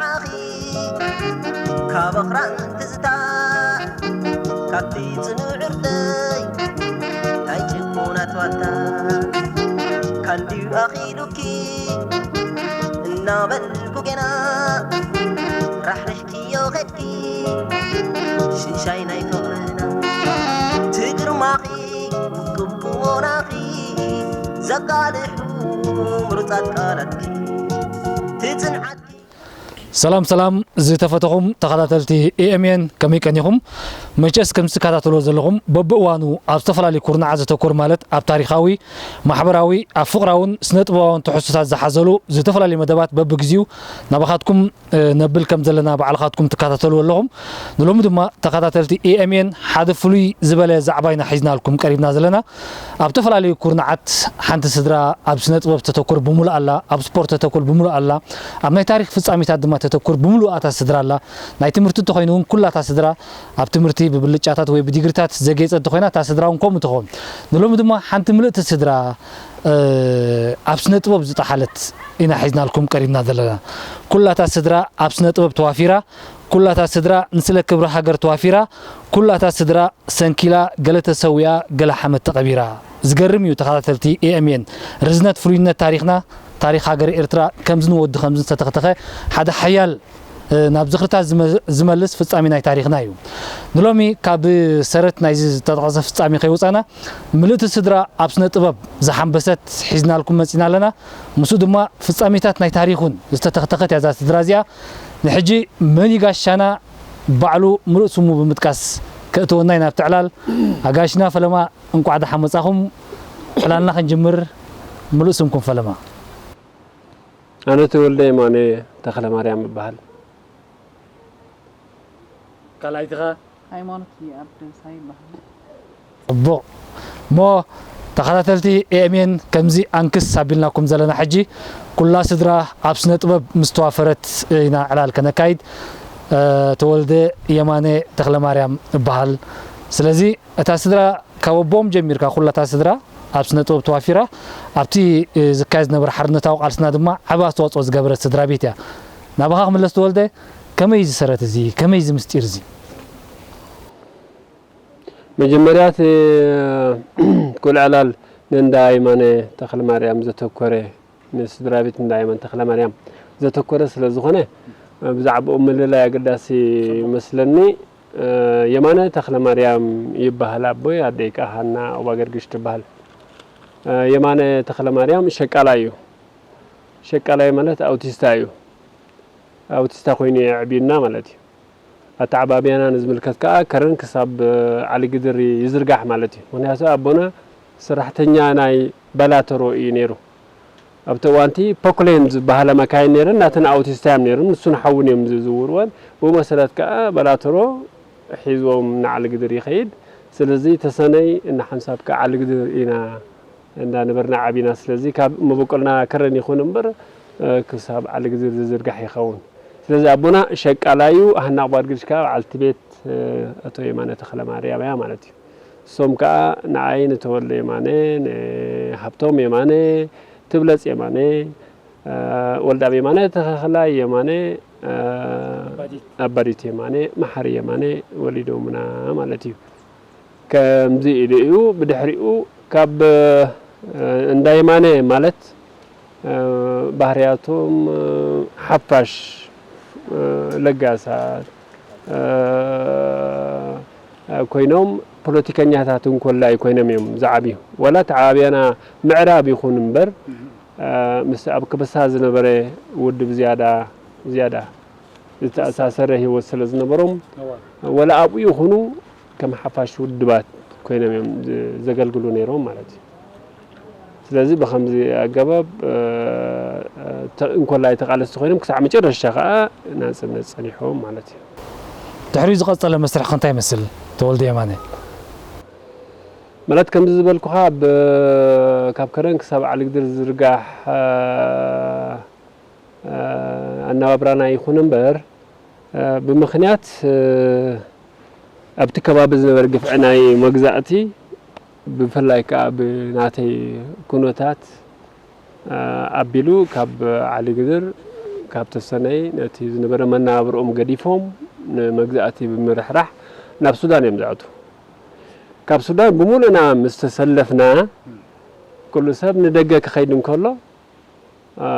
ንዓኺ ካብ ኣኽራን ትዝታ፣ ካብቲ ጽኑዕ ዕርደይ ናይ ጭቁናት ዋልታ፣ ካንድዩ ኣኺሉኪ እናበልኩ ጌና፣ ራሕሪሕክዮ ኸድኪ ሽሻይ ናይ ፍቕርና። ትግርማኺ ውቅብ ቁመናኺ ዘቃልሑ ምሩጻት ቃላትኪ፣ ትጽንዓትኪ። ሰላም ሰላም ዝተፈተኹም ተኸታተልቲ ኤ ኤም ኤን፣ ከመይ ቀኒኹም? መቸስ ከም ትከታተልዎ ዘለኹም በብእዋኑ ኣብ ዝተፈላለዩ ኩርናዓት ዘተኮር፣ ማለት ኣብ ታሪኻዊ፣ ማሕበራዊ፣ ኣብ ፍቕራውን ስነ ጥበባውን ትሕዝቶታት ዝሓዘሉ ዝተፈላለዩ መደባት በብግዚኡ ናባኻትኩም እ፣ ነብል ከም ዘለና ባዕልኻትኩም ትከታተልዎ ኣለኹም። ንሎሚ ድማ ተኸታተልቲ ኤ ኤም ኤን ሓደ ፍሉይ ዝበለ ዛዕባ ኢና ሒዝናልኩም ቀሪብና ዘለና። ኣብ ዝተፈላለዩ ኩርናዓት ሓንቲ ስድራ ኣብ ስነ ጥበብ ተተኩር ብምሉእ ኣላ፣ ኣብ ስፖርት ተተኩር ብምሉእ ኣላ፣ ኣብ ናይ ታሪኽ ፍጻሜታት ድማ ተተኩር ብምሉእ ኣታ ስድራ ኣላ። ናይ ትምህርቲ እንተኾይኑ እውን ኩላታ ስድራ ኣብ ትምህርቲ ብብልጫታት ወይ ብዲግሪታት ዘጌጸት እንተኾይና፣ እታ ስድራ እውን ከምኡ ትኸውን። ንሎሚ ድማ ሓንቲ ምልእቲ ስድራ፣ እ፣ ኣብ ስነ ጥበብ ዝጠሓለት ኢና ሒዝናልኩም ቀሪብና ዘለና። ኩላታ ስድራ ኣብ ስነ ጥበብ ተዋፊራ፣ ኩላታ ስድራ ንስለ ክብሪ ሃገር ተዋፊራ፣ ኩላታ ስድራ ሰንኪላ፣ ገለ ተሰዊኣ፣ ገለ ሓመድ ተቐቢራ። ዝገርም እዩ ተኸታተልቲ ኤ ኤም ኤን፣ ርዝነት ፍሉይነት ታሪኽና፣ ታሪኽ ሃገር ኤርትራ ከምዚ ንወዲ ከምዚ ዝተተኽተኸ ሓደ ሓያል፣ እ፣ ናብ ዝኽርታት ዝመ-፣ ዝመልስ ፍጻሜ ናይ ታሪኽና እዩ። ንሎሚ ካብ ሰረት ናይዚ ዝተጠቐሰ ፍጻሜ ከይወጻና፣ ምልእቲ ስድራ ኣብ ስነ ጥበብ ዝሓንበሰት ሒዝናልኩም መጺና ኣለና። ምስኡ ድማ ፍጻሜታት ናይ ታሪኹን ዝተተኽተኸት እያ እዛ ስድራ እዚኣ። ንሕጂ መን እዩ ጋሻና? ባዕሉ ምሉእ ስሙ ብምጥቃስ ከእትወና ኢና ኣብቲ ዕላል። ኣጋሽና ፈለማ፣ እንቋዕ ደሓን መጻኹም። ዕላልና ክንጅምር፣ ምሉእ ስምኩም ፈለማ። ኣነ ተወልደ የማነ ተኽለማርያም እበሃል። ካልኣይትኻ? ሃይማኖት ኣብደሳ ይበሃል። ጽቡቕ። እሞ ተኸታተልቲ ኤ ኤም ኤን ከምዚ ኣንክስ ኣቢልናኩም ዘለና ሕጂ ኩላ ስድራ ኣብ ስነ ጥበብ ምስ ተዋፈረት ኢና ዕላል ከነካይድ። እ፣ ተወልደ የማነ ተኽለማርያም እበሃል። ስለዚ እታ ስድራ ካብ ኣቦኦም ጀሚርካ ኩላ እታ ስድራ ኣብ ስነ ጥበብ ተዋፊራ ኣብቲ፣ እ፣ ዝካየድ ዝነበረ ሓርነታዊ ቃልስና ድማ ዓቢ ኣስተዋጽኦ ዝገበረት ስድራ ቤት እያ። ናባኻ ክምለስ ተወልደ፣ ከመይ እዩ ዝሰረት እዚ? ከመይ እዚ ምስጢር እዚ? መጀመርያ እቲ ኩሉ ዕላል ንእንዳ የማነ ተኽለማርያም ዘተኮረ፣ ንስድራ ቤት እንዳ የማነ ተኽለማርያም ዘተኮረ ስለ ዝኾነ፣ ብዛዕባኡ ምልላይ ኣገዳሲ ይመስለኒ። የማነ ተኽለማርያም ይበሃል ኣቦይ፣ ኣደይ ከኣ ሃና ዑባገርግሽ ትበሃል። የማነ ተኽለማርያም ሸቃላይ እዩ። ሸቃላይ ማለት ኣውቲስታ እዩ። ኣውቲስታ ኮይኑ የዕብዩና ማለት እዩ። ኣተዓባብያና ንዝምልከት ከኣ ከረን ክሳብ ዓሊግድር ይዝርጋሕ ማለት እዩ። ምኽንያቱ ኣቦና ሰራሕተኛ ናይ በላተሮ እዩ ነይሩ። ኣብቲ እዋንቲ ፖክሌን ዝበሃላ መካይን ነይረን፣ ናተን ኣውቲስታ እዮም ነይሮም፣ ንሱን ሓውን እዮም ዝዝውርወን። ብኡ መሰረት ከኣ በላተሮ ሒዝዎም ንዓሊግድር ይኸይድ። ስለዚ ተሰነይ እናሓንሳብ ከኣ ዓሊግድር ኢና እንዳነበርና ዓቢና። ስለዚ ካብ መበቆልና ከረን ይኹን እምበር፣ እ፣ ክሳብ ዓሊግድር ዝዝርጋሕ ይኸውን። ስለዚ ኣቦና ሸቃላዩ፣ ሃና ጓድግድሽ ከኣ በዓልቲ ቤት፣ እ፣ ኣቶ የማነ ተኽለማርያም እያ ማለት እዩ። እሶም ከኣ ንዓይ፣ ንተወልደ የማነ፣ ንሃብቶም የማነ፣ ትብለጽ የማነ፣ እ፣ ወልዳብ የማነ፣ ተኸኽላይ የማነ፣ እ፣ ኣባዲት። ኣባዲት የማነ፣ መሓሪ የማነ ወሊዶምና ማለት እዩ። ከምዚ ኢሉ እዩ። ብድሕሪኡ ካብ፣ እ፣ እንዳ የማነ ማለት፣ እ፣ ባህርያቶም፣ እ፣ ሓፋሽ፣ እ፣ ለጋሳት፣ እ፣ ኮይኖም ፖለቲከኛታት እንኮላይ ኮይኖም እዮም ዝዓብዩ። ዋላ ተዓባብያና ምዕራብ ይኹን እምበር፣ እ፣ ምስ ኣብ ከበሳ ዝነበረ ውድብ ዝያዳ፣ ዝያዳ ዝተኣሳሰረ ህይወት ስለ ዝነበሮም፣ እዋ። ወላ ኣብኡ ይኹኑ ከም ሓፋሽ ውድባት ኮይኖም እዮም ዝ-፣ ዘገልግሉ ነይሮም ማለት እዩ። ስለዚ ብኸምዚ ኣገባብ፣ እ፣ ተ-፣ እንኮላይ ተቓለስቲ ኮይኖም ክሳዕ መጨረሻ ከኣ ናጽነት ጸኒሖም ማለት እዩ። ድሕሪኡ ዝቐጸለ መስርሕ ከ እንታይ ይመስል ተወልደ የማነ? ማለት ከምዚ ዝበልኩኻ ብ-፣ ካብ ከረን ክሳብ ዓሊግድር ዝዝርጋሕ፣ እ፣ ኣነባብራና ይኹን እምበር፣ እ፣ ብምኽንያት፣ እ፣ ኣብቲ ከባቢ ዝነበረ ግፍዒ ናይ መግዛእቲ፣ ብፍላይ ከኣ ብናተይ ኩነታት፣ እ፣ ኣቢሉ ካብ ዓሊግድር ካብ ተሰነይ ነቲ ዝነበረ መነባብርኦም ገዲፎም ንመግዛእቲ ብምርሕራሕ ናብ ሱዳን እዮም ዝኣትዉ። ካብ ሱዳን ብምሉእና ምስ ተሰለፍና፣ ኩሉ ሰብ ንደገ ክኸይድ እንከሎ፣ አ፣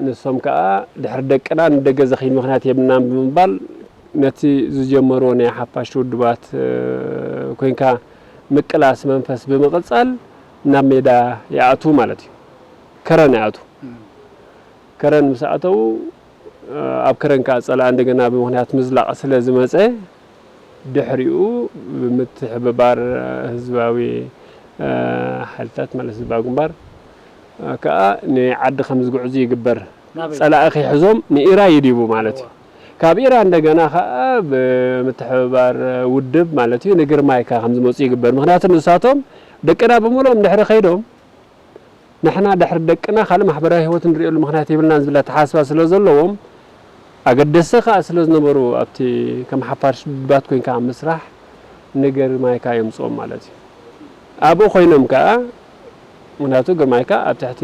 ንሶም ከኣ ድሕሪ ደቅና ንደገ ዘኽይድ ምኽንያት የብልናን ብምባል ነቲ ዝጀመርዎ ናይ ሓፋሽ ውድባት፣ እ፣ ኮይንካ ምቅላስ መንፈስ ብምቕጻል ናብ ሜዳ ይኣትዉ ማለት እዩ። ከረን ይኣትዉ። ከረን ምስ ኣተዉ፣ ኣብ ከረን ከኣ ጸላኢ እንደገና ብምኽንያት ምዝላቕ ስለ ዝመጸ፣ ድሕሪኡ ብምትሕብባር ህዝባዊ፣ እ፣ ሓይልታት ማለት ህዝባዊ ግንባር፣ እ፣ ከኣ ንዓዲ ከም ዝግዕዙ ይግበር። ናበይ? ጸላኢ ከይሕዞም ንኢራ ይዲቡ ማለት እዩ። ካብ ኢራ እንደገና ከኣ ብምትሕብባር ውድብ ማለት እዩ ንግርማይካ ከም ዝመጹ ይግበር። ምኽንያቱ ንሳቶም ደቅና ብምሉኦም ድሕሪ ከይዶም ንሕና ድሕሪ ደቅና ካልእ ማሕበራዊ ህይወት ንርእየሉ ምኽንያት የብልናን ዝብል ኣተሓሳስባ ስለ ዘለዎም፣ ኣገደስቲ ከኣ ስለ ዝነበሩ ኣብቲ ከም ሓፋሽ ውድባት ኮይንካ ኣብ ምስራሕ ንግርማይካ የምጽኦም ማለት እዩ። ኣብኡ ኮይኖም ከኣ፣ ምኽንያቱ ግርማይካ ኣብ ትሕቲ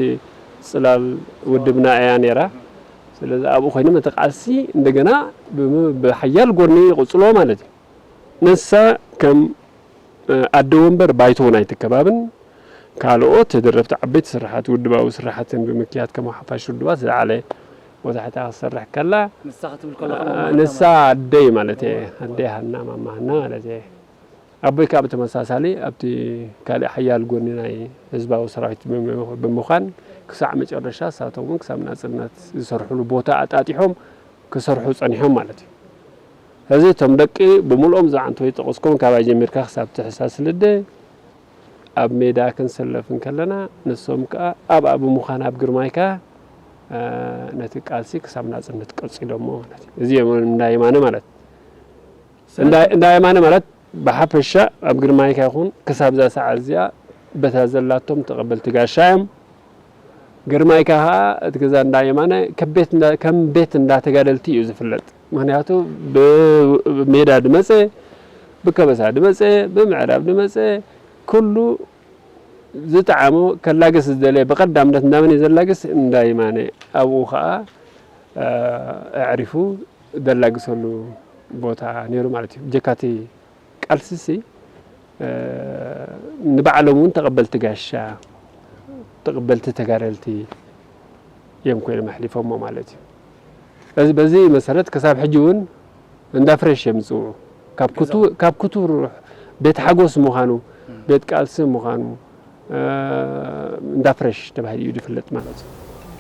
ጽላል ውድብና እያ ነይራ። ስለዚ ኣብኡ ኮይኖም እቲ ቃልሲ እንደገና ብም-፣ ብሓያል ጎድኒ ይቕጽልዎ ማለት እዩ። ንሳ ከም፣ እ፣ ኣደ ወንበር ባይቶ እውን ኣይትከባብን። ካልኦት ተደረብቲ ዓበይቲ ስራሓት፣ ውድባዊ ስራሓትን ብምክያድ ከም ሓፋሽ ውድባት ዝለዓለ ቦታ ሒዛ ክትሰርሕ ከላ፣ ንሳ ክትብል ከለኻ እ፣ ማማ ንሳ ሃና ማለት ኣደይ ማለት እየ። ኣደይ ሃና፣ ማማ ሃና ማለት እየ። ኣቦይ ከኣ ብተመሳሳሊ ኣብቲ ካልእ ሓያል ጎኒ ናይ ህዝባዊ ሰራዊት ብም-፣ ብምዃን ክሳዕ መጨረሻ ንሳቶም እውን ክሳብ ናጽነት ዝሰርሕሉ ቦታ ኣጣጢሖም ክሰርሑ ጸኒሖም ማለት እዩ። እዚ እቶም ደቂ ብምልኦም እዛ ኣንቶይ ዝጠቐስኩም ካብ ኣጀሚርካ ክሳብ ትሕሳስ ልደ ኣብ ሜዳ ክንሰለፍ እንከለና ንሶም ከኣ ኣብኣ ብምዃን ኣብ ግርማይካ፣ እ፣ ነቲ ቃልሲ ክሳብ ናጽነት ቀጺሎሞ ማለት እዩ። እዚ እዮም እንዳ የማነ ማለት። እንዳ፣ እንዳ የማነ ማለት ብሓፈሻ ኣብ ግርማይካ ይኹን ክሳብ እዛ ሰዓት እዚኣ በታ ዘላቶም ተቐበልቲ ጋሻ እዮም። ግርማይካ ኸኣ እቲ ገዛ እንዳ የማነ ከም ቤት እንዳ፣ ከም ቤት እንዳ ተጋደልቲ እዩ ዝፍለጥ። ምኽንያቱ ብ-፣ ብሜዳ ድመጸ፣ ብከበሳ ድመጸ፣ ብምዕራብ ድመጸ፣ ኩሉ ዝጠዓሞ ከላግስ ዝደለየ ብቐዳምነት እንዳ መን እዩ ዘላግስ? እንዳ የማነ። ኣብኡ ኸኣ፣ እ፣ ኣዕሪፉ ዘላግሰሉ ቦታ ነይሩ ማለት እዩ። ብጀካ እቲ ቃልሲሲ፣ እ፣ ንባዕሎም እውን ተቐበልቲ ጋሻ፣ ተቐበልቲ ተጋደልቲ እዮም ኮይኖም ኣሕሊፎሞ ማለት እዩ። በዚ፣ በዚ መሰረት ክሳብ ሕጂ እውን እንዳ ፍሬሽ እዮም ዝጽውዑ። ካብ ክቱ-፣ ካብ ክቱር ቤት ሓጎስ ምዃኑ፣ ቤት ቃልሲ ምዃኑ፣ እ፣ እንዳ ፍሬሽ ተባሂሉ እዩ ዝፍለጥ ማለት እዩ።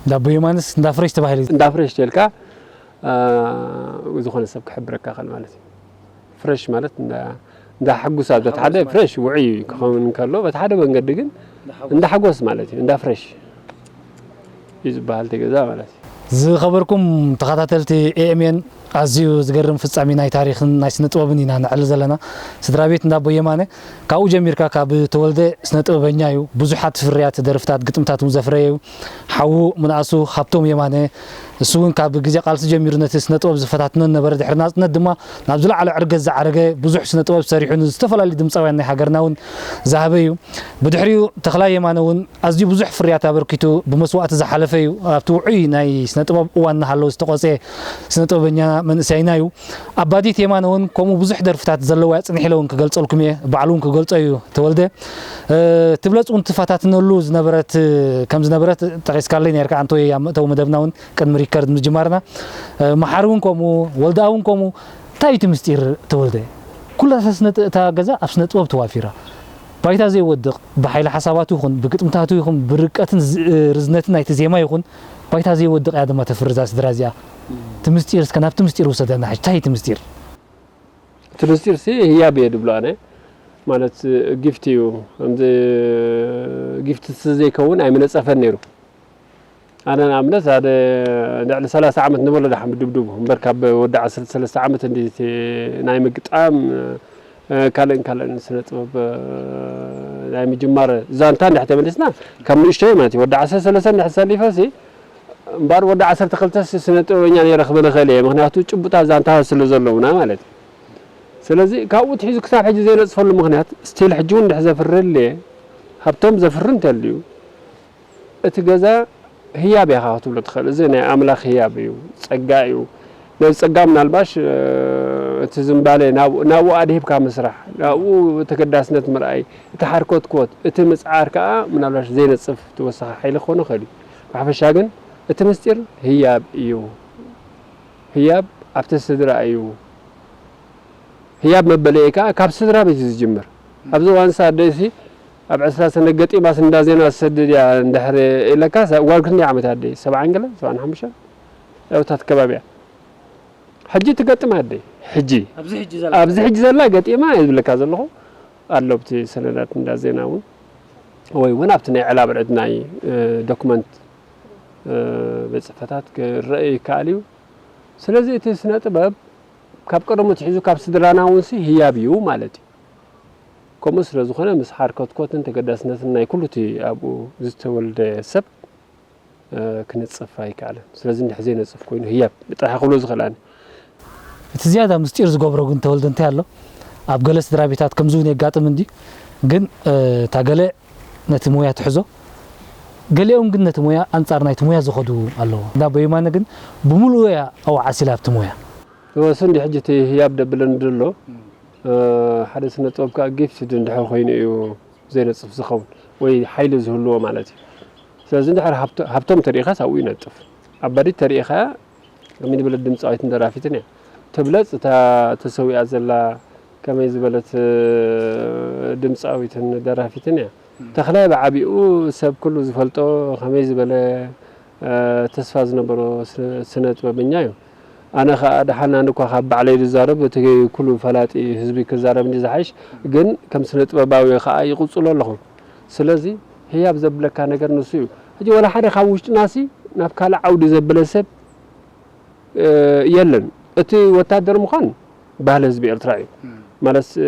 እንዳ ኣቦ የማንስ እንዳ ፍሬሽ ተባሂሉ። እንዳ ፍሬሽ ተልካ፣ እ፣ ዝኾነ ሰብ ክሕብረካ ይኽእል ማለት እዩ። ፍሬሽ ማለት እንዳ፣ እንዳ ሓጉሳ፣ በቲ ሓደ ፍሬሽ ውዑይ ክኸውን እንከሎ፣ በቲ ሓደ መንገዲ ግን እንዳ ሓጎስ ማለት እዩ። እንዳ ፍሬሽ እዩ ዝበሃል እቲ ገዛ ማለት እዩ። ዝኸበርኩም ተኸታተልቲ ኤ ኤም ኤን፣ ኣዝዩ ዝገርም ፍጻሜ ናይ ታሪኽን ናይ ስነ ጥበብን ኢና ነዕልል ዘለና። ስድራ ቤት እንዳ ኣቦ የማነ፣ ካብኡ ጀሚርካ ካብ ተወልደ ስነ ጥበበኛ እዩ። ብዙሓት ፍርያት ደርፍታት፣ ግጥምታት እውን ዘፍረየ እዩ። ሓዉ ምንኣሱ ሃብቶም የማነ፣ እሱ እውን ካብ ግዜ ቃልሲ ጀሚሩ ነቲ ስነ ጥበብ ዝፈታትኖ ነበረ። ድሕሪ ናጽነት ድማ ናብ ዝለዓለ ዕርገት ዝዓረገ፣ ብዙሕ ስነ ጥበብ ሰሪሑ ንዝተፈላለዩ ድምጻውያን ናይ ሃገርና እውን ዝሃበ እዩ። ብድሕሪኡ ተኽላይ የማነ እውን ኣዝዩ ብዙሕ ፍርያት ኣበርኪቱ ብመስዋእቲ ዝሓለፈ እዩ። ኣብቲ ውዑይ ናይ ስነ ጥበብ እዋን እናሃለወ ዝተቖጸ ስነ ጥበበኛ መንእሰይና እዩ። ኣባዲት የማነ እውን ከምኡ ብዙሕ ደርፍታት ዘለዋ እያ። ጽንሕ ኢለ እውን ክገልጸልኩም እየ። ባዕሉ እውን ክገልጾ እዩ ተወልደ። እ፣ ትብለጽ እውን ትፈታትነሉ ዝነበረት፣ ከም ዝነበረት ጠቒስካለይ ነርካ ኣንቶይ ኣብ መእተዊ መደብና እውን ቅድሚ ሪከርድ ምጅማርና። እ፣ መሓሪ እውን ከምኡ፣ ወልደኣ እውን ከምኡ። እንታይ እዩ እቲ ምስጢር ተወልደ? ኩላ እታ ስነ-፣ እታ ገዛ ኣብ ስነ ጥበብ ተዋፊራ። ባይታ ዘይወድቕ፣ ብሓይሊ ሓሳባቱ ይኹን፣ ብግጥምታቱ ይኹን፣ ብርቀትን ዝ-፣ ርዝነትን ናይቲ ዜማ ይኹን፣ ባይታ ዘይወድቕ እያ ድማ ተፍሪ እዛ ስድራ እዚኣ። እቲ ምስጢር እስከ ናብቲ ምስጢር ውሰደና ሕጂ። እንታይ እዩ እቲ ምስጢር? እቲ ምስጢር ሲ ህያብ እየ ድብሎ ኣነ። ማለት ጊፍት እዩ። ከምዚ ጊፍት ዘይከውን ኣይምነጸፈን ነይሩ። ኣነ ንኣብነት ሓደ ልዕሊ ሰላሳ ዓመት ንበሎ ደሓን ብድብድቡ እምበር ካብ ወዲ ዓሰርተ ሰለስተ ዓመት እንዲ እቲ ናይ ምግጣም፣ እ፣ ካልእን ካልእን ስነ ጥበብ፣ እ፣ ናይ ምጅማር ዛንታ እንድሕር ተመሊስና ካብ ንእሽተይ ማለት እዩ። ወዲ ዓሰርተ ሰለስተ እንድሕር ተሰሊፈ ሲ እምበር ወዲ ዓሰርተ ክልተ ሲ ስነ ጥበበኛ ነይረ ክብል እኽእል እየ። ምኽንያቱ ጭቡጣት ዛንታ ስለ ዘለውና ማለት እዩ። ስለዚ ካብኡ ትሒዙ ክሳብ ሕጂ ዘይነጽፈሉ ምኽንያት ስቲል ሕጂ እውን እንድሕር ዘፍሪ ኣለ፣ ሃብቶም ዘፍሪ እንተልዩ እቲ ገዛ ህያብ ኢኻ ክትብሎ ትኽእል። እዚ ናይ ኣምላኽ ህያብ እዩ፣ ጸጋ እዩ። ነዚ ጸጋ ምናልባሽ፣ እ፣ እቲ ዝምባለ ናብ-፣ ናብኡ ኣድሂብካ ምስራሕ፣ ናብኡ ተገዳስነት ምርኣይ፣ እቲ ሓርኮትኮት፣ እቲ ምጽዓር ከኣ ምናልባሽ ዘይነጽፍ ተወሳኺ ሓይሊ ክኾን ይኽእል እዩ። ብሓፈሻ ግን እቲ ምስጢር ህያብ እዩ። ህያብ ኣብቲ ስድራ እዩ። ህያብ መበለኢ ከኣ ካብ ስድራ ቤት እዩ ዝጅምር። ኣብዚ እዋንስ ኣደይሲ ኣብ ዕስራ ሰነ ገጢማስ እንዳ ዜና ትሰድድ እያ እንድሕር ኢለካስ፣ ጓል ክንደይ ዓመት ኣደይ? ሰብዓን ገለን? ሰብዓን ሓሙሽተን? ኣብታት ከባቢ እያ። ሕጂ ትገጥም ኣደይ። ሕጂ። ኣብዚ ሕጂ ዘላ? ኣብዚ ሕጂ ዘላ ገጢማ እየ ዝብለካ ዘለኹ። ኣሎ ኣብቲ ሰነዳት እንዳ ዜና እውን፣ ወይ እውን ኣብቲ ናይ ዕላብዕድ ናይ፣ እ፣ ዶክመንት፣ እ፣ ቤት ጽሕፈታት ክረአ ይከኣል እዩ። ስለዚ እቲ ስነ ጥበብ ካብ ቀደሙ ኣትሒዙ ካብ ስድራና እውን ሲ ህያብ እዩ ማለት እዩ። ከምኡ ስለ ዝኾነ ምስ ሓርኮትኮትን ተገዳስነትን ናይ ኩሉ እቲ ኣብኡ ዝተወልደ ሰብ፣ እ፣ ክነጽፍ ኣይከኣለን። ስለዚ እንድሕር ዘይነጽፍ ኮይኑ ህያብ ጥራሕ ክብሎ ዝኽእል ኣነ። እቲ ዝያዳ ምስጢር ዝገብሮ ግን ተወልደ እንታይ ኣሎ? ኣብ ገለ ስድራ ቤታት ከምዚ እውን የጋጥም እንድዩ። ግን፣ እ፣ እታ ገለ ነቲ ሞያ ትሕዞ፣ ገሊኦም ግን ነቲ ሞያ ኣንጻር ናይቲ ሞያ ዝኸዱ ኣለዉ። እንዳ ኣቦ የማነ ግን ብምሉኡ እያ ኣብኡ ዓሲላ ኣብቲ ሞያ። እወ፣ እሱ እንዲ ሕጂ እቲ ህያብ ደብለኒ ዘሎ፣ እ፣ ሓደ ስነ ጥበብ ከኣ ጊፍትድ እንድሕር ኮይኑ እዩ ዘይነጽፍ ዝኸውን ወይ ሓይሊ ዝህልዎ ማለት እዩ። ስለዚ እንድሕር ሃብቶ-፣ ሃብቶም ተሪኢኻስ ኣብኡ ይነጥፍ። ኣባዲት ተሪኢኻያ ከመይ ዝበለት ድምጻዊትን ደራፊትን እያ። ትብለጽ እታ ተሰዊኣ ዘላ ከመይ ዝበለት፣ እ፣ ድምጻዊትን ደራፊትን እያ። ተኽላይ ብዓቢኡ ሰብ ኩሉ ዝፈልጦ ከመይ ዝበለ፣ እ፣ ተስፋ ዝነበሮ ስ-፣ ስነ ጥበበኛ እዩ። ኣነ ኸኣ ደሓን ኣነ እኳ ካብ ባዕለይ ዝዛረብ እቲ ኩሉ ፈላጢ ህዝቢ ክዛረብ እንዲ ዝሓይሽ፣ ግን ከም ስነ ጥበባዊ ኸኣ ይቕጽሎ ኣለኹ። ስለዚ ህያብ ዘብለካ ነገር ንሱ እዩ። ሕጂ ወላ ሓደ ካብ ውሽጥናሲ ናብ ካልእ ዓውዲ ዘበለ ሰብ፣ እ፣ የለን። እቲ ወታደር ምዃን ባህሊ ህዝቢ ኤርትራ እዩ። እም። ማለት፣ እ፣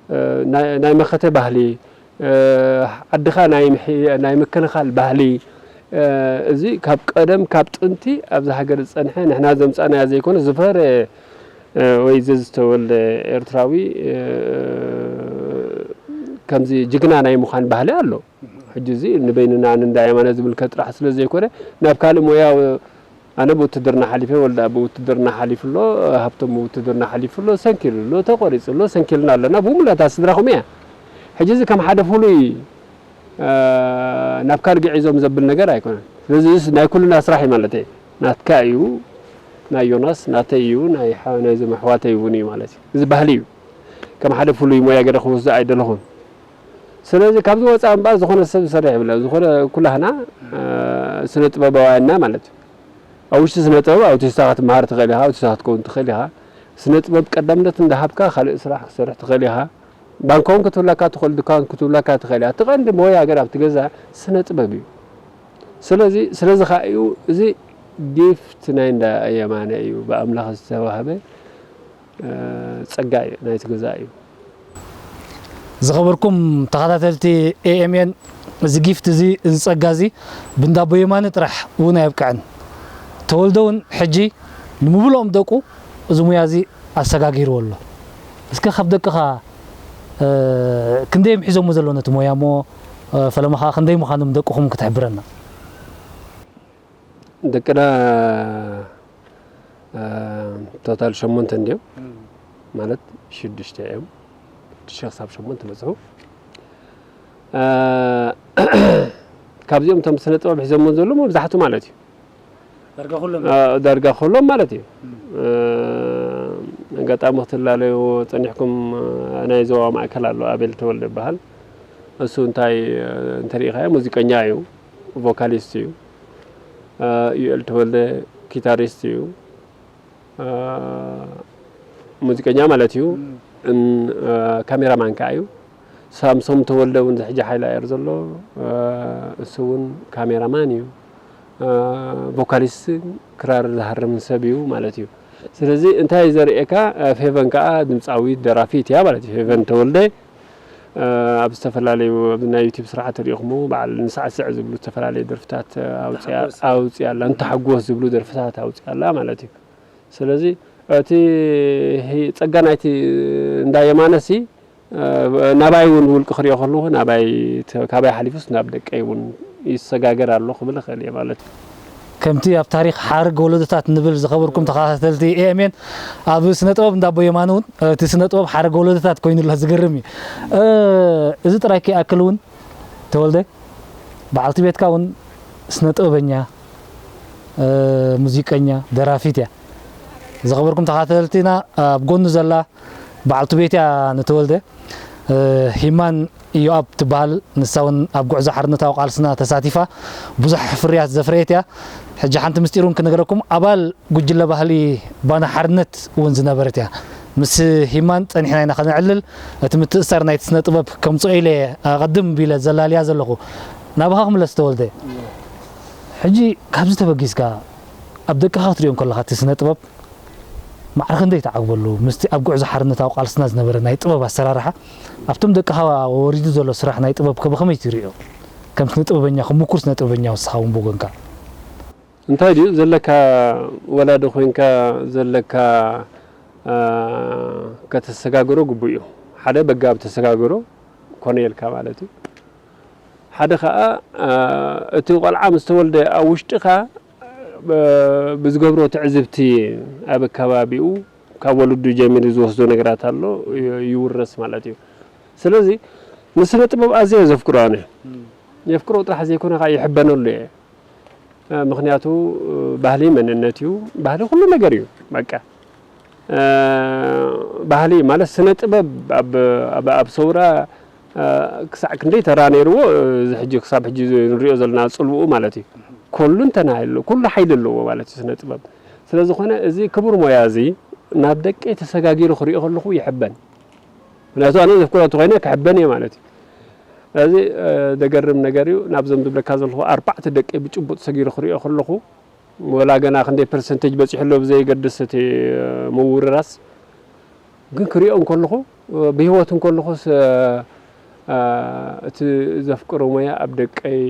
እ፣ ናይ፣ ናይ መኸተ ባህሊ፣ እ፣ ዓድኻ ናይ ምሒ-፣ ናይ ምክልኻል ባህሊ፣ እ፣ እዚ ካብ ቀደም ካብ ጥንቲ ኣብዚ ሃገር ዝጸንሐ ንሕና ዘምጻእናዮ ዘይኮነ ዝፈረ፣ እ፣ ወይ ዘዝተወልደ ኤርትራዊ፣ እ፣ ከምዚ ጅግና ናይ ምዃን ባህሊ ኣሎ። ሕጂ እዚ ንበይንና ንእንዳ የማነ ዝምልከት ጥራሕ ስለ ዘይኮነ፣ ናብ ካልእ ሞያ፣ ኣነ ብውትድርና ሓሊፈ፣ ወልደ ብውትድርና ሓሊፉ ኣሎ፣ ሃብቶም ብውትድርና ሓሊፉ ኣሎ፣ ሰንኪሉ ኣሎ፣ ተቆሪጹ ኣሎ፣ ሰንኪልና ኣለና። ብምሉእ እታ ስድራኹም እያ። ሕጂ እዚ ከም ሓደ ፍሉይ፣ እ፣ ናብ ካልእ ግዒዞም ዘብል ነገር ኣይኮነን። ስለዚ እዚ ናይ ኩልና ስራሕ እዩ ማለት እየ። ናትካ እዩ፣ ናይ ዮናስ፣ ናተይ እዩ፣ ናይ ሓ-፣ ናይዞም ኣሕዋተይ እውን እዩ ማለት እዩ። እዚ ባህሊ እዩ። ከም ሓደ ፍሉይ ሞያ ገይረ ክወስዶ ኣይደለኹን። ስለዚ ካብዚ ወፃኢ እምበኣር ዝኾነ ሰብ ዝሰርሕ የብለን። ዝኾነ ኩላህና፣ እ፣ ስነ ጥበባውያንና ማለት እዩ። ኣብ ውሽጢ ስነ ጥበብ ኣውቲስታ ክትመሃር ትኽእል ኢኻ፣ ኣውቲስታ ክትከውን ትኽእል ኢኻ። ስነ ጥበብ ቀዳምነት እንዳሃብካ ካልእ ስራሕ ክትሰርሕ ትኽእል ኢኻ። ባንክ እውን ክትብለካ ትኽእል፣ ድኳን ክትብለካ ትኽእል ኢኻ። እቲ ቀንዲ ሞያ ግን ኣብቲ ገዛ ስነ ጥበብ እዩ። ስለዚ፣ ስለዚ ኸኣ እዩ እዚ ጊፍት ናይ እንዳ የማነ እዩ፣ ብኣምላኽ ዝተዋህበ፣ እ፣ ጸጋ እዩ፣ ናይቲ ገዛ እዩ። ዝኸበርኩም ተኸታተልቲ ኤ ኤም ኤን፣ እዚ ጊፍት እዚ፣ እዚ ጸጋ እዚ ብእንዳ ኣቦ የማነ ጥራሕ እውን ኣየብቅዐን። ተወልደ እውን ሕጂ ንምብልኦም ደቁ እዚ ሙያ እዚ ኣሰጋጊርዎ ኣሎ። እስከ ካብ ደቅኻ፣ እ፣ ክንደይ እዮም ሒዞሞ ዘለዉ ነቲ ሞያ እሞ፣ እ፣ ፈለማ ኸዓ ክንደይ ምዃኖም ደቅኹም ክትሕብረና? ደቅና፣ እ፣ ቶታል ሸሞንተ እንድዮም። እም። ማለት ሽዱሽተ እዮም። ሽዱሽተ ክሳብ ሸሞንተ በጽሑ። እ፣ ካብዚኦም እቶም ስነ ጥበብ ሒዞሞ ዘለዉ መብዛሕቱ ማለት እዩ። ዳርጋ ኩሎም እ፣ ዳርጋ ኩሎም ማለት እዩ። እም። እ፣ ኣጋጣሚ ክትላለዩ ጸኒሕኩም፣ እ፣ ናይ ዞባ ማእከል ኣሎ፣ ኣቤል ተወልደ ይበሃል። እሱ እንታይ፣ እ፣ እንተሪኢኻዮ ሙዚቀኛ እዩ፣ ቮካሊስት እዩ። እ፣ ዩኤል ተወልደ ኪታሪስት እዩ። እ፣ ሙዚቀኛ ማለት እዩ። እም። እን-፣ እ፣ ካሜራማን ከኣ እዩ። ሳምሶም ተወልደ እውን ሕጂ ሓይላ ኤር ዘሎ፣ እ፣ እሱ እውን ካሜራማን እዩ። እ፣ ቮካሊስትን ክራር ዝሃርምን ሰብ እዩ ማለት እዩ። ስለዚ እንታይ እዩ ዘርእየካ፣ እ፣ ፌቨን ከኣ ድምጻዊት ደራፊት እያ ማለት እዩ። ፌቨን ተወልደ፣ እ፣ ኣብ ዝተፈላለዩ፣ ኣብ ናይ ዩቲዩብ ስራሓት ርኢኹሞ፣ በዓል ንሳዕስዕ ዝብሉ ዝተፈላለዩ ደርፍታት፣ እ፣ ኣውፅያ-፣ ንተሓጎስ። ኣውፅያ ኣላ፣ ንተሓጎስ ዝብሉ ደርፍታት ኣውፅያ ኣላ ማለት እዩ። ስለዚ እቲ ሂ-፣ ጸጋ ናይቲ እንዳ የማነሲ፣ እ፣ ናባይ እውን ውልቂ ክሪኦ ከለኹ፣ ናባይ ተ-፣ ካባይ ሓሊፉስ ናብ ደቀይ እውን ይሰጋገር ኣሎ ክብል እኽእል እየ ማለት እዩ። ከምቲ ኣብ ታሪኽ ሓረግ ወለዶታት ንብል ዝኸበርኩም ተኸታተልቲ ኤኤምኤን ኣብ ስነ ጥበብ እንዳቦ የማን እውን እቲ ስነ ጥበብ ሓረግ ወለዶታት ኮይኑ ኣሎ። ዝገርም እዩ። እዚ ጥራይ ከይኣክል እውን ተወልደ በዓልቲ ቤትካ እውን ስነ ጥበበኛ፣ ሙዚቀኛ፣ ደራፊት እያ። ዝኸበርኩም ተኸታተልትና ኣብ ጎኑ ዘላ በዓልቲ ቤት እያ ንተወልደ። ሂማን ኢዮኣብ ትበሃል። ንሳ እውን ኣብ ጉዕዞ ሓርነታዊ ቃልስና ተሳቲፋ ብዙሕ ፍርያት ዘፍረየት እያ። ሕጂ ሓንቲ ምስጢር እውን ክነግረኩም፣ ኣባል ጉጅለ ባህሊ ባና ሓርነት እውን ዝነበረት እያ። ምስ ሂማን ጸኒሕና ኢና ከነዕልል። እቲ ምትእስሳር ናይቲ ስነ ጥበብ ከምጽኦ ኢለ ኣቐድም ቢለ ዘላልያ ዘለኹ። ናባኻ ክምለስ ተወልደ። ሕጂ ካብዚ ተበጊስካ ኣብ ደቅኻ ክትሪኦ እንከለኻ እቲ ስነ ጥበብ ማዕረ ክንደይ ትዓግበሉ? ምስቲ ኣብ ጉዕዞ ሓርነታዊ ቃልስና ዝነበረ ናይ ጥበብ ኣሰራርሓ ኣብቶም ደቅኻ ወሪዱ ዘሎ ስራሕ ናይ ጥበብ ከ ብኸመይ ትሪኦ? ከም ስነ ጥበበኛ፣ ከም ምኩር ስነ ጥበበኛ ንስኻ እውን ብወገንካ። እንታይ ድዩ ዘለካ ወላዲ ኮይንካ ዘለካ ከተሰጋግሮ ግቡእ እዩ። ሓደ በጋብ ተሰጋግሮ ኮነ ኢልካ ማለት እዩ። ሓደ ኸኣ እቲ ቆልዓ ምስ ተወልደ ኣብ ውሽጥኻ ብዝገብሮ ትዕዝብቲ ኣብ ከባቢኡ ካብ ወለዱ ጀሚሩ ዝወስዶ ነገራት ኣሎ ይውረስ ማለት እዩ። ስለዚ ንስነ ጥበብ ኣዝየ ዘፍቅሮ ኣነ የፍቅሮ ጥራሕ ዘይኮነ ከዓ ይሕበነሉ እየ። ምክንያቱ ባህሊ መንነት እዩ። ባህሊ ኩሉ ነገር እዩ። በቃ ባህሊ ማለት ስነ ጥበብ ኣብ ሰውራ ክሳዕ ክንደይ ተራ ነይርዎ፣ እዚ ሕጂ ክሳብ ሕጂ ንሪኦ ዘለና ፅልውኡ ማለት እዩ። ኩሉ እንተና ኩሉ ሓይሊ ኣለዎ ማለት እዩ ስነ ጥበብ። ስለዝኾነ እዚ ክቡር ሞያ እዚ ናብ ደቀይ ተሰጋጊሩ ክሪኦ ከለኹ ይሕበን። ምክንያቱ ኣነ ዘፍቅሮ እንተኮይነ ክሕበን እየ ማለት እዩ። ስለዚ ደገርም ነገር እዩ። ናብዞም ዝብለካ ዘለኹ ኣርባዕተ ደቀይ ብጭቡጥ ሰጊሩ ክሪኦ ከለኹ ወላ ገና ክንደይ ፐርሰንቴጅ በፂሑ ኣሎ ብዘይገድስ እቲ ምውርራስ ግን ክሪኦ እንከለኹ ብህይወት እንከለኹስ እቲ ዘፍቅሮ ሞያ ኣብ ደቀይ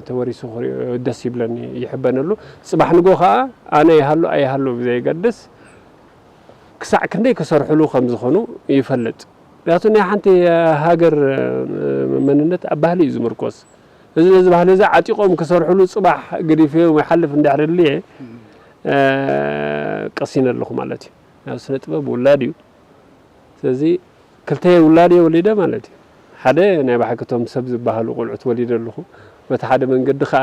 ተወሪሱ ክሪኦ ደስ ይብለኒ፣ ይሕበነሉ። ፅባሕ ንጎ ከዓ ኣነ ይሃሉ ኣይሃሉ ብዘይገድስ ክሳዕ ክንደይ ክሰርሕሉ ከም ዝኾኑ ይፈልጥ። ምክንያቱ ናይ ሓንቲ ሃገር መንነት ኣብ ባህሊ እዩ ዝምርኮስ። እዚ ነዚ ባህሊ እዚ ዓጢቖም ክሰርሕሉ ፅባሕ ግዲፈዮም ይሓልፍ እንድሕር ልየ ቀሲነ ኣለኹ ማለት እዩ። ናብ ስነ ጥበብ ውላድ እዩ። ስለዚ ክልተ ውላድ እየ ወሊደ ማለት እዩ። ሓደ ናይ ብሓቂ እቶም ሰብ ዝበሃሉ ቆልዑት ወሊደ ኣለኹ። በቲ ሓደ መንገዲ ከዓ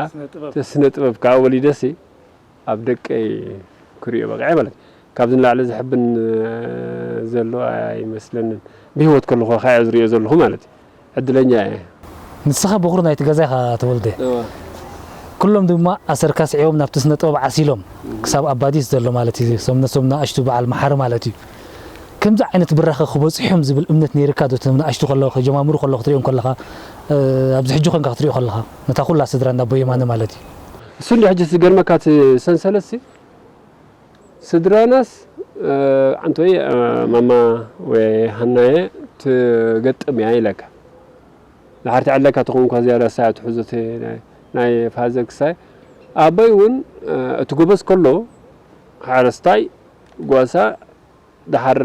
ስነ ጥበብ ከዓ ወሊደሲ ኣብ ደቀይ ክሪኦ በቂዐ ማለት እዩ። ካብዚ ንላዕሊ ዘሕብን ዘሎ ኣይመስለንን። ብህይወት ከለኹ ከዓ ዝሪኦ ዘለኹ ማለት እዩ። ዕድለኛ እየ። ንስኻ በኹሪ ናይቲ ገዛ ኢኻ ተወልደ። ኩሎም ድማ ኣሰርካ ስዒቦም ናብቲ ስነ ጥበብ ዓሲሎም ክሳብ ኣባዲስ ዘሎ ማለት እዩ። ሶም ነሶም ንኣሽቱ በዓል መሓሪ ማለት እዩ። ከምዚ ዓይነት ብራኸ ክበፅሖም ዝብል እምነት ነይርካ ዶ? እቶም ንኣሽቱ ከለዉ ክጀማምሩ ከለዉ ክትሪኦም ከለኻ ኣብዚ ሕጂ ኮንካ ክትሪኦ ከለኻ ነታ ኩላ ስድራ እንዳ ኣቦ የማነ ማለት እዩ። እሱ እንዲ ሕጂ ዝገርመካ እቲ ሰንሰለት ሲ ስድራናስ ኣንተ ወይ ማማ ወይ ሃናየ ትገጥም እያ ኢለካ። ድሓር ትዕለካ ተኾንኳ ዝያዳ ሳያ ትሕዞ ናይ ፋዘር ክሳይ ኣቦይ እውን እቲ ጎበዝ ከሎ ሓረስታይ ጓሳ ድሓር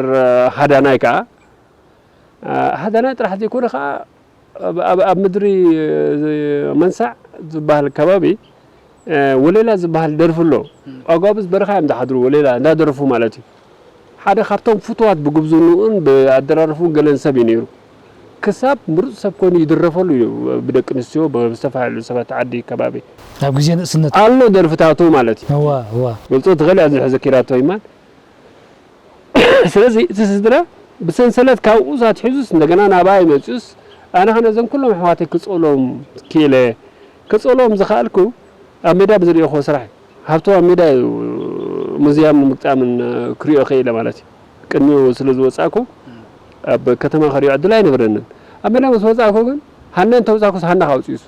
ሃዳናይ ከዓ ሃዳናይ ጥራሕ ዘይኮነ ከዓ ኣብ ምድሪ መንሳዕ ዝበሃል ከባቢ ወሌላ ዝበሃል ደርፊ ኣሎ። ኣጓብዝ በረኻ እዮም ዝሓድሩ ወሌላ እንዳደረፉ ማለት እዩ። ሓደ ካብቶም ፍቱዋት ብጉብዝንኡን ብኣደራርፉን ገለን ሰብ እዩ ነይሩ። ክሳብ ምሩፅ ሰብ ኮይኑ ይድረፈሉ እዩ ብደቂ ኣንስትዮ ብዝተፈላለዩ ሰባት ዓዲ ከባቢ ኣብ ግዜ ንእስነት ኣሎ ደርፍታቱ ማለት እዩ። እዋ እዋ ገልፆ ትኽእል እያ ዝሕዘ ኪራቶ ይማን ስለዚ እቲ ስድራ ብሰንሰለት ካብ ኡስ ኣትሒዙስ እንደገና ናባይ መፂኡስ ኣነ ከ ነዞም ኩሎም ኣሕዋተይ ክፀሎም ክኢለ። ክፀሎም ዝኸኣልኩ ኣብ ሜዳ ብዝሪኦኹዎ ስራሕ እዩ። ሃብቶም ኣብ ሜዳ እዩ ምዝያም ንምግጣምን ክሪኦ ክኢለ ማለት እዩ። ቅድሚኡ ስለ ዝወፃእኩ ኣብ ከተማ ክሪኦ ዕድል ኣይነበረንን። ኣብ ሜዳ ምስ ወፃእኩ ግን ሃና እንተውፃእኩስ ሃና ካውፅዩስ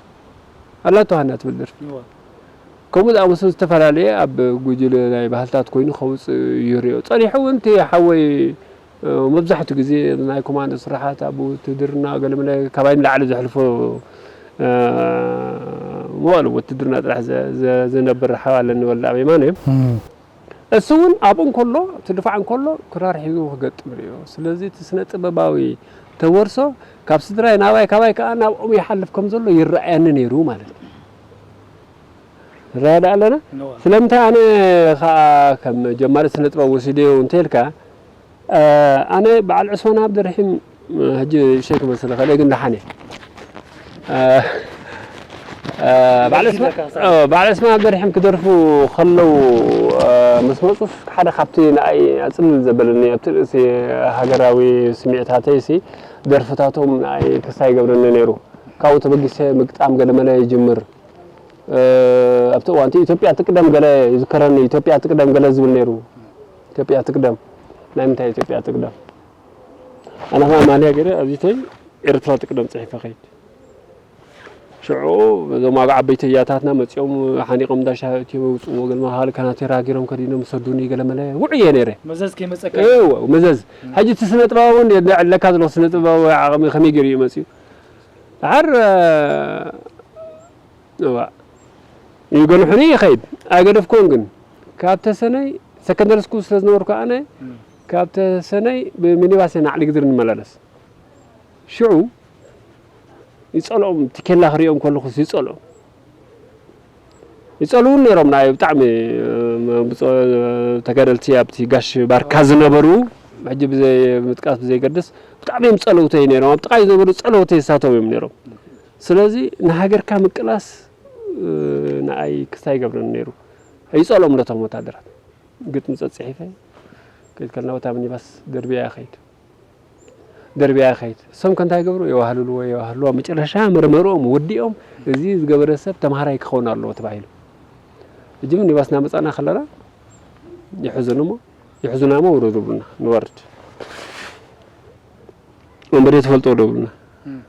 ኣላቶ ሃና ትብል ደርፊ። ከምኡ ዝኣመሰሉ ዝተፈላለየ ኣብ ጉጅለ ናይ ባህልታት ኮይኑ ከውፅእ ይሪኦ ፀኒሑ እውን እቲ ሓወይ መብዛሕትኡ ግዜ ናይ ኮማንዶ ስራሓት ኣብ ውትድርና ገለመለ ካባይ ንላዕሊ ዘሕልፎ መዋእሉ ውትድርና ጥራሕ ዘነብር ሓው ኣለኒ ወልደ ኣብ የማነ እሱ እውን ኣብኡ እንከሎ፣ እቲ ድፋዕ እንከሎ ክራር ሒዙ ክገጥም ርእዮ። ስለዚ እቲ ስነ ጥበባዊ ተወርሶ ካብ ስድራይ ናባይ፣ ካባይ ከኣ ናብኦም ይሓልፍ ከም ዘሎ ይረኣየኒ ነይሩ ማለት እዩ። ንረዳእ ኣለና። ንዋ። ስለምንታይ ኣነ ከኣ ከም ጀማሪ ስነ ጥበብ ወሲደዮ እንተልካ፣ እ፣ ኣነ በዓል ዑስማን ኣብደርሒም፣ እ፣ ሕጂ ሸይ ክመስል ይኽእል እየ፣ ግን ደሓን እየ። እ፣ እ፣ በዓል ዑስማን፣ እ፣ በዓል ዑስማን ኣብደርሒም ክደርፉ ከለዉ፣ እ፣ ምስ መጹስ ሓደ ካብቲ ንኣይ ኣጽልል ዘበለኒ ኣብቲ ርእሲ ሃገራዊ ስምዒታተይሲ ደርፍታቶም ንኣይ ክስታይ ይገብረኒ ነይሩ። ካብኡ ተበጊሰ ምግጣም ገለመለ ይጅምር። እ፣ ኣብቲ እዋን እቲ ኢትዮጵያ ትቅደም ገለ ይዝከረኒ፣ ኢትዮጵያ ትቅደም ገለ ዝብል ነይሩ። ኢትዮጵያ ትቅደም፣ ናይ ምንታይ ኢትዮጵያ ትቅደም? ኣነ ኸኣ ማልያ ገይረ ኣብዚተይ ኤርትራ ትቅደም ጽሒፈ ከይድ። ሽዑ እዞም ኣብ ዓበይቲ እያታትና መጺኦም ሓኒቖም እንዳ ሻሂ እትዮም የውጽእዎ፣ ገለ መኻል ካናቴራ ገይሮም ከዲኖም ይሰዱኒ፣ ገለመለ ውዑይ እየ ነይረ። መዘዝ ከይመጸካ። እወ፣ መዘዝ። ሕጂ እቲ ስነ ጥበባዊ እውን የለካ ዘሎ ስነ ጥበባዊ ዓቕሚ ከመይ ገይሩ እዩ መጺኡ? ደሓር፣ እዋ፣ ይገንሑኒ ይኸይድ። ኣይገደፍኩዎን ግን። ካብ ተሰነይ ሰከንደሪ ስኩል ስለ ዝነበርኩ ኣነ፣ እም። ካብ ተሰነይ ብሚኒባስ ኢና ዓሊ ግድሪ ንመላለስ። ሽዑ ይጸልኦም፣ እቲ ኬላ ክሪኦም ከለኹስ ይጸልኦም። ይጸልኡን ነይሮም፣ ናይ ብጣዕሚ፣ እም፣ ብጾ-፣ ተጋደልቲ ኣብቲ ጋሽ ባርካ ዝነበሩ፣ ሕጂ ብዘይ ምጥቃስ ብዘይገድስ፣ ብጣዕሚ እዮም ጸለውተይ ነይሮም። ኣብ ጥቓይ ዝነበሩ ጸለውተይ እሳቶም እዮም ነይሮም። ስለዚ ንሃገርካ ምቅላስ፣ እ፣ ንኣይ ክስታይ ይገብረኒ ነይሩ። ይጸልኦም ነቶም ወታደራት። ግጥሚ ጸጽሒፈ፣ ከይድ ከለና በታ ሚኒባስ ደርብያ ይኸይድ። ደርብያ ይኸይድ። እሶም ከ እንታይ ይገብሩ? የዋህልልዎ፣ የዋህልልዎ። መጨረሻ መርመርኦም ወዲኦም፣ እዚ ዝገበረ ሰብ ተምሃራይ ክኸውን ኣለዎ ተባሂሉ። ሕጂ ሚኒባስ እናመጻና ከለና፣ ይሕዙን እሞ፣ ይሕዙና እሞ ውረዱ ብሉና፣ ንወርድ። ወንበዴ ትፈልጦ ዶ ብሉና። እም።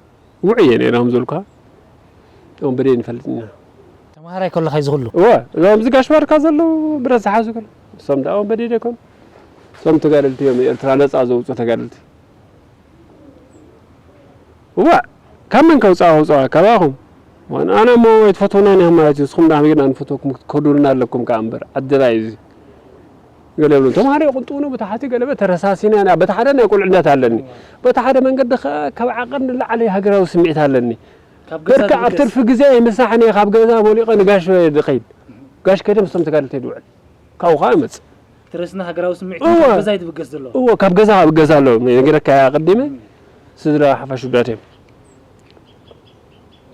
ውዑይ እየ ነይረ፣ ከም ዘልኳ ወንበዴ ንፈልጥ ኢና። ተምሃራይ ከለኻ እዩ ዝኽሉ? እወ፣ እዞም እዚ ጋሽ ባርካ ዘለዉ ብረት ዝሓዙ ከለ፣ እሶም ደኣ ወንበዴ ዶ ይኮኑ? እሶም ተጋደልቲ እዮም፣ ኤርትራ ነጻ ዘውጽኡ ተጋደልቲ። እወ፣ ካብ መን ከውጽኣ ከውጽኣ? ካባኹም። ዋን ኣነ እሞ ኣይትፈትዉናን ኢኹም ማለት እዩ። ንስኹም ደኣ ከመይ ጌርና ንፈትወኩም? ክትከዱልና ኣለኩም ከኣ እምበር። ዓድና እዩ እዚ። ገለ ይብሉ፣ ተምሃሮ ይቕንጥውኑ፣ በቲ ሓቲ ገለ በ-፣ ተረሳሲና ኢና። በቲ ሓደ ናይ ቁልዕነት ኣለኒ። በቲ ሓደ መንገዲ ከኣ ካብ ዓቐን ንላዕሊ ሃገራዊ ስምዒት ኣለኒ። ካብ ገዛ በርካ ኣብ ዝብገስ። ትርፊ ግዜ ምሳሕን እየ ካብ ገዛ ወሊቐ ንጋሽ ድኸይድ። ጋሽ ከይደ ምስቶም ተጋደልቲ ድውዕል። ካብኡ ከኣ እመጽእ። ትረስና ሃገራዊ ስምዒት እወ። ካብ ገዛ እዩ ዝብገስ ዘሎ። እወ፣ ካብ ገዛ ክብገስ ኣሎ። ነጊረካ እየ ኣቐዲመ። እም። ስድራ ሓፋሽ ውዳት እዮም።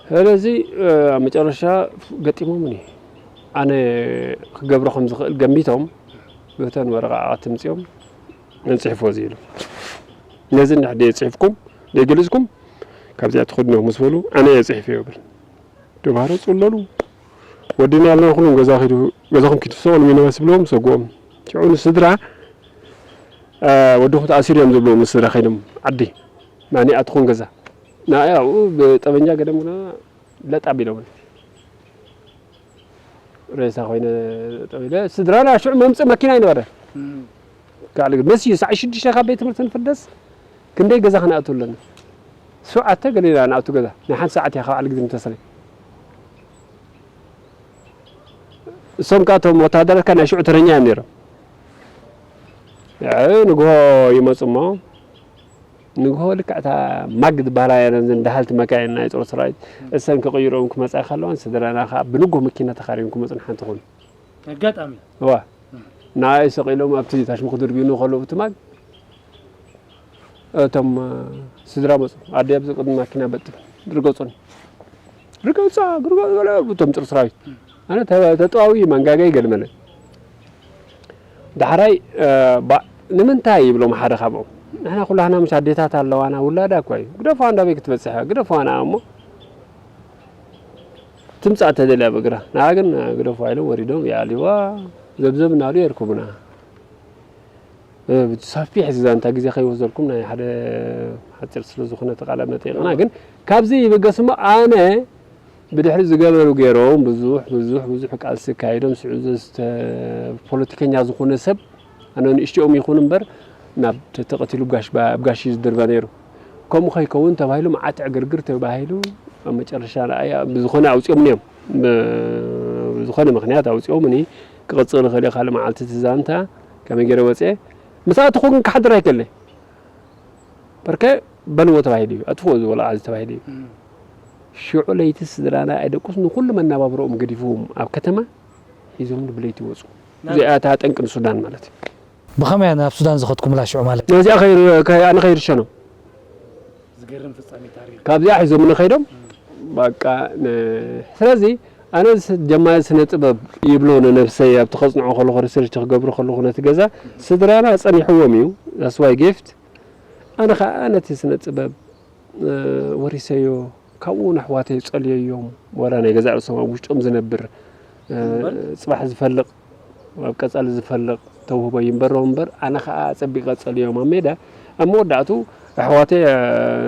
ስለዚ፣ እ፣ ኣብ መጨረሻ ገጢሞምኒ። ኣነ ክገብሮ ከም ዝኽእል ገሚቶም፣ በተን ወረቓቕቲ ኣምጺኦም፣ "መን ጽሒፍዎ እዚ?" ኢሉ። "ነዚ እንድሕር ደየጽሒፍኩም፣ ደይገሊጽኩም፣ ካብዚኣ ትኸድንዎ ምስ በሉ፣ ኣነ እየ ጽሒፈዮ" ይብል። ተምሃሮ ጽለሉ። "ወዲና ኣለና፣ ኩሎም ገዛ ኪዱ፣ ገዛኹም ኪዱ፣ ሰቐሉ ሚኒባስ" ይብልዎም፣ ሰግኦም። ሽዑ ንስድራ፣ እ፣ "ወድኹም ተኣሲሩ እዮም" ዝብልዎም ንስድራ ከይዶም ዓዲ። "ናኒ ኣትኹም ገዛ?" ንዓይ ኣብኡ ብጠበንጃ ገደም ግና ለጥ ኣቢሎምኒ። ሬሳ ኮይነ ጠቢለ፣ ስድራና ሽዑ መምጽእ መኪና ኣይነበረ። እም። ካልእ ግን መሲዩ ሰዓት ሽዱሽተ ካብ ቤት ትምህርቲ ንፍደስ፣ ክንደይ ገዛ ክንኣቱ ኣለና? ሸውዓተ ገለ ኢና ንኣቱ ገዛ። ናይ ሓንቲ ሰዓት እያ ካብ ዓሊ ግድሪ ንተሰነይ። እሶም ከኣ እቶም ወታደራት ከኣ ናይ ሽዑ ተረኛ እዮም ነይሮም። ንግሆ ይመጹ እሞ፣ ንግሆ ልክዕ እታ ማግ ዝበሃላ እየን፣ እዘን ደሃልቲ መካይን ናይ ጦር ሰራዊት፣ እሰን ክቕይርኦም ክመጻ ከለዋን፣ ስድራና ከኣ ብንግሆ መኪና ተኻርዮም ክመጹ ንሓንቲ ኾኑ። ኣጋጣሚ። እዋ። ንዓይ ሰቒሎም ኣብቲ ታሽሙ ክድርብዩኒ ከለዉ፣ ኣብቲ ማግ፣ እቶም፣ እ፣ ስድራ መጹ። ኣደይ ኣብዚ ቅድሚ ማኪና በጥ ርገጹኒ። ርገጻ፣ ግርገ-፣ ገለ እቶም ጦር ሰራዊት። ኣነ ተ-፣ ተጠዋዊ መንጋገይ ገልመለ። ዳሕራይ፣ እ፣ ባ-፣ ንምንታይ ይብሎም ሓደ ካብኦም፣ "ንሕና ኩላህና ምሽ ኣዴታት ኣለዋና፣ ውላዳ እኳ እዩ። ግደፍዋ፣ እንዳበይ ክትበጽሕ እያ? ግደፍዋ ንዓ እሞ ትምጻእ ተደልያ ብእግራ። ንዓ ግን ግደፍዋ" ኢሎም ወሪዶም ይኣልይዋ፣ ዘብዘብ እናበሉ የርክቡና። እ፣ ሰፊሕ እዚ ዛንታ ግዜ ከይወሰድኩም ናይ ሓደ ሓጺር ስለ ዝኾነ ተቃለ መጠይቕና፣ ግን ካብዚ ይብገስ እሞ ኣነ ብድሕሪ ዝገበሩ ገይሮም ብዙሕ፣ ብዙሕ፣ ብዙሕ ቃልሲ ኣካይዶም፣ ስዑ ዘዝተ-፣ ፖለቲከኛ ዝኾነ ሰብ፣ ኣነ ንእሽቲኦም ይኹን እምበር፣ ናብ ተ-፣ ተቐቲሉ ብጋሽ ባ-፣ ብጋሽ እዩ ዝድርበ ነይሩ። ከምኡ ከይከውን ተባሂሉ መዓት ዕግርግር ተባሂሉ፣ ኣብ መጨረሻ ንኣይ ብዝኾነ ኣውፂኦምኒ እዮም። ብ-፣ ብዝኾነ ምኽንያት ኣውፂኦምኒ። ክቕጽል ይኽእል እዩ። ካልእ መዓልቲ እቲ ዛንታ ከመይ ገይረ ወጽኤ ምስ ኣተኹ ግን ክሓድር ኣይከለይ። በርከ በልዎ ተባሂሉ እዩ። ኣጥፍኦ እዚ ወላዓ እዚ ተባሂሉ እዩ። ሽዑ ለይቲ ስድራና ኣይደቁስ ንኹሉ መናባብሮኦም ገዲፍዎም ኣብ ከተማ ሒዞም ብለይቲ ይወጹ። እዚኣ እታ ጠንቂ ንሱዳን ማለት እዩ። ብኸመይ ናብ ሱዳን ዝኸድኩምላ ሽዑ ማለት ነዚኣ ከይር- ከ- ኣነ ከይርሸኖ ዝገርም ፍጻሜ ታሪኽ ካብዚኣ ሒዞምኒ ከይዶም በቃ ነ- ስለዚ ኣነ ስ- ጀማሪ ስነ ጥበብ ይብሎ ንነብሰይ ኣብቲ ከጽንዖ ከለኹ ሪሰርች ክገብሩ ከለኹ ነቲ ገዛ ስድራና ጸኒሕዎም እዩ that's why gift ኣነ ከዓ ነቲ ስነ ጥበብ እ፣ ወሪሰዮ ካብኡ ንኣሕዋተይ ጸልየዮም ዋላ ናይ ገዛእ ርእሶም ኣብ ውሽጦም ዝነብር እ፣ እምበር? ጽባሕ ዝፈልቕ ኣብ ቀጻሊ ዝፈልቕ ተውህቦ ይንበሮም እምበር ኣነ ከዓ ኣጸቢቐ ጸልዮም ኣብ ሜዳ ኣብ መወዳእቱ ኣሕዋተይ እ፣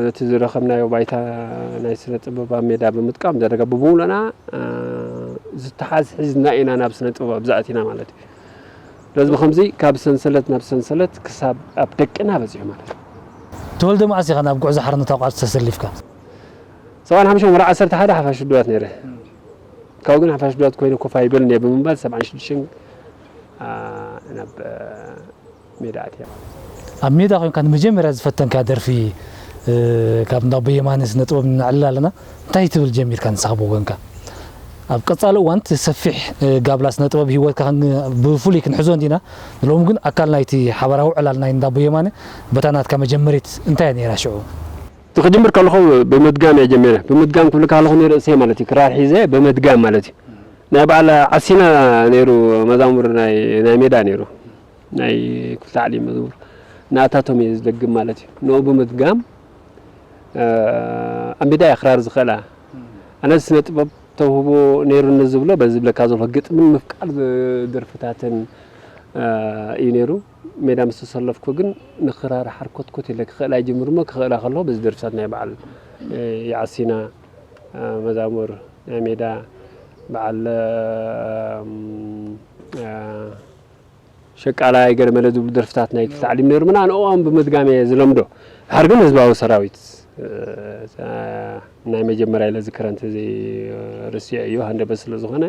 ነቲ ዝረኸብናዮ ባይታ ናይ ስነ ጥበብ ኣብ ሜዳ ብምጥቃም ዳርጋ ብምሉእና እ፣ ዝተሓዝሒዝና ኢና ናብ ስነ ጥበብ ዝኣቲና ማለት እዩ ስለዚ ብከምዚ ካብ ሰንሰለት ናብ ሰንሰለት ክሳብ ኣብ ደቅና በፂሑ ማለት እዩ ተወልደ መዓስ ኢኻ ናብ ጉዕዞ ሓርነት ኣቋርት ተሰሊፍካ ሰብዓን ሓሙሽተን ወርሒ ዓሰርተ ሓደ ሓፋሽ ውድባት ነይረ ካብኡ ግን ሓፋሽ ውድባት ኮይኑ ኮፍ ኣይበልን እየ ብምባል ሰብዓን ሽዱሽተን አ፣ ናብ አ፣ ሜዳ ኣትየ ማለት እዩ ኣብ ሜዳ ኮንካ ንመጀመርያ ዝፈተንካ ደርፊ እ፣ ካብ እንዳ ኣቦ የማነ ስነ ጥበብ ንዕልል ኣለና እንታይ ትብል ጀሚርካ ንስኻ ብወገንካ ኣብ ቀጻሊ እዋን እቲ ሰፊሕ እ፣ ጋብላ ስነ ጥበብ ህይወትካ ከን- ብፍሉይ ክንሕዞ እንዲና ንሎሚ ግን ኣካል ናይቲ ሓባራዊ ዕላል ናይ እንዳ ኣቦ የማነ በታ ናትካ መጀመሪት እንታይ እያ ነይራ ሽዑ ክጅምር ከለኹ ብምድጋም እየ ጀሚረ ብምድጋም ክብል ከለኹ ንርእሰይ ማለት እዩ ክራር ሒዘ ብምድጋም ማለት እዩ ናይ በዓል ዓሲና ነይሩ መዛሙር ናይ ናይ ሜዳ ነይሩ ናይ ክፍሊ ታዕሊም መዝሙር ንኣታቶም እየ ዝደግም ማለት እዩ ንኡ ብምድጋም ኣብ ሜዳ እየ ክራር ዝኽእላ ኣነ ስነ ጥበብ ተውህቦ ነይሩኒ ዝብሎ በዚ ዝብለካ ዘሎ ግጥምን ምፍቃር ደርፍታትን እዩ ነይሩ ሜዳ ምስ ተሰለፍኩ ግን ንክራር ሓርኮትኮት ኢለ ክኽእላ ይጅምር እሞ ክኽእላ ከለኹ በዚ ደርፍታት ናይ በዓል የዓሲና መዛሙር ናይ ሜዳ በዓል ሸቃላይ ገለ መለ ዝብሉ ደርፍታት ናይ ክፍሊ ዓሊም ነይሩ ምና ንኦም ብምድጋም እየ ዝለምዶ ድሓር ግን ህዝባዊ ሰራዊት ናይ መጀመርያ ኢለ ዝክረ እንተዘይ ርስዕ እዩ ሃንደበት ስለ ዝኾነ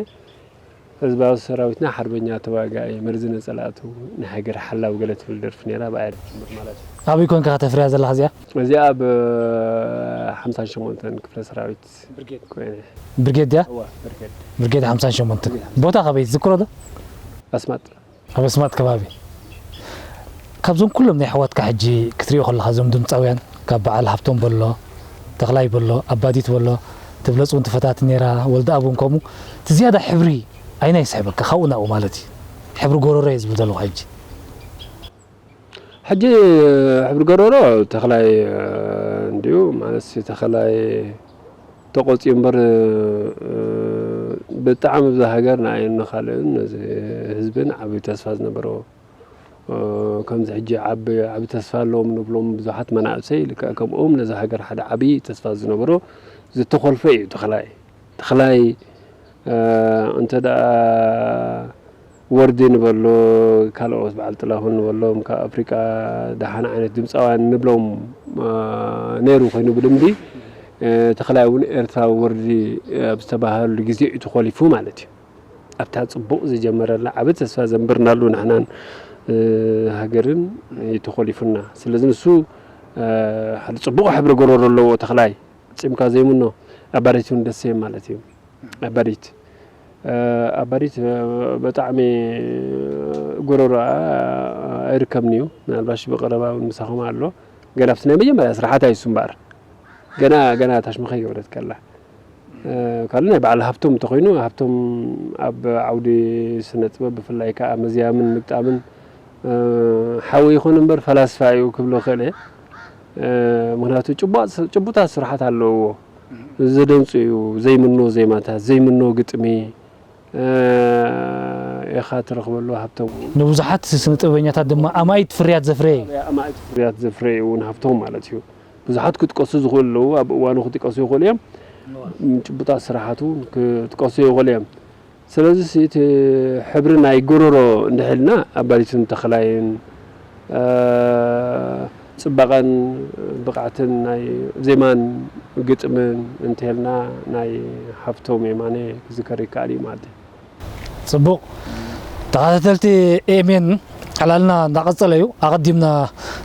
ህዝባዊ ሰራዊትና ሓርበኛ ተዋጋኢ መርዚ ነጸላእቱ ናይ ሃገር ሓላው ገለ ትብል ደርፊ ነይራ ብኣያ ትጅምር ማለት እዩ ኣበይ ኮንካ ከተፍርያ ዘለኻ እዚኣ እዚኣ ኣብ ሓምሳን ሸሞንተን ክፍለ ሰራዊት ብርጌድ ኮይነ ብርጌድ ድያ እዋ ብርጌድ ብርጌድ ሓምሳን ሸሞንተን ቦታ ካበይ ትዝክሮ ዶ ኣስማጥ ኣብ ኣስማጥ ከባቢ ካብዞም ኩሎም ናይ ኣሕዋትካ ሕጂ ክትሪኦ ከለኻ እዞም ድምፃውያን ካብ በዓል ሃብቶም በሎ ተኽላይ በሎ ኣባዲት በሎ ትብለፅ እውን ትፈታት ነራ ወልደ ኣብን ከምኡ እቲ ዝያዳ ሕብሪ ኣይና ይስሕበካ ካብኡ ናብኡ ማለት እዩ ሕብሪ ጎረሮ እየ ዝብል ዘለኹ ሕጂ ሕጂ ሕብሪ ጎረሮ ተኽላይ እንዲዩ ማለት ተኽላይ ተቆፅዩ እምበር ብጣዕሚ ብዛ ሃገር ንኣይን ንካልእን ነዚ ህዝብን ዓብዪ ተስፋ ዝነበሮ ከምዚ ሕጂ ዓቢ ዓቢ ተስፋ ኣለዎም ንብሎም ብዙሓት መናእሰይ ልክዕ ከምኦም ነዚ ሃገር ሓደ ዓቢ ተስፋ ዝነበሮ ዝተኾልፈ እዩ ተኽላይ ተኽላይ እንተ ደኣ ወርዲ ንበሎ ካልኦት በዓል ጥላሁን ንበሎም ካብ ኣፍሪቃ ደሓን ዓይነት ድምፃውያን ንብሎም ነይሩ ኮይኑ ብልምዲ ተኽላይ እውን ኤርትራዊ ወርዲ ኣብ ዝተባህሉ ግዜ እዩ ተኾሊፉ ማለት እዩ ኣብታ ፅቡቕ ዝጀመረላ ዓብ ተስፋ ዘንበርናሉ ንሕናን ሃገርን እዩ ተኾሊፉና ስለዚ ንሱ ሓደ ፅቡቕ ሕብሪ ጎረሮ ኣለዎ ተኽላይ ፂምካ ዘይምኖ ኣባሪት እውን ደስ ማለት እዩ ኣባሪት ኣባሪት ብጣዕሚ ጎረሮኣ ኣይርከብን እዩ ምናልባሽ ብቀረባ እውን ምሳኹም ኣሎ ገና ኣብቲ ናይ መጀመርያ ስራሓት ኣይሱ እምበኣር ገና ገና ታሽሙ ከይገበረት ከላ ካልእ ናይ በዓል ሃብቶም እንተኮይኑ ሃብቶም ኣብ ዓውዲ ስነ ጥበብ ብፍላይ ከዓ መዝያምን ምግጣምን ሓወይ ይኹን እምበር ፈላስፋ እዩ ክብሎ ክእል እየ ምክንያቱ ጭቡጣት ስራሓት ኣለውዎ ዘደንፁ እዩ ዘይምኖ ዜማታት ዘይምኖ ግጥሚ ኢኻ ትረኽበሉ ሃብቶም ንብዙሓት ስነ ጥበበኛታት ድማ ኣማኢት ፍርያት ዘፍረየ እዩ ኣማኢት ፍርያት ዘፍረየ እውን ሃብቶም ማለት እዩ ብዙሓት ክጥቀሱ ዝኽእሉ ኣለዉ ኣብ እዋኑ ክጥቀሱ ይኽእሉ እዮም ጭቡጣት ስራሓት እውን ክጥቀሱ ይኽእሉ እዮም ስለዚ እቲ ሕብሪ ናይ ጎረሮ እንድሕልና ኣባዲትን ተኽላይን ፅባቐን ብቕዓትን ናይ ዜማን ግጥምን እንተልና ናይ ሃፍቶም የማነ ክዝከር ይከኣል እዩ ማለት እዩ። ፅቡቕ ተኸታተልቲ ኤኤምኤን ዕላልና እንዳቐጸለ እዩ። ኣቐዲምና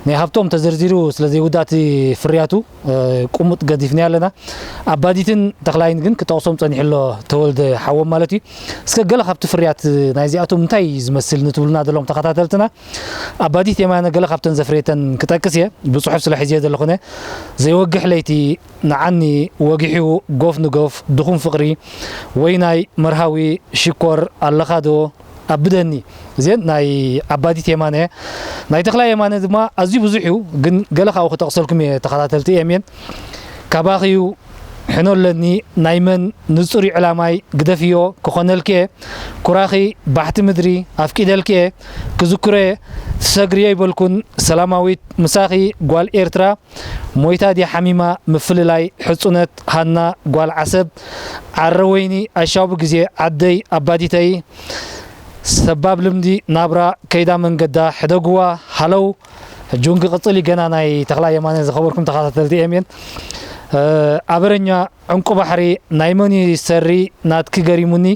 ናይ ሃብቶም ተዘርዚሩ ስለ ዘይውዳእቲ ፍርያቱ፣ እ፣ ቁሙጥ ገዲፍና ኣለና። ኣባዲትን ተኽላይን ግን ክጠቕሶም ጸኒሑ ኣሎ ተወልደ ሓዎም ማለት እዩ። እስከ ገለ ካብቲ ፍርያት ናይዚኣቶም እንታይ ዝመስል ንትብሉና ዘለኹም ተኸታተልትና፣ ኣባዲት የማነ ገለ ካብተን ዘፍረየተን ክጠቅስ እየ። ብጽሑፍ ስለ ሒዝዮ ዘለኹነ፣ ዘይወግሕ ለይቲ ንዓኒ ወጊሑ፣ ጎፍ ንጎፍ ድኹም ፍቕሪ፣ ወይናይ መርሃዊ ሽኮር ኣለኻዶ ኣብደኒ። እዚአን ናይ ኣባዲት የማነ እየ። ናይ ተኽላይ የማነ ድማ ኣዝዩ ብዙሕ እዩ፣ ግን ገለ ካብኡ ክጠቕሰልኩም እየ ተኸታተልቲ ኤምኤን። ካባኺዩ ሕኖ ኣለኒ ናይ መን ንጹር እዩ ዕላማይ ግደፍዮ ክኾነልኪ እየ። ኩራኺ ባሕቲ ምድሪ ኣፍቂደልኪ እየ ክዝክሮ እየ። ትሰግርዮ ይበልኩን ሰላማዊት ምሳኺ ጓል ኤርትራ ሞይታ ድያ ሓሚማ ምፍልላይ ሕጹነት ሃና ጓል ዓሰብ ዓረ ወይኒ ኣሻቡ ግዜ ዓደይ ኣባዲተይ ሰባብ ልምዲ ናብራ ከይዳ መንገዳ ሕደግዋ ሃለው። ሕጂ እውን ክቕጽል እዩ ገና ናይ ተኽላይ የማነ ዝኸበርኩም ተኸታተልቲ ኤምኤን። እ፣ ኣበረኛ ዕንቁ ባሕሪ ናይ መን እዩ ሰሪ ናትኪ ገሪሙኒ።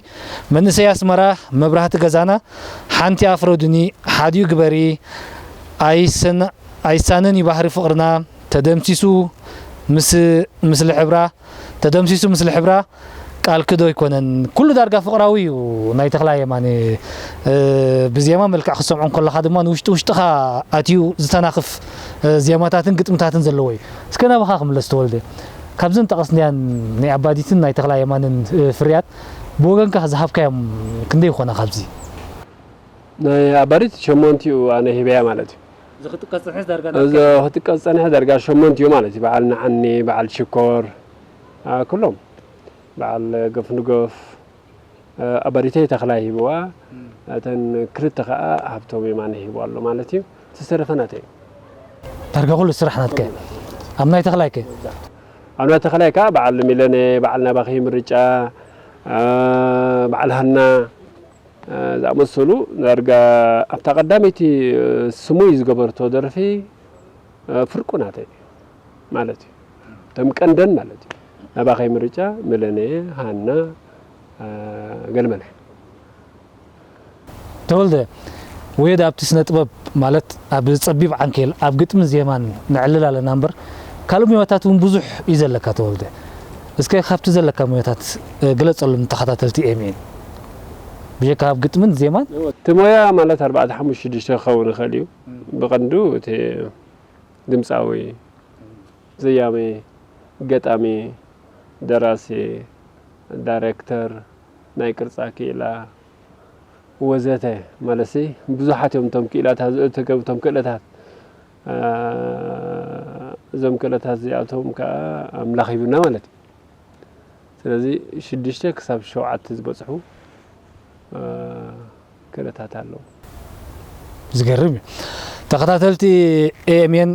መንእሰይ ኣስመራ መብራህቲ ገዛና ሓንቲ ኣፍረዱኒ ሓዲኡ ግበሪ ኣይሰና-፣ ኣይሳነን እዩ ባህሪ ፍቕርና ተደምሲሱ ምስ-፣ ምስሊ ሕብራ ተደምሲሱ ምስሊ ሕብራ ቃልኪ ዶ ኣይኮነን? ኩሉ ዳርጋ ፍቕራዊ እዩ ናይ ተኽላይ የማነ። እ፣ ብዜማ መልክዕ ክትሰምዖ እንከለኻ ድማ ንውሽጢ ውሽጥኻ ኣትዩ ዝተናኽፍ፣ እ፣ ዜማታትን ግጥምታትን ዘለዎ እዩ። እስከ ናባኻ ክምለስ ተወልደ። ካብዘን ጠቐስናያን ናይ ኣባዲትን ናይ ተኽላይ የማነን፣ እ፣ ፍርያት ብወገንካ ዝሃብካዮም ክንደይ ይኾና ካብዚ? ናይ ኣባዲት ሸሞንቲኡ ኣነ ሂበያ ማለት እዩ። እዚ ክጥቀስ ጽንሐስ ዳርጋ እዚ ናትካ እዩ። ክጥቀስ ጸንሐ ዳርጋ ሸሞንቲኡ ማለት እዩ። በዓል ንዓኒ፣ በዓል ሽኮር፣ አ፣ ኩሎም። በዓል ገፍ ንገፍ፣ አ፣ ኣባዲተይ ተኽላይ ሂብዋ። እም። እተን ክልተ ከኣ ሃብቶም የማነ ሂብዋ ኣሎ ማለት እዩ። ዝተረፈ ናተይ እዩ። ዳርጋ ኩሉ ስራሕ ናትካ እዩ። ኣብ ናይ ተኽላይ ከ? ኣብ ናይ ተኽላይ ከኣ በዓል ሚለነ፣ በዓል ናባኺ ምርጫ፣ አ፣ በዓል ሃና፣ እ፣ ዝኣመሰሉ ዳርጋ ኣብታ ቀዳመይቲ፣ እ፣ ስሙይ ዝገበርቶ ደርፊ፣ እ፣ ፍርቁ ናተይ ማለት እዩ። እቶም ቀንደን ማለት እዩ። ናባኸይ ምርጫ፣ መለነየ፣ ሃና፣ እ፣ ገልመለ። ተወልደ፣ ወየደ ኣብቲ ስነ ጥበብ ማለት ኣብ ጸቢብ ዓንኬል፣ ኣብ ግጥምን ዜማን ነዕልል ኣለና እምበር፣ ካልእ ሞያታት እውን ብዙሕ እዩ ዘለካ ተወልደ። እስከ ካብቲ ዘለካ ሞያታት፣ እ፣ ግለጸሎም ንተኸታተልቲ ኤምኤን። ብጀካ ኣብ ግጥምን ዜማን? እቲ ሞያ ማለት ኣርባዕተ፣ ሓሙሽተ፣ ሽዱሽተ ክኸውን ይኽእል እዩ። እም። ብቐንዱ እቲ ድምጻዊ፣ ዘያሚ፣ ገጣሚ፣ ደራሲ፣ ዳይሬክተር፣ ናይ ቅርጻ ክኢላ፣ ወዘተ ማለትሲ ብዙሓት እዮም እቶም ክኢላታት፣ እቶም ክእለታት። እ፣ እዞም ክእለታት እዚኣቶም ከኣ ኣምላኽ ሂቡና ማለት እዩ። ስለዚ ሽዱሽተ ክሳብ ሸውዓተ ዝበጽሑ፣ እ፣ ክእለታት ኣለዉ። ዝገርም እዩ። ተኸታተልቲ ኤኤምኤን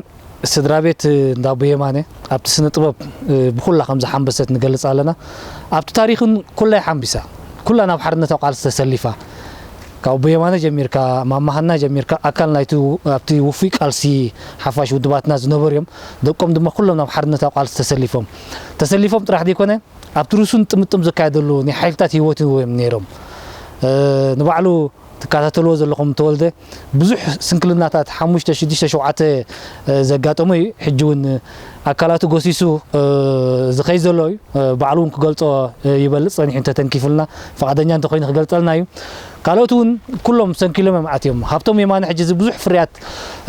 ስድራ ቤት እንዳ ኣቦ የማነ ኣብቲ ስነ ጥበብ፣ እ፣ ብኹላ ከም ዝሓንበሰት ንገልጽ ኣለና። ኣብቲ ታሪኽን ኩላ ሓንቢሳ፣ ኩላ ናብ ሓርነታዊ ቃልሲ ተሰሊፋ። ካብ ኣቦ የማነ ጀሚርካ፣ ማማ ሃና ጀሚርካ፣ ኣካል ናይቲ፣ ኣብቲ ውፉይ ቃልሲ ሓፋሽ ውድባትና ዝነበሩ እዮም። ደቆም ድማ ኩሎም ናብ ሓርነታዊ ቃልሲ ተሰሊፎም። ተሰሊፎም ጥራሕ ዘይኮነ፣ ኣብቲ ርሱን ጥምጥም ዘካየደሉ ናይ ሓይልታት ህይወት እዮም ነይሮም። እ፣ ንባዕሉ ትከታተልዎ ዘለኹም ተወልደ፣ ብዙሕ ስንክልናታት፣ ሓሙሽተ፣ ሽዱሽተ፣ ሸውዓተ፣ እ፣ ዘጋጠሞ እዩ። ሕጂ እውን ኣካላቱ ጎሲሱ፣ እ፣ ዝኸይድ ዘሎ እዩ። እ፣ ባዕሉ እውን ክገልጾ፣ እ፣ ይበልጽ ጸኒሑ እንተተንኪፉልና፣ ፍቓደኛ እንተኾይኑ ክገልጸልና እዩ። ካልኦት እውን ኩሎም ሰንኪሎም እዮም ኣትዮም። ሃብቶም የማነ ሕጂ እዚ ብዙሕ ፍርያት፣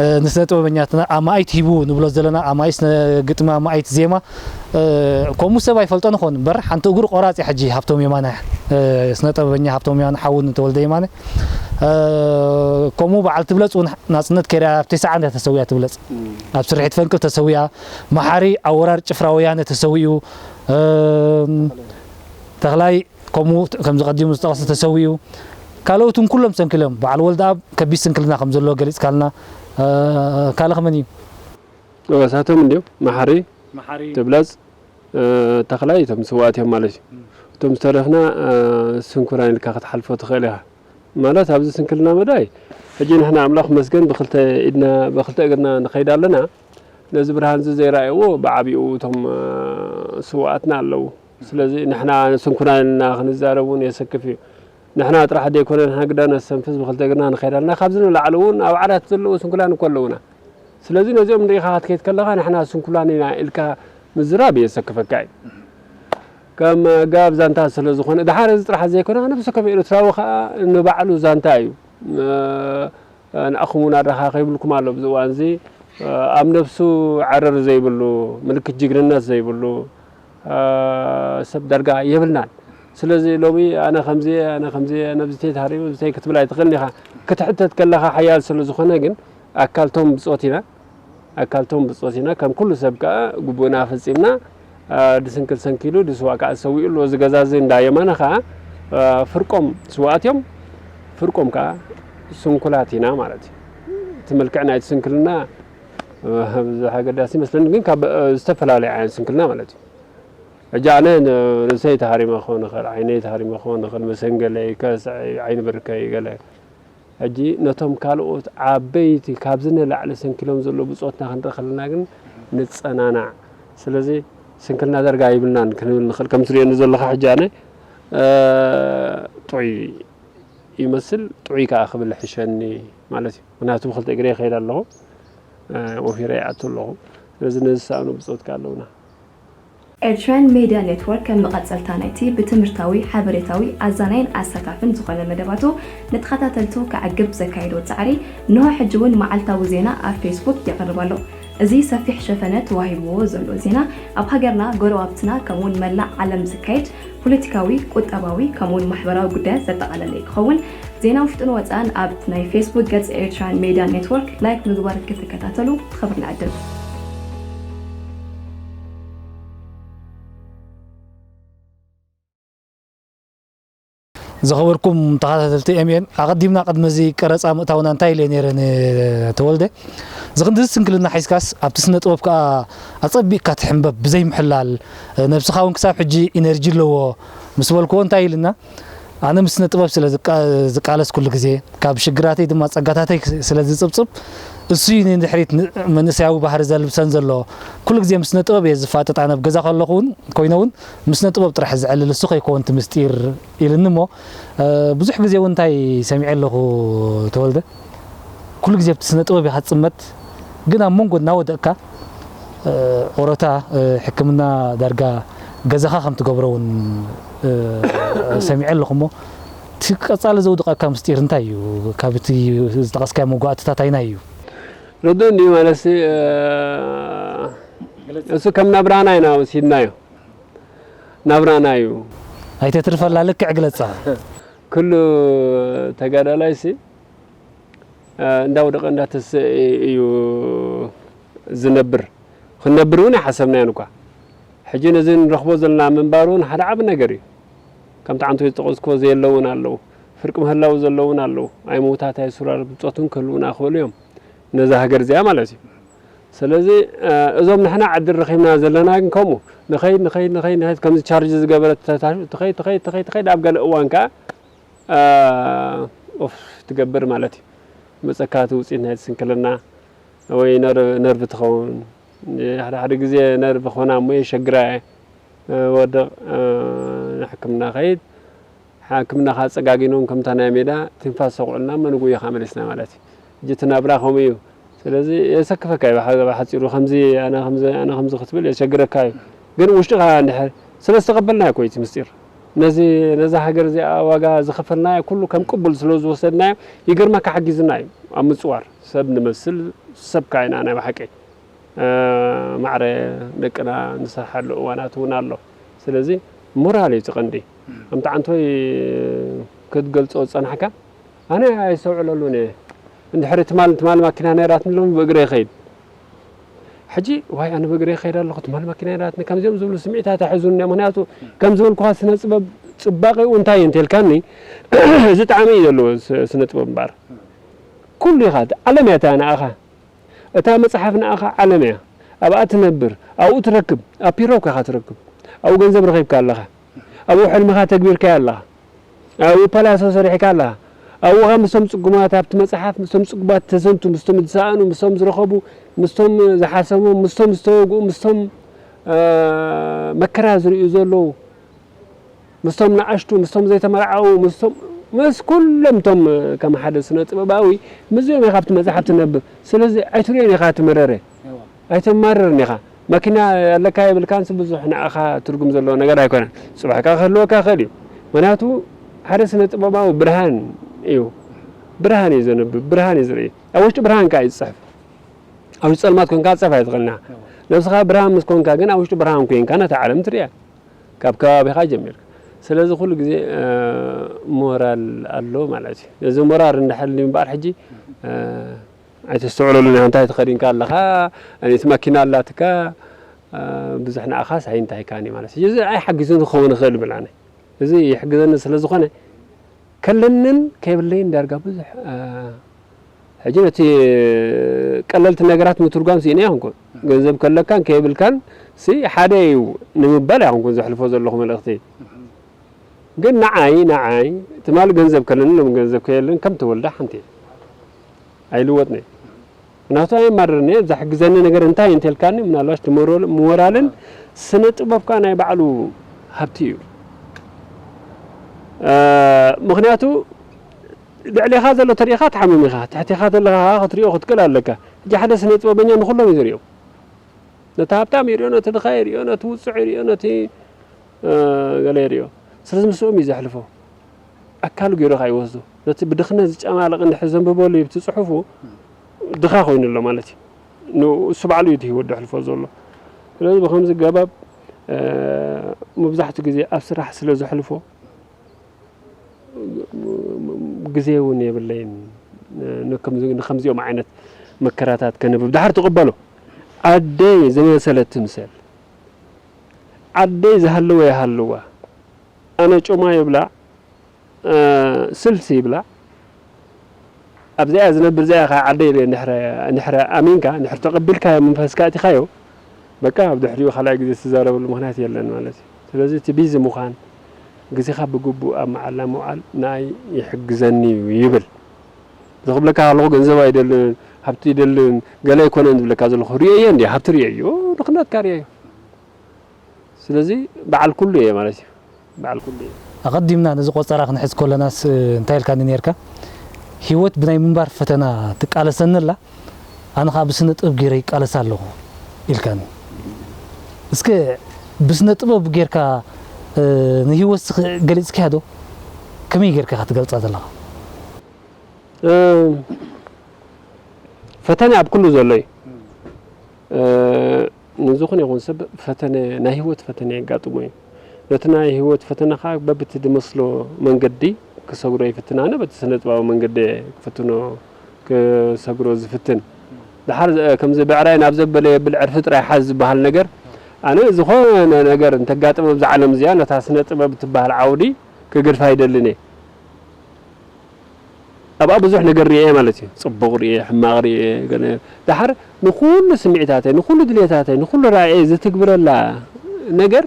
እ፣ ንስነ ጥበበኛትና ኣማኢት ሂቡ ንብሎ ዘለና፣ ኣማኢት ስነ ግጥሚ፣ ኣማኢት ዜማ፣ እ፣ ከምኡ ሰብ ኣይፈልጦን ይኾን እምበር፣ ሓንቲ እግሩ ቆራጽ እያ ሕጂ ሃብቶም የማነ፣ እ፣ ስነ ጥበበኛ ሃብቶም የማነ ሓዉ ንተወልደ የማነ። እ፣ ከምኡ በዓል ትብለጽ እውን ናጽነት ከይዳ ኣብ ተስዓ እንዳ ተሰዊኣ ትብለጽ። እም። ኣብ ስርሒት ፈንቅል ተሰዊኣ፣ መሓሪ ኣብ ወራር ጭፍራ ወያነ ተሰዊኡ፣ እም፣ ተኽላይ ከምኡ ከምዚ ቀዲሙ ዝጠቐሰ ተሰዊኡ፣ ካልኦትን ኩሎም ሰንኪሎም፣ በዓል ወልደኣብ ከቢድ ስንክልና ከም ዘለዎ ገሊጽካልና፣ እ፣ ካልእ መን እዩ? እወ፣ እሳቶም እንድዮም፣ መሓሪ፣ መሓሪ። ትብለጽ፣ እ፣ ተኽላይ፣ እቶም ስውኣት እዮም ማለት እዩ። እም። እቶም ዝተረፍና፣ እ፣ ስንኩላን ኢልካ ክትሓልፎ ትኽእል ኢኻ። ማለት ኣብዚ ስንክልና መዳይ፣ ሕጂ ንሕና ኣምላኽ መስገን ብኽልተ ኢድና፣ ብኽልተ እግርና ንኸይድ ኣለና። ነዚ ብርሃን እዚ ዘይረኣይዎ ብዓቢኡ እቶም፣ እ፣ ስውኣትና ኣለዉ። ስለዚ ንሕና ስንኩላን ኢልና ክንዛረብ እውን የሰክፍ እዩ። ንሕና ጥራሕ ዘይኮነ ንሕና ግዳ ነስተንፍስ ብክልተ እግርና ንኸይድ ኣለና። ካብዚ ንላዕሊ እውን ኣብ ዓራት ዘለዉ ስንኩላን እኮ ኣለዉና። ስለዚ ነዚኦም ርኢኻ ክትከይድ ከለኻ ንሕና ስንኩላን ኢና ኢልካ ምዝራብ የሰክፈካ እዩ። ከም ኣገባብ ዛንታ ስለ ዝኾነ፣ ደሓር እዚ ጥራሕ ዘይኮነ፣ ነብሲ ከም ኤርትራዊ ከኣ ንባዕሉ ዛንታ እዩ። እ፣ ንኣኹም እውን ኣደኻ ከይብልኩም ኣሎ ኣብዚ እዋን እዚ፣ እ፣ ኣብ ነብሱ ዓረር ዘይብሉ፣ ምልክት ጅግንነት ዘይብሉ፣ እ፣ ሰብ ዳርጋ የብልናን። ስለዚ ሎሚ ኣነ ከምዚ እየ፣ ኣነ ከምዚ እየ፣ ነብዚ ተይትሃርም፣ ነብዚ ተይ ክትብል ኣይትኽእልን ኢኻ። ክትሕተት ከለኻ ሓያል ስለ ዝኾነ ግን ኣካልቶም ብጾት ኢና። ኣካልቶም ብጾት ኢና፣ ከም ኩሉ ሰብ ከኣ ግቡእና ፈጺምና፣ ኣ፣ ድስንክል ሰንኪሉ፣ ድስዋ ከኣ ሰዊኡ ኣሎ። እዚ ገዛ እዚ እንዳ የማነ ከኣ፣ ኣ፣ ፍርቆም ስውኣት እዮም፣ ፍርቆም ከኣ ስንኩላት ኢና ማለት እዩ። እቲ መልክዕ ናይቲ ስንክልና፣ እ፣ ብዙሕ ኣገዳሲ ይመስለኒ፣ ግን ካብ፣ እ፣ ዝተፈላለዩ ዓይነት ስንክልና ማለት እዩ። ሕጂ ኣነ ን-፣ ርእሰይ ተሃሪመ ክኸውን ይኽእል፣ ዓይነይ ተሃሪመ ክኸውን ይኽእል፣ መሰንገለይ፣ ከስዐይ፣ ዓይኒ ብርከይ ገለ። ሕጂ ነቶም ካልኦት ዓበይቲ ካብዚ ንላዕሊ ሰንኪሎም ዘለዉ ብጾትና ክንርኢ ከለና ግን ንጸናናዕ። ስለዚ ስንክልና ዳርጋ ይብልናን ክንብል ንኽእል። ከም ትርእየኒ ዘለኻ ሕጂ ኣነ፣ እ፣ ጥዑይ ይመስል፣ ጥዑይ ከኣ ክብል ይሕሸኒ ማለት እዩ። ምኽንያቱ ብኽልተ እግረ ይኸይድ ኣለኹ፣ እ፣ ወፊረ ይኣቱ ኣለኹ። ስለዚ ነዚ ዝሰኣኑ ብጾት ከኣ ኣለዉና። ኤርትራውያን ሜድያ ኔትወርክ ከም መቐጸልታ ናይቲ ብትምህርታዊ፣ ሓበሬታዊ፣ ኣዛናይን ኣሳታፍን ዝኾነ መደባቱ ንተኸታተልቱ ከዕግብ ዘካየዶ ጻዕሪ፣ እንሆ ሕጂ እውን መዓልታዊ ዜና ኣብ ፌስቡክ የቕርብ ኣሎ። እዚ ሰፊሕ ሸፈነ ተዋሂብዎ ዘሎ ዜና፣ ኣብ ሃገርና፣ ጎረባብትና፣ ከምኡውን መላእ ዓለም ዝካየድ ፖለቲካዊ፣ ቁጠባዊ፣ ከምኡውን ማሕበራዊ ጉዳያት ዘጠቓለለ ክኸውን። ዜና ውሽጥን ወጻእን ኣብ ናይ ፌስቡክ ገጽ ኤርትራውያን ሜድያ ኔትወርክ ላይክ ምግባር ክትከታተሉ ብኽብሪ ንዕድም። ዝኸበርኩም ተኸታተልቲ ኤምኤን፣ ኣቐዲምና ቅድሚ እዚ ቀረጻ ምእታውና እንታይ ኢለ ነይረ ንተወልደ? ዝኽንድዚ ስንክልና ሒዝካስ ኣብቲ ስነ ጥበብ ከኣ ኣጸቢቕካ ትሕንበብ ብዘይምሕላል፣ ነብስኻ እውን ክሳብ ሕጂ ኢነርጂ ኣለዎ ምስ በልክዎ እንታይ ኢልና? ኣነ ምስ ስነ ጥበብ ስለ ዝቃ-፣ ዝቃለስ ኩሉ ግዜ፣ ካብ ሽግራተይ ድማ ጸጋታተይ ስለ ዝጽብጽብ፣ እሱ እዩ ንድሕሪት ን-፣ መንእሰያዊ ባህሪ ዘልብሰን ዘሎ። ኩሉ ግዜ ምስ ስነ ጥበብ እየ ዝፋጠጥ፣ ኣነ ኣብ ገዛ ከለኹ እውን ኮይነ እውን ምስ ስነ ጥበብ ጥራሕ ዘዕልል እሱ ከይኮን እቲ ምስጢር ኢልኒ እሞ፣ እ፣ ብዙሕ ግዜ እውን እንታይ ሰሚዐ ኣለኹ ተወልደ? ኩሉ ግዜ ኣብቲ ስነ ጥበብ ኢኻ ትጽመድ፣ ግን ኣብ መንጎ እናወደቕካ፣ እ፣ ኦሮታ፣ እ፣ ሕክምና ዳርጋ ገዛኻ ከም ትገብሮ እውን፣ እ፣ ሰሚዐ ኣለኹ እሞ፣ እቲ ቀጻሊ ዘውድቐካ ምስጢር እንታይ እዩ? ካብ እቲ ዝጠቐስካዮ መጓእትታት ኣይናይ እዩ? ርዱእ እንድዩ ማለትሲ፣ እ፣ እሱ ከም ናብራና ኢና ወሲድናዮ። ናብራና እዩ። ኣይተትርፈላ፣ ልክዕ ግለጻ። ኩሉ ተጋዳላይሲ፣ እ፣ እንዳወደቐ እንዳተሰ-፣ እዩ ዝነብር። ክንነብር እውን ኣይሓሰብናዮን እኳ። ሕጂ ነዚ ንረኽቦ ዘለና ምንባር እውን ሓደ ዓቢ ነገር እዩ። ከምቲ ዓንቶ ዝጠቐስክዎ ዘየለውን ኣለዉ። ፍርቂ ምህላው ዘለውን ኣለዉ። ኣይምውታት ኣይሱራር ብጾትን ክህልውና ክኽእሉ እዮም። ነዛ ሃገር እዚኣ ማለት እዩ። ስለዚ፣ እ፣ እዞም ንሕና ዕድል ረኺብና ዘለና ግን ከምኡ ንኸይድ፣ ንኸይድ፣ ንኸይድ፣ ንኸይድ ከምዚ ቻርጅ ዝገበረት ተታ-፣ ትኸይድ፣ ትኸይድ፣ ትኸይድ፣ ትኸይድ ኣብ ገለ እዋን ከኣ፣ እ፣ ኦፍ ትገብር ማለት እዩ። መጸካ እቲ ውጽኢት ናይ ስንክልና ወይ ነር-፣ ነርቭ ትኸውን። ሓደ ሓደ ግዜ ነርቭ ኾና እሞ የሸግራ እየ። እ፣ ወድቕ፣ እ፣ ንሕክምና ኸይድ። ሕክምና ከኣ ጸጋጊኖም ከምታ ናይ ሜዳ ትንፋስ ሰኹዕልና መንጉ ኢኻ መሊስና ማለት እዩ። ሕጂ እቲ ናብራ ከምኡ እዩ። ስለዚ የሰክፈካ እዩ ብሓ-፣ ብሓጺሩ ከምዚ ኣነ ከምዚ ኣነ ከምዚ ክትብል የሸግረካ እዩ። ግን ውሽጥኻ እንድሕር ስለ ዝተቐበልናዮ እኮ እዩ እቲ ምስጢር። ነዚ ነዛ ሃገር እዚኣ ዋጋ ዝኸፈልናዮ ኩሉ ከም ቅቡል ስለ ዝወሰድናዮ ይገርመካ ሓጊዙና እዩ ኣብ ምጽዋር። ሰብ ንመስል ሰብ ከኣ ኢና ናይ ብሓቂ። እ፣ ማዕረ ደቅና ንሰርሓሉ እዋናት እውን ኣሎ። ስለዚ ሞራል እዩ እቲ ቀንዲ። ከምቲ ዓንቶይ ክትገልጾ ዝጸናሕካ፣ ኣነ ኣይስተውዕለሉን እየ። እንድሕሪ ትማል፣ ትማል ማኪና ነይራትኒ፣ ሎሚ ብእግረ ይኸይድ። ሕጂ፣ ዋይ፣ ኣነ ብእግረ ይኸይድ ኣለኹ፣ ትማል ማኪና ነይራትኒ፣ ከምዚኦም ዝብሉ ስምዒታት ኣይሕዙን እዮም። ምኽንያቱ፣ ከም ዝበልኩኻ ስነ ጥበብ ጽባቐኡ እንታይ እዩ እንተልካኒ፣ እዚ ጣዕሚ እዩ ዘለዎ ስ-፣ ስነ ጥበብ እምበኣር። ኩሉ ኢኻ፣ ዓለም እያ እታ ንኣኻ። እታ መጽሓፍ ንኣኻ ዓለም እያ። ኣብኣ ትነብር፣ ኣብኡ ትረክብ፣ ኣብ ፒሮካ ኢኻ ትረክብ። ኣብኡ ገንዘብ ረኺብካ ኣለኻ። ኣብኡ ሕልምኻ ተግቢርካዮ ኣለኻ። ኣብኡ ፓላሶ ሰሪሕካ ኣለኻ። ኣብኡ ኸኣ ምስቶም ጽጉማት ኣብቲ መጽሓፍ፣ ምስቶም ጽጉማት ተዘንቱ፣ ምስቶም ዝሰኣኑ፣ ምስቶም ዝረኸቡ፣ ምስቶም ዝሓሰሙ፣ ምስቶም ዝተወግኡ፣ ምስቶም፣ እ፣ መከራ ዝርእዩ ዘለዉ፣ ምስቶም ንኣሽቱ፣ ምስቶም ዘይተመርዓዉ፣ ምስቶም ምስ ኩሎም እቶም ከም ሓደ ስነ ጥበባዊ ምስዚኦም ኢኻ ኣብቲ መጽሓፍ ትነብብ። ስለዚ ኣይትርእዮን ኢኻ እቲ መረረ። ኣይተማርርን ኢኻ። መኪና ኣለካ የብልካንስ ብዙሕ ንዓኻ ትርጉም ዘለዎ ነገር ኣይኮነን። ጽባሕካ ክህልወካ ይኽእል እዩ። ምኽንያቱ ሓደ ስነ ጥበባዊ ብርሃን እዩ። ብርሃን እዩ ዘንብብ፣ ብርሃን እዩ ዝርኢ። ኣብ ውሽጢ ብርሃን ከኣ እዩ ዝጽሕፍ። ኣብ ውሽጢ ጸልማት ኮንካ ክትጽሕፍ ኣይትኽእልና። ነብስኻ ብርሃን ምስ ኮንካ ግን ኣብ ውሽጢ ብርሃን ኮይንካ ነታ ዓለም ትርእያ። ካብ ከባቢኻ ጀሚርካ። ስለዚ ኩሉ ግዜ፣ እ፣ ሞራል ኣሎ ማለት እዩ። እዚ ሞራል እንድሕር ልዩ እምበኣር ሕጂ፣ እ፣ ኣይተስተውዕለሉን ኢኻ። እንታይ ተኸዲንካ ኣለኻ? እቲ መኪና ኣላትካ፣ እ፣ ብዙሕ ንኣኻስ ኣይንታይካን እዩ ማለት እዩ። እዚ ኣይሓግዝን ክኸውን ይኽእል እብል ኣነ። እዚ ይሕግዘኒ ስለ ዝኾነ ከለንን ከይብለይን ዳርጋ ብዙሕ፣ እ፣ ሕጂ ነቲ ቀለልቲ ነገራት ምትርጓም ስኢነ ኣይኮንኩን። ገንዘብ ከለካን ከየብልካን ሲ ሓደ እዩ ንምባል ኣይኮንኩን ዘሕልፎ ዘለኹ መልእኽቲ። ግን ንዓይ፣ ንዓይ ትማሊ ገንዘብ ከለኒ ሎም ገንዘብ ከየለን ከም ተወልደ ሓንቲ እየ። ኣይልወጥን እየ። ምኽንያቱ ኣየማርርን እየ። ዘሕግዘኒ ነገር እንታይ እንተልካኒ ምናልባሽ እቲ ሞራል-፣ ሞራልን ስነ ጥበብካ ናይ ባዕሉ ሃብቲ እዩ። እ፣ ምኽንያቱ ልዕሌኻ ዘሎ ተሪኢኻ ትሓምም ኢኻ። ትሕቴኻ ዘለኻ ኸዓ ክትሪኦ ክትክእል ኣለካ። ሕጂ ሓደ ስነ ጥበበኛ ንኹሎም እዩ ዝሪኦ። ነቲ ሃብታም ይሪኦ፣ ነቲ ድኻ ይሪኦ፣ ነቲ ውጹዕ ይሪኦ፣ ነቲ፣ እ፣ ገለ ይሪኦ። ስለዚ ምስኦም እዩ ዘሕልፎ። ኣካሉ ገይሩ ኸዓ ይወስዶ። ነቲ ብድኽነት ዝጨማለቕ እንድሕር ዘንብበሉ እዩ፣ እቲ ጽሑፉ ድኻ ኮይኑ ኣሎ ማለት እዩ። ን-፣ እሱ ባዕሉ እዩ እቲ ህይወት ዘሕልፎ ዘሎ። ስለዚ ብኸምዚ ገባብ፣ እ፣ መብዛሕትኡ ግዜ ኣብ ስራሕ ስለ ዘሕልፎ፣ ግዜ እውን የብለይን ንከምዚ-፣ ንከምዚኦም ዓይነት መከራታት ከንብብ። ድሓር ትቕበሎ። ኣደይ ዝመሰለት ትምሰል። ዓደይ ዝሃለወ ይሃልዋ። ኣነ ጮማ ይብላዕ፣ እ፣ ስልሲ ይብላዕ። ኣብዚኣ ዝነብር እዚኣ ኢኻ ዓደይ ኢለ እንድሕረ፣ እንድሕረ ኣሚንካ፣ እንድሕር ተቐቢልካዮ መንፈስካ ኣእቲኻዮ፣ በቃ ኣብ ድሕሪኡ ካልኣይ ግዜ ትዛረበሉ ምኽንያት የለን ማለት እዩ። ስለዚ እቲ ቢዚ ምዃን፣ ግዜኻ ብግቡእ ኣብ መዓላ ምውዓል ንኣይ ይሕግዘኒ እዩ ይብል። እዚ ክብለካ ከለኹ ገንዘብ ኣይደልን፣ ሃብቲ ኣይደልን፣ ገለ ኣይኮነን ዝብለካ ዘለኹ። ርእየዮ እንድየ፣ ሃብቲ ርእየዮ፣ ድኽነትካ ርእየዮ። ስለዚ በዓል ኩሉ እየ ማለት እዩ። በዓል ኩሉ እየ። ኣቐዲምና ነዚ ቆጸራ ክንሕዝ ከለናስ፣ እ፣ እንታይ ኢልካኒ ኔርካ? ህይወት ብናይ ምንባር ፈተና ትቃለሰኒ ኣላ፣ ኣነ ኸኣ ብስነ ጥበብ ገይረ ይቃለስ ኣለኹ ኢልካኒ። እስከ ብስነ ጥበብ ጌርካ፣ እ፣ ንህይወት ስኽ-፣ ገሊጽካያ ዶ? ከመይ ጌርካ ኢኻ ትገልጻ ዘለኻ? እ፣ ፈተነ ኣብ ኩሉ ዘሎ እዩ። እ፣ ንዝኹን ይኹን ሰብ ፈተነ፣ ናይ ህይወት ፈተነ የጋጥሞ እዩ። ነቲ ናይ ህይወት ፈተነ ኸኣ በብቲ ዝመስሎ መንገዲ ክሰግሮ ይፍትን። ኣነ በቲ ስነ ጥበባዊ መንገዲ ክፍትኖ፣ ክሰግሮ ዝፍትን። ደሓር ዘ-፣ ከምዚ ብዕራይ ናብ ዘበለ የብል ዕርፊ ጥራይ ሓዝ ዝበሃል ነገር፣ ኣነ ዝኾነ ነገር እንተጋጥመ ኣብዛ ዓለም እዚኣ ነታ ስነ ጥበብ እትበሃል ዓውዲ ክገድፋ ኣይደልን እየ። ኣብኣ ብዙሕ ነገር ርእየ ማለት እዩ። ጽቡቕ ርእየ፣ ሕማቕ ርእየ፣ ገለ ደሓር ንኹሉ ስምዒታተይ፣ ንኹሉ ድሌታተይ፣ ንኹሉ ራእየ ዝትግብረላ ነገር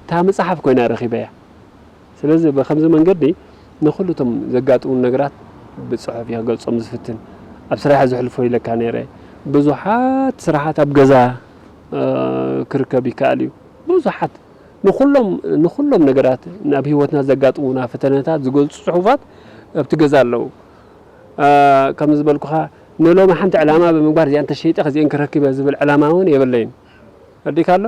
እታ መጽሓፍ ኮይና ረኺበያ። ስለዚ ብኸምዚ መንገዲ ንኹሉ እቶም ዘጋጥሙን ነገራት ብጽሑፍ እየ ክገልጾም ዝፍትን። ኣብ ስራሕ ዘሕልፎ ኢለካ ነይረ። ብዙሓት ስራሓት ኣብ ገዛ፣ እ፣ ክርከብ ይከኣል እዩ። ብዙሓት ንኹሎም፣ ንኹሎም ነገራት ናብ ህይወትና ዘጋጥሙና ፈተነታት ዝገልጹ ጽሑፋት ኣብቲ ገዛ ኣለዉ። እ፣ ከም ዝበልኩኻ ንሎሚ ሓንቲ ዕላማ ብምግባር እዚኣን ተሸይጠ ከዚአን ክረክብ እየ ዝብል ዕላማ እውን የብለይን። ረዲእካ ኣሎ?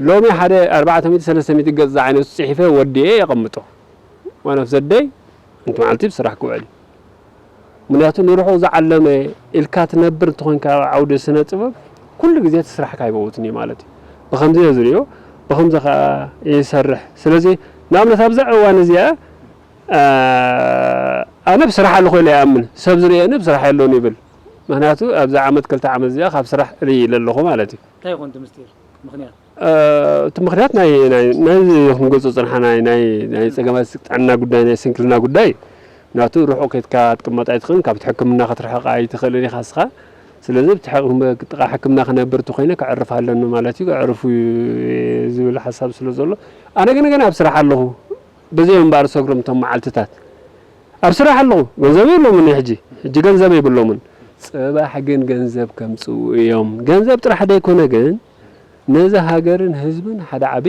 ሎሚ ሓደ ኣርባዕተ ሚእቲ ሰለስተ ሚእቲ ገጽ ዝዓይነቱ ጽሒፈ ወዲኤ የቐምጦ። One of the day፣ ሓንቲ መዓልቲ ብስራሕ ክውዕል እዩ። ምኽንያቱ ንርሑቕ ዝዓለመ ኢልካ ትነብር እንተኾንካ ኣብ ዓውዲ ስነ ጥበብ፣ ኩሉ ግዜ እቲ ስራሕካ ኣይመውትን እዩ ማለት እዩ። ብኸምዚ እየ ዝርእዮ፣ ብኸምዚ ኸኣ ይሰርሕ። ስለዚ ንኣብነት ኣብዛ እዋን እዚኣ፣ ኣ-፣ ኣነ ብስራሕ ኣለኹ ኢለ ይኣምን። ሰብ ዝርእየኒ ብስራሕ የሎን ይብል። ምኽንያቱ ኣብዛ ዓመት ክልተ ዓመት እዚኣ ካብ ስራሕ እልይ ኢለ ኣለኹ ማለት እዩ። እንታይ ይኾን እቲ ምስጢር? ምኽንያት? እ፣ እቲ ምኽንያት ናይ፣ ናይ፣ ናይ ክንገልጾ ዝጸናሕና ናይ፣ ናይ፣ ናይ ጸገማት ጥዕና ጉዳይ፣ ናይ ስንክልና ጉዳይ እዩ። ምኽንያቱ ርሑቕ ኬድካ ክትቅመጥ ኣይትኽእልን፣ ካብቲ ሕክምና ክትርሕቕ ኣይትኽእልን ኢኻ እስኻ። ስለዚ ኣብቲ ሕክ-፣ ጥቓ ሕክምና ክነብር እንተኾይነ ከዕርፍ ኣለኒ ማለት እዩ፣ ከዕርፉ እዩ ዝብል ሓሳብ ስለ ዘሎ፣ ኣነ ግን ገና ኣብ ስራሕ ኣለኹ። በዚኦም እምበኣር ዝሰግሮም እቶም መዓልትታት። ኣብ ስራሕ ኣለኹ፣ ገንዘብ የብሎምን ሕጂ፣ ሕጂ ገንዘብ የብሎምን። ጽባሕ ግን ገንዘብ ከምጽኡ እዮም። ገንዘብ ጥራሕ ደይኮነ ግን ነዚ ሃገርን ህዝብን ሓደ ዓቢ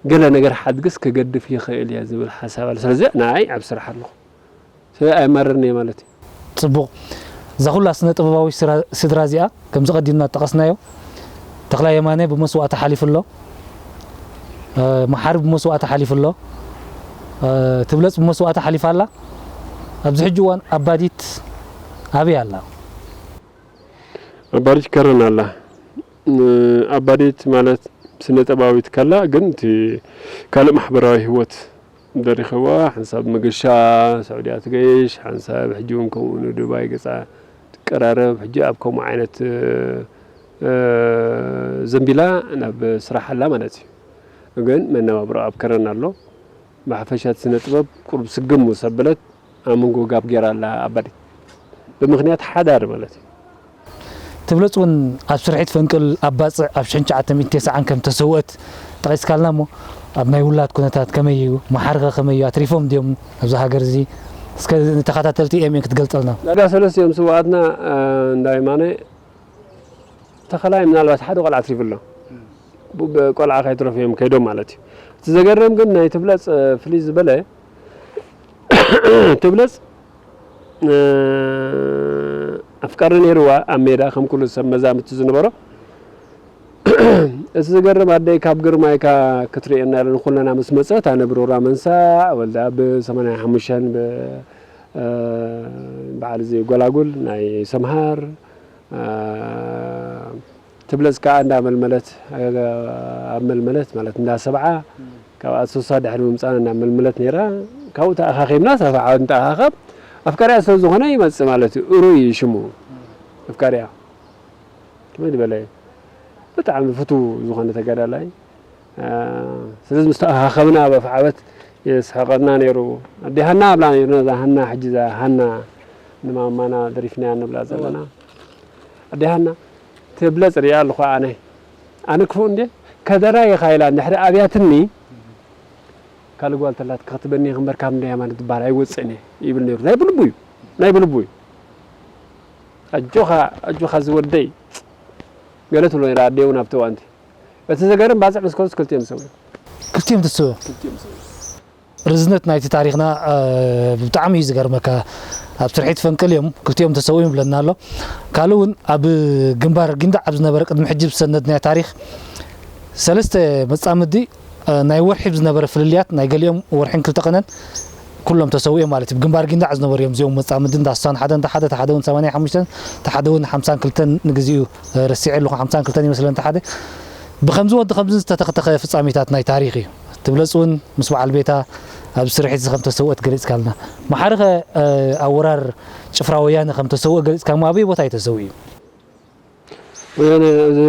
ገለ ነገር ሓድግስ ክገድፍ ይኽእል እየ ዝብል ሓሳብ ኣሎ። ስለዚ ንኣይ ኣብ ስራሕ ኣለኹ። ስለዚ ኣየማርርን እየ ማለት እዩ። ጽቡቕ። እዛ ኩላ ስነ ጥበባዊ ስራ- ስድራ እዚኣ ከምዚ ቀዲምና ዝጠቐስናዮ፣ ተኽላይ የማነ ብመስዋእቲ ሓሊፉ ኣሎ። እ፣ መሓሪ ብመስዋእቲ ሓሊፉ ኣሎ። እ፣ ትብለጽ ብመስዋእቲ ሓሊፋ ኣላ። ኣብዚ ሕጂ እዋን ኣባዲት ኣበይ ኣላ? ኣባዲት ከረን ኣላ። እ፣ ኣባዲት ማለት ስነ ጥበባዊት ከላ ግን እቲ ካልእ ማሕበራዊ ህይወት ደሪኸዋ ሓንሳብ መገሻ ስዑድያ ትገይሽ ሓንሳብ ሕጂ እውን ከምኡ ንዱባይ ገፃ ትቀራረብ ሕጂ ኣብ ከምኡ ዓይነት እ፣ ዘንቢላ ናብ ስራሕ ኣላ ማለት እዩ። ግን መነባብሮ ኣብ ከረን ኣሎ። ብሓፈሻ እቲ ስነ ጥበብ ቁሩብ ስግም ምስ ኣበለት ኣብ መንጎ ጋብ ገይራ ኣላ ኣባዲት ብምኽንያት ሓዳር ማለት እዩ። ትብለጽ እውን ኣብ ስርሒት ፈንቅል ኣብ ባጽዕ ኣብ ሽሕን ትሽዓተ ሚእትን ተስዓን ከም ተሰውአት ጠቒስካልና እሞ ኣብ ናይ ውላድ ኩነታት ከመይ እዩ? መሓርኸ ከመይ እዩ? ኣትሪፎም ድዮም ኣብዚ ሃገር እዚ? እስከ ንተኸታተልቲ ኤምኤን ክትገልጸልና። ዳርጋ ሰለስቲኦም ስውኣትና እንዳ የማነ ተኸላይ ምናልባት ሓደ ቆልዓ ኣትሪፉ ኣሎ። ብ- ቆልዓ ከይትረፉ እዮም ከይዶም ማለት እዩ። እቲ ዘገርም ግን ናይ ትብለጽ ፍልይ ዝበለ ትብለጽ ኣፍቃሪ ነይርዋ ኣብ ሜዳ ከም ኩሉ ሰብ መዛምቲ ዝነበሮ እቲ ዝገርም ኣደይ ካብ ግርማይካ ክትርእየና ኢለን ኩለና ምስ መፀት ኣነ ብሮራ መንሳዕ ወልዳ ብ ሰማንያ ሓሙሽተ ብ በዓል እዚ ጎላጉል ናይ ሰምሃር ትብለጽ ከኣ እንዳ መልመለት ኣብ መልመለት ማለት እንዳ ሰብዓ ካብ ኣሶሳ ድሕሪ ምምጻና እንዳ መልመለት ነይራ ካብኡ ተኣኻኺብና ሰብዓ ንተኣኻኸብ ኣፍቃሪያ ስለ ዝኾነ ይመጽእ ማለት እዩ እሩይ እዩ ሽሙ ኣፍቃሪያ ከመይ ዝበለ ብጣዕሚ ፍቱ ዝኾነ ተጋዳላይ ስለዚ ምስ ተኣኻኸብና ኣብ ኣፍዓበት የስሕቐና ነይሩ ኣዲ ሃና ኣብላ ነይሩ ነዛ ሃና ሕጂ እዛ ሃና ንማማና ደሪፍናያ ንብላ ዘለና ኣዲ ሃና ትብለጽ ሪኣ ኣለኹ ኣነ ኣነ ክፉእ እንዴ ከደራ ኢኻ ኢላ እንድሕሪ ኣብያትኒ ካልእ ጓል ተላትካ ክትበኒ ኢኺ እምበር ካብ እንዳ የማነ ዝበሃል ኣይወፅእን እየ ይብል ነይሩ ናይ ብልቡ እዩ ናይ ብልቡ እዩ ኣጆኻ ኣጆኻ ዝወደይ ገለ ትብሎ ነይራ ኣደይ እውን ኣብቲ እዋንቲ እቲ ዘገርም ባፅዕ ምስ ከዱስ ክልቲኦም ዝሰውኡ ክልቲኦም ትስኡ ርዝነት ናይቲ ታሪኽና ብጣዕሚ እዩ ዝገርመካ ኣብ ስርሒት ፈንቅል እዮም ክልቲኦም ተሰዊኦም ይብለና ኣሎ ካልእ እውን ኣብ ግንባር ጊንዳዕ ኣብ ዝነበረ ቅድሚ ሕጂ ዝሰነድናዮ ታሪኽ ሰለስተ መጻምዲ ናይ ወርሒ ብዝነበረ ፍልልያት ናይ ገሊኦም ወርሕን ክልተ ቀነን ኩሎም ተሰዊኦም ማለት እዩ ብግንባር ጊንዳዕ ዝነበሩ እዮም እዚኦም መጻምዲ እንዳ ስሳን ሓደን ተሓደ ተሓደ እውን ሰማንያ ሓሙሽተን ተሓደ እውን ሓምሳን ክልተን ንግዚኡ ረሲዐ ኣለኹ ሓምሳን ክልተን ይመስለን ተሓደ ብኸምዚ ወዲ ኸምዚ ዝተተኽተኸ ፍጻሜታት ናይ ታሪኽ እዩ ትብለጽ እውን ምስ በዓል ቤታ ኣብ ስርሒት እዚ ከም ተሰውአት ገሊጽካልና መሓርኸ ኣወራር ጭፍራ ወያነ ከም ተሰውአ ገሊጽካ እሞ ኣበይ ቦታ እዩ ተሰዊኡ ወያነ እዚ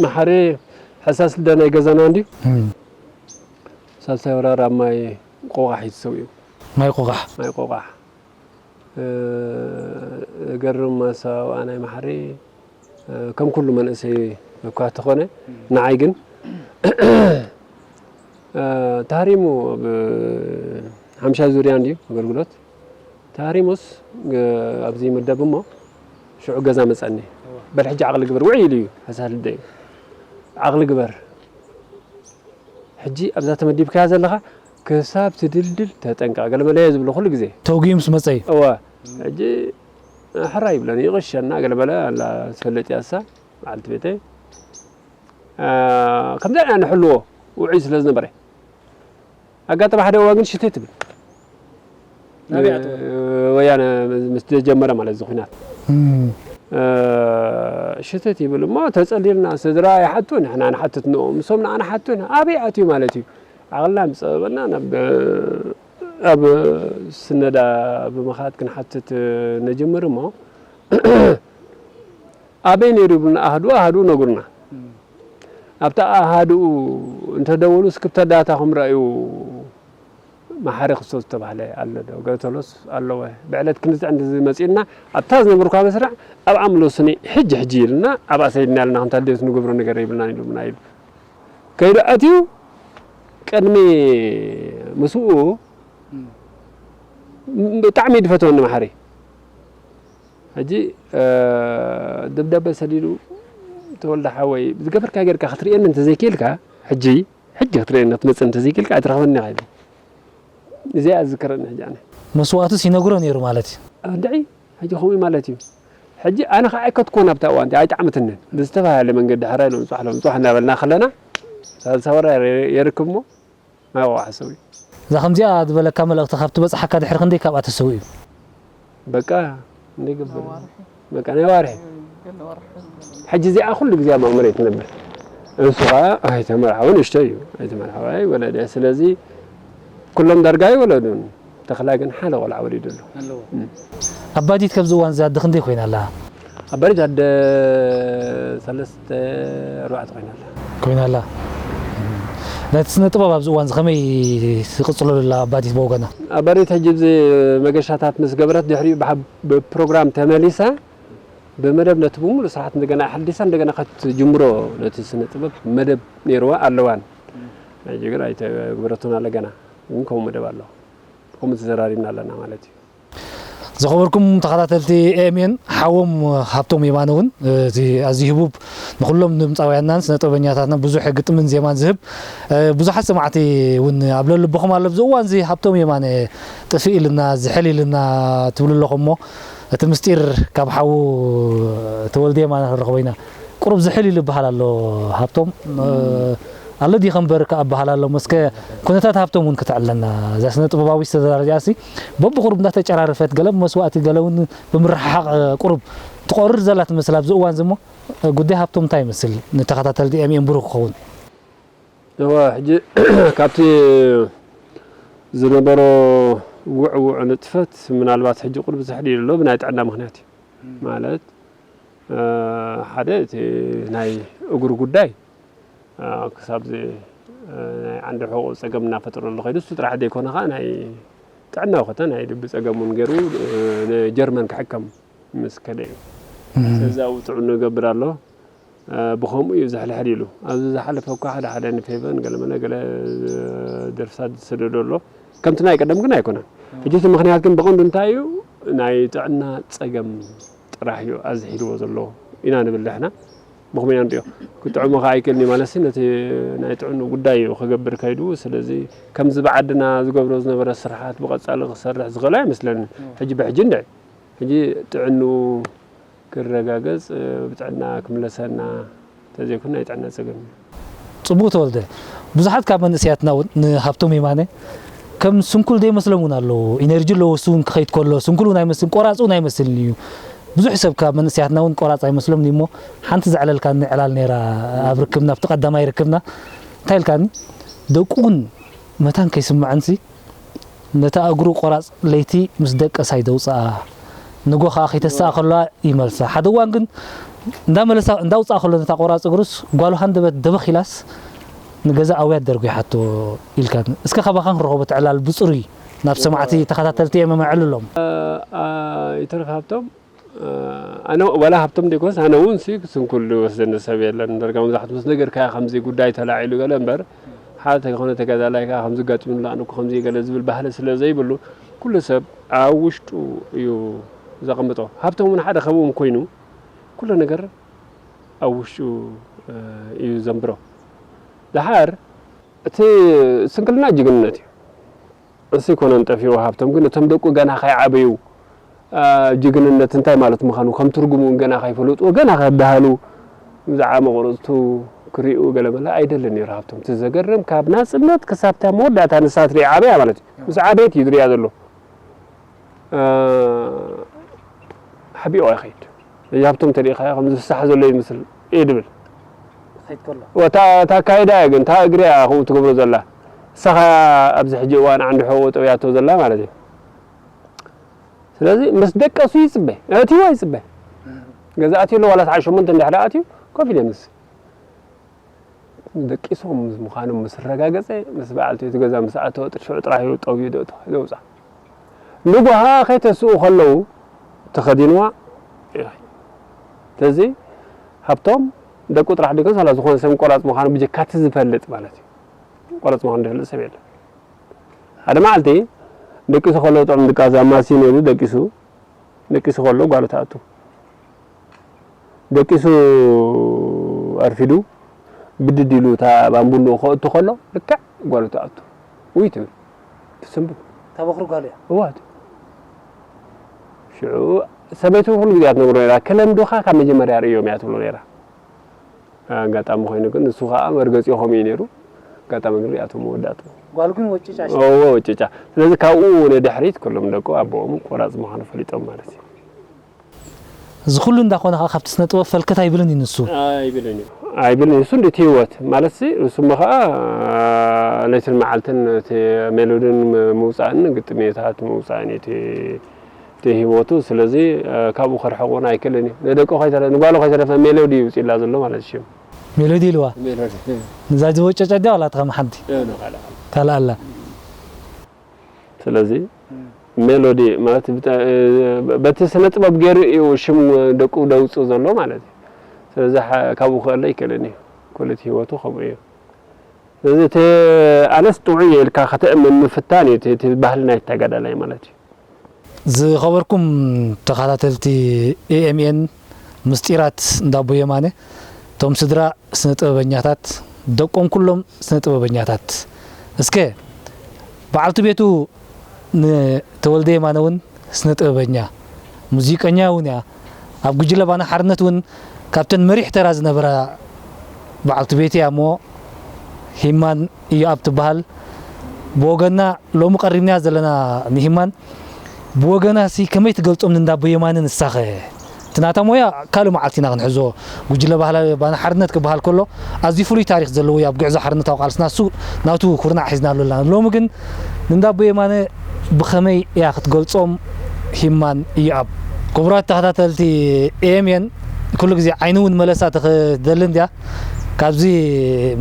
መሓሪ ሕሳስ ልደ ናይ ገዛና እንድዩ ሳልሳይ ወራር ኣብ ማይ ቆቋሕ እዩ ተሰዊኡ ማይ ቆቋሕ ማይ ቆቋሕ ገርም ኣሰዋውኣ ናይ መሓሪ ከም ኩሉ መንእሰይ እኳ ተኾነ ንዓይ ግን ተሃሪሙ ኣብ ሓምሻ ዙርያ እንድዩ ኣገልግሎት ተሃሪሙስ ኣብዚ ይምደብ እሞ ሽዑ ገዛ መፀኒ በል ሕጂ ዓቕሊ ግበር ውዒ ኢሉ እዩ ሕሳስ ልደ እዩ ዓቕሊ ግበር ሕጂ ኣብዛ ተመዲብካያ ዘለኻ ክሳብ ትድልድል ተጠንቀቕ ገለመለ እየ ዝብሎ ኩሉ ግዜ ተውግዩ ምስ መፀ እዩ እወ ሕጂ ሕራይ ይብለኒ ይቕሸና ገለመለ ኣላ ዝፈልጥ እያ እሳ በዓልቲ ቤተይ ከምዚ ኢና ንሕልዎ ውዑይ ስለ ዝነበረ ኣጋጣሚ ሓደ እዋን ግን ሽተይ ትብል ወያነ ምስ ጀመረ ማለት እዚ ኩናት ሽተት ይብል እሞ ተፀሊልና ስድራ ይሓቱ ንሕና ንሓትት ንኦም ንሶም ንኣና ሓቱ ኣበይ ኣትዩ ማለት እዩ ዓቕልና ምፀበበና ናብ ኣብ ስነዳ ብምኻድ ክንሓትት ነጅምር እሞ ኣበይ ነይሩ ይብሉና ኣህዱ ኣህዱ ነግሩና ኣብቲ ኣሃድኡ እንተደወሉ ስክብተ ዳታ ክምረኣዩ መሓሪ ክስቶ ዝተባህለ ኣሎ ዶ ገተሎስ ኣለወ ብዕለት ክንዝዕ እንድዚ መፂእና ኣብታ ዝነብርኳ መስርዕ ኣብ ኣምሎ ስኒ ሕጂ ሕጂ ኢልና ኣብኣ ሰይድና ያልና ከምታ ልደት ንገብሮ ነገር ይብልና ኢሉምና ኢሉ ከይዱ ኣትዩ ቅድሚ ምስኡ ብጣዕሚ ድፈትወኒ መሓሪ ሕጂ ደብዳበ ሰዲዱ ተወልደ ሓወይ ዝገበርካ ጌርካ ክትርእየኒ እንተዘይክኢልካ ሕጂ ሕጂ ክትርእየኒ ክትመፅእ እንተዘይክኢልካ ኣይትረኽበኒ ኢኻ ኢሉ እዚኣ ዝዝከረኒ ሕጂ ኣነ መስዋእቱስ ይነግሮ ነይሩ ማለት እዩ። እንድዒ ሕጂ ከምኡ ማለት እዩ። ሕጂ ኣነ ከዓ ኣይከትኩዎን ኣብታ እዋን እቲኣ ኣይጠዓመትንን። ብዝተፈላለየ መንገዲ ሕራይ ሎም ፅባሕ ሎም ፅባሕ እናበልና ከለና ሳልሳ ወራ የርክብ እሞ ናብኡ ሓሰቡ እዩ። እዛ ከምዚኣ ዝበለካ መልእኽቲ ካብ ትበፅሓካ ድሕሪ ክንደይ ካብኣ ተሰዊኡ? በቃ እንደ ግብር በቃ ናይ ዋርሒ ሕጂ እዚኣ ኩሉ ግዜ ኣብ መእምረይ ትነብር። እሱ ከዓ ኣይተመርዓወ ንእሽቶ እዩ ኣይተመርዓወ ኣይወለደ። ስለዚ ኩሎም ዳርጋ ኣይወለዱን። ተኽላ ግን ሓደ ቆልዓ ወሊዱ ኣሎ። ኣባዲት ከብዚ እዋን እዚ ኣደ ክንደይ ኮይና ኣላ? ኣባዲት ኣደ ሰለስተ ኣርባዕተ ኮይና ኣላ። ኮይና ኣላ። ነቲ ስነ ጥበብ ኣብዚ እዋን እዚ ከመይ ትቕፅሎ ኣላ ኣባዲት ብወገና? ኣባዲት ሕጂ እዚ መገሻታት ምስ ገበረት ድሕሪኡ ብሓ- ብፕሮግራም ተመሊሳ ብመደብ ነቲ ብምሉእ ስርዓት እንደገና ኣሐዲሳ እንደገና ከትጅምሮ ነቲ ስነ ጥበብ መደብ ነይርዋ ኣለዋን። ሕጂ ግን ኣይተግበረቶን ኣለ ገና ግን ከምኡ መደብ ኣሎ። ከምኡ ተዘራሪብና ኣለና ማለት እዩ። ዝኸበርኩም ተኸታተልቲ ኤኤምኤን ሓዎም ሃብቶም የማነ እውን እዚ ኣዝዩ ህቡብ ንኩሎም ድምፃውያንናን ስነ ጥበበኛታትናን ብዙሕ ግጥምን ዜማን ዝህብ ብዙሓት ሰማዕቲ እውን ኣብ ለልቦኹም ኣሎ። ኣብዚ እዋን እዚ ሃብቶም የማነ ጥፍእ ኢልና ዝሕል ኢልና ትብሉ ኣለኹም እሞ እቲ ምስጢር ካብ ሓዉ ተወልደ የማነ ክንረኽቦ ኢና። ቁሩብ ዝሕል ኢሉ ይበሃል ኣሎ ሃብቶም ኣሎ ድዩ ከንበር ከኣ በሃል ኣሎ መስከ ኩነታት ሃብቶም እውን ክተዕለና እዛ ስነ ጥበባዊ ዝተዘራረጃ ሲ በብቁሩብ እንዳተጨራረፈት ገለ ብመስዋእቲ ገለ እውን ብምርሕሓቕ ቁሩብ ትቆርር ዘላ ትመስል ኣብዚ እዋን ዝሞ ጉዳይ ሃብቶም እንታይ ይመስል ንተኸታተልቲ ኤምኤን ብሩክ ክኸውን እወ ሕጂ ካብቲ ዝነበሮ ውዕውዕ ንጥፈት ምናልባት ሕጂ ቁሩብ ዝሕል ኢሉ ኣሎ ብናይ ጥዕና ምክንያት እዩ ማለት ሓደ እቲ ናይ እግሩ ጉዳይ ክሳብ ናይ ዓንዲ ሕቑ ፀገም እናፈጠረሉ ከይዱ እሱ ጥራሕ ዘይኮነ ከዓ ናይ ጥዕና ኮተ ናይ ልቢ ፀገም እውን ገይሩ ንጀርመን ክሕከም ምስ ከደ እዩ ስለዚ ኣብኡ ጥዕኑ ይገብር ኣሎ ብኸምኡ እዩ ዝሕልሕል ኢሉ ኣብዚ ዝሓለፈ እኳ ሓደ ሓደ ንፌቨን ገለመለ ገለ ደርፍታት ዝሰደዶ ኣሎ ከምቲ ናይ ቀደም ግን ኣይኮነን ሕጂ እቲ ምክንያት ግን ብቐንዱ እንታይ እዩ ናይ ጥዕና ፀገም ጥራሕ እዩ ኣዝሒልዎ ዘሎ ኢና ንብል ንሕና። ብኸመይ ኢና ንሪኦ? ክጥዕሞ ከኣ ኣይክእልን እዩ ማለት ነቲ ናይ ጥዕንኡ ጉዳይ እዩ ክገብር ከይዱ። ስለዚ ከምዚ ብዓድና ዝገብሮ ዝነበረ ስርሓት ብቐጻሊ ክሰርሕ ዝኽእል ኣይመስለንን። ሕጂ ብሕጂ እንድዒ ሕጂ ጥዕንኡ ክረጋገጽ ብጥዕና ክምለሰና ተዘይኮይኑ ናይ ጥዕና ጸገም እዩ። ጽቡቕ ተወልደ፣ ብዙሓት ካብ መንእሰያትና እውን ንሃብቶም የማነ ከም ስንኩል ዘይመስሎም እውን ኣለዉ። ኢነርጂ ኣለዎ፣ እሱ እውን ክኸይድ ከሎ ስንኩል እውን ኣይመስልን፣ ቆራጽ እውን ኣይመስልን እዩ። ብዙሕ ሰብ ካብ መንእሰያትና እውን ቆራጽ ኣይመስሎምን እዩ እሞ ሓንቲ ዘዕለልካኒ ዕላል ነይራ ኣብ ርክብና፣ ኣብቲ ቀዳማይ ርክብና እንታይ ኢልካኒ? ደቁ እውን መታን ከይስምዐንሲ ነታ እግሩ ቆራጽ ለይቲ ምስ ደቀሳ እዩ ዘውጽኣ፣ ንጎ ከኣ ከይተስኣ ከለዋ ይመልሳ። ሓደ እዋን ግን እንዳመለሳ እንዳውጽኣ ከሎ ነታ ቆራጽ እግሩስ ጓሉ ሃንደበት ደበኽ ኢላስ ንገዛ ኣውያት ደርጒሓቶ ኢልካኒ። እስከ ካባኻ ክንረኽቦ እቲ ዕላል ብጽሩይ ናብ ሰማዕቲ ተኸታተልቲ የመመዕልሎም። ይተርፍ ሃብቶም ኣነ ዋላ ሃብቶም ደይኮንስ ኣነ እውን ሲ ስንኩል ዝወስደኒ ሰብ የለን። ደርጋ መብዛሕቱ ምስ ነገርካዮ ከምዚ ጉዳይ ተላዒሉ ገለ እምበር ሓደ ተይኮነ ተጋዳላይ ከዓ ከምዚ ኣጋጢሙኒ ኣነ እኮ ከምዚ ገለ ዝብል ባህሊ ስለ ዘይብሉ ኩሉ ሰብ ኣብ ውሽጡ እዩ ዘቐምጦ። ሃብቶም እውን ሓደ ከምኡ ኮይኑ ኩሉ ነገር ኣብ ውሽጡ እዩ ዘንብሮ። ደሓር እቲ ስንክልና ጅግንነት እዩ። እሱ ኣይኮነን ጠፊኡ ሃብቶም ግን እቶም ደቁ ገና ከይዓበዩ ጅግንነት እንታይ ማለት ምዃኑ ከም ትርጉሙ እውን ገና ከይፈለጥዎ ገና ከዳህሉ ብዛዕባ መቑረፅቱ ክሪኡ ገለመለ ኣይደልን ነይሩ ሃብቶም። እቲ ዘገርም ካብ ናፅነት ክሳብ እታ መወዳእታ ንሳ ትሪኣ ዓበያ ማለት እዩ። ምስ ዓበየት እዩ ዝሪኣ ዘሎ። ሓቢኦ ይኸይድ። እዚ ሃብቶም ተሪኢኻዮ ከምዚ ፍሳሕ ዘሎ ይመስል እዩ ድብል። እታ ኣካይዳ እያ ግን እታ እግሪ እያ ከምኡ ትገብሮ ዘላ። ንሳኻ ኣብዚ ሕጂ እዋን ዓንዲ ሕቖ ጠውያቶ ዘላ ማለት እዩ። ስለዚ ምስ ደቀሱ ይፅበ፣ ኣእትይዋ ይፅበ። ገዛ ኣትዩ ኣሎ ዋላ ሰዓት ሸሞንተ እንድሕር ኣትዩ ኮፍ ኢለ ምስ ደቂሶም ምዃኖም ምስ ኣረጋገፀ ምስ በዓልቲ እቲ ገዛ ምስ ኣተወ ሽዑ ጥራሕ እዩ ጠውዩ ዘውፅኣ። ንጉሃ ከይተስኡ ከለዉ ተኸዲንዋ ይኸይድ። ስለዚ ሃብቶም ደቁ ጥራሕ ድገስ ዋላ ዝኾነ ሰብ ቆራፅ ምዃኑ ብጀካቲ ዝፈልጥ ማለት እዩ። ቆራፅ ምዃኑ ዝፈልጥ ሰብ የለን። ሓደ መዓልቲ ደቂሱ ከሎ ጥዑም ድቃስ ኣብ ማሲኖ ኢሉ ደቂሱ ደቂሱ ከሎ ጓሉ ትኣቱ። ደቂሱ ኣርፊዱ ብድድ ኢሉ እታ ባምቡልኡ ከእቱ ከሎ ልክዕ ጓሉ ትኣቱ። ውይ ትብል ትስንብድ። እታ በኹሪ ጓል እያ። እዋ ሽዑ ሰበይቱ ኩሉ ግዜ እያ ትነግሮ ነይራ፣ "ክለምዱኻ ካብ መጀመርያ ርእዮም" እያ ትብሎ ነይራ። ኣጋጣሚ ኮይኑ ግን ንሱ ኸኣ መርገጺኡ ከምኡ እዩ ነይሩ። ኣጋጣሚ ግን ሪኣቶ መወዳእቱ። ጓል ግን ወጭጫ እሺ። እዎ፣ ወጭጫ። ስለዚ ካብኡ ንድሕሪት ኩሎም ደቁ ኣቦኦም ቆራጽ ምዃኑ ፈሊጦም ማለት እዩ። እዚ ኩሉ እንዳኾነ ኸኣ ካብቲ ስነ ጥበብ ፈልከት ኣይብልን እዩ ንሱ። ኣይብልን እዩ። ኣይብልን እዩ። ንሱ እንዲ እቲ ህይወት ማለትሲ ንሱ እሞ ኸኣ ለይትን መዓልትን እቲ ሜሎድን ምውጻእን ግጥሜታት ምውጻእን እዩ እቲ እቲ ህይወቱ። ስለዚ፣ እ፣ ካብኡ ከርሕቑን ኣይክእልን እዩ። ንደቁ ከይተረ-፣ ንጓሉ ከይተረፈ ሜሎዲ እዩ ውፅኢላ ዘሎ ማለት እዩ። ሜሎዲ ኢልዋ? ሜሎዲ። ንዛ ዝወጨጨ ድያ ዋላ እታ ከም ሓንቲ? እ፣ ኖ፣ ካልእ። ካልእ ኣላ። ስለዚ፣ ሜሎዲ ማለት ብጣ-፣ እ፣ በቲ ስነ ጥበብ ገይሩ እዩ ሽም ደቁ ደውፅእ ዘሎ ማለት እዩ። ስለዚ፣ ሓ-፣ ካብኡ ክእለ ኣይክእልን እዩ። ኩሉ እቲ ህይወቱ ከምኡ እዩ። ስለዚ፣ እቲ ኣነስ ጥዑይ እየ ኢልካ ከተእምን ምፍታን እዩ፣ እቲ፣ እቲ ባህሊ ናይ ተጋዳላይ ማለት እዩ። ዝኸበርኩም ተኸታተልቲ ኤ ኤም ኤን ምስጢራት እንዳ ኣቦ የማነ፣ እቶም ስድራ ስነ ጥበበኛታት፣ ደቆም ኩሎም ስነ ጥበበኛታት። እስከ በዓልቲ ቤቱ ንተወልደ የማነ እውን ስነ ጥበበኛ፣ ሙዚቀኛ እውን እያ። ኣብ ጉጅለ ባና ሓርነት እውን ካብተን መሪሕ ተራ ዝነበራ በዓልቲ ቤት እያ እሞ፣ ሂማን ኢዮኣብ ትበሃል። ብወገንና ሎሚ ቀሪብናያ ዘለና ንሂማን፣ ብወገናሲ ከመይ ትገልጾም ንእንዳ ኣቦ የማነ ንሳኸ? እቲ ናታ ሞያ ካልእ መዓልቲ ኢና ክንሕዞ። ጉጅለ ባህላዊ ባና ሓርነት ክበሃል ከሎ፣ ኣዝዩ ፍሉይ ታሪኽ ዘለዎ እዩ ኣብ ጉዕዞ ሓርነታዊ ቃልስና። እሱ ናቱ ኩርናዕ ሒዝናሉ ኣለና። ሎሚ ግን ንእንዳ ኣቦ የማነ ብኸመይ እያ ክትገልጾም ሂማን ኢዮኣብ? ክቡራት ተኸታተልቲ ኤ ኤም ኤን፣ ኩሉ ግዜ ዓይኒ እውን መለሳ ትኽደልን ድያ? ካብዚ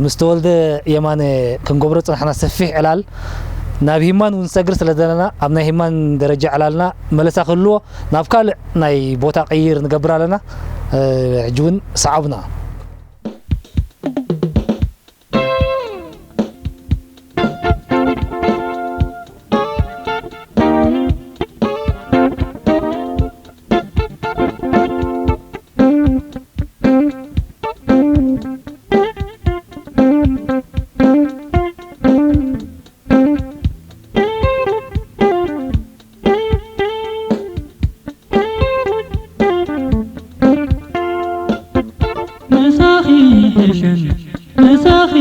ምስ ተወልደ የማነ ክንገብሮ ዝጸናሕና ሰፊሕ ዕላል፣ ናብ ሂማን እውን ንሰግር ስለ ዘለና፣ ኣብ ናይ ሂማን ደረጃ ዕላልና መለሳ ክህልዎ፣ ናብ ካልእ ናይ ቦታ ቅይር ንገብር ኣለና። እ፣ ሕጂ እውን ሰዓቡና። ምሳኺ ይሕሸኒ፣ ምሳኺ፣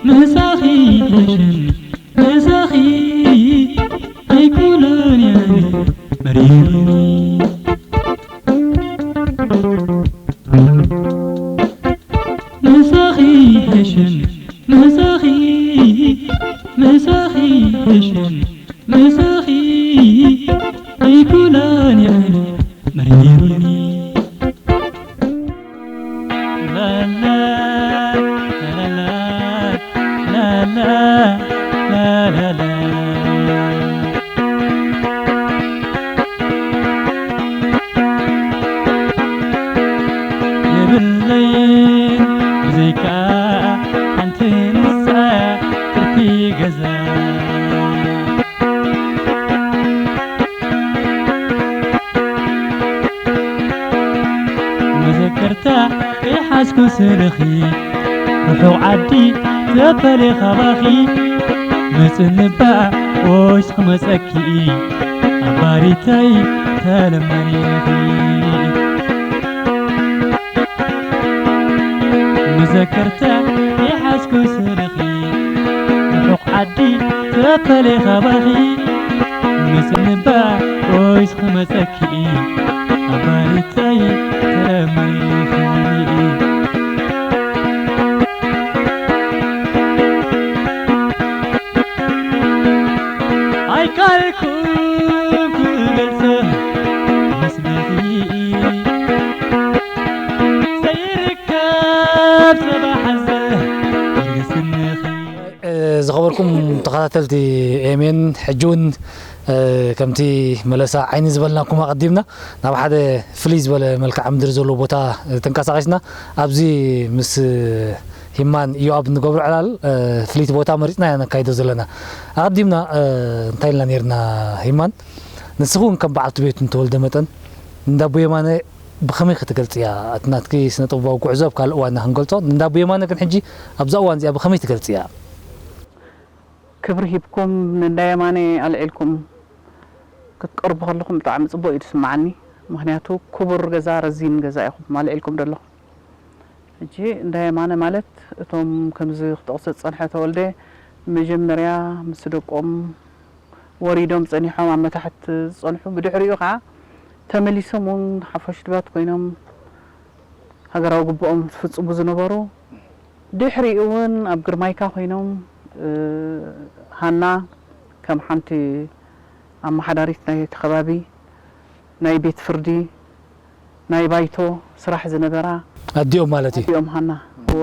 ምሳኺ ይሕሸኒ፣ ምሳኺ ኣይኩነን እየ ኣነ መሪሩኒ። ምሳኺ ይሕሸኒ፣ ምሳኺ፣ ምሳኺ ይሕሸኒ፣ ምሳኺ ኣይኩነን እየ ኣነ መሪሩኒ። ላላ፣ ላላ፣ ላላ፣ ላላ። የብለይን ብዘይካ ሓንቲ ንሳ ትርፊ ገዛ። መዘከርታ ከይሓዝኩ ስእልኺ፣ ርሑቕ ዓዲ ተፈልየ ካባኺ፣ ምጽንባዕ ወይስ ክመጸኪ፣ ኣብ ባሪተይ ተለመኒኺ። መዘከርታ ከይሓዝኩ ስእልኺ፣ ርሑቕ ዓዲ ተፈልየ ካባኺ፣ ምጽንባዕ ወይስ ክመጸኪ፣ ኣብ ባሪተይ ተለመኒኺ። ኣይካልኩን ክገልጾ ምስልኺ፣ ዘይርከብ ጽባሕ ዘ-፣ ይርገስንኺ። እ፣ ዝኸበርኩም ተኸታተልቲ ኤሜን፣ ሕጂ እውን፣ እ፣ ከምቲ መለሳ ዓይኒ ዝበልናኩም ኣቐዲምና፣ ናብ ሓደ ፍልይ ዝበለ መልክዓ ምድሪ ዘለዎ ቦታ፣ እ፣ ተንቀሳቒስና፣ ኣብዚ ምስ፣ እ፣ ሂማን ኢዮኣብ ንገብሮ ዕላል፣ እ፣ ፍልይቲ ቦታ መሪጽና ኢና ነካይዶ ዘለና። ኣቐዲምና፣ እ፣ እንታይ ኢልና ነይርና ሂማን? ንስኺ እውን ከም በዓልቲ ቤቱ ንተወልደ መጠን፣ እንዳ ኣቦ የማነ ብኸመይ ክትገልጽያ? እቲ ናትኪ ስነ-ጥበባዊ ጉዕዞ ኣብ ካልእ እዋን ኢና ክንገልጾ። እንዳ ኣቦ የማነ ግን ሕጂ ኣብዛ እዋን እዚኣ ብኸመይ ትገልጽያ? ክብሪ ሂብኩም ንእንዳ የማነ ኣልዒልኩም ክትቀርቡ ከለኹም ብጣዕሚ ጽቡቕ እዩ ዝስምዓኒ። ምኽንያቱ ክቡር ገዛ ረዚን ገዛ ኢኹም ማልዒልኩም ዘለኹም። ሕጂ እንዳ የማነ ማለት እቶም ከምዚ ክጠቕሶ ዝጸንሐ ተወልደ መጀመርያ ምስ ደቆም ወሪዶም ጸኒሖም ኣብ መታሕት ዝጸንሑ፣ ብድሕሪኡ ኸዓ ተመሊሶም እውን ሓፈሽድባት ኮይኖም ሃገራዊ ግቡኦም ዝፍጽሙ ዝነበሩ፣ ድሕሪኡ እውን ኣብ ግርማይካ ኮይኖም፣ እ፣ ሃና ከም ሓንቲ ኣመሓዳሪት ናይቲ ከባቢ ናይ ቤት ፍርዲ ናይ ባይቶ ስራሕ ዝነበራ ኣዲኦም ማለት እዩ። ኣዲኦም ሃና፣ እወ፣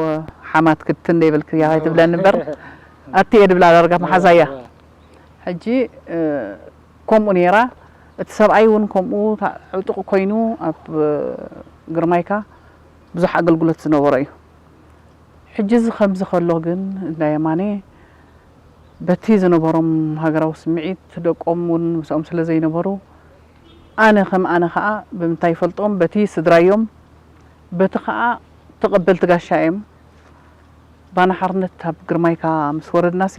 ሓማት ክትንደ ይበልክያ ኣይትብለኒ እምበር፣ ኣቲ እየ ድብላ ዳርጋ መሓዛያ። ሕጂ፣ እ፣ ከምኡ ነይራ። እቲ ሰብኣይ እውን ከምኡ ታ-፣ ዕጡቕ ኮይኑ ኣብ፣ እ፣ ግርማይካ ብዙሕ ኣገልግሎት ዝነበሮ እዩ። ሕጂ እዚ ከምዚ ከሎ ግን እንዳ የማነ በቲ ዝነበሮም ሃገራዊ ስምዒት ደቆም እውን ምስኦም ስለ ዘይነበሩ ኣነ ከም ኣነ ኸዓ ብምንታይ ይፈልጦም በቲ ስድራዮም በቲ ኸዓ ተቐበልቲ ጋሻ እዮም። ባና ሓርነት ኣብ ግርማይካ ምስ ወረድናሲ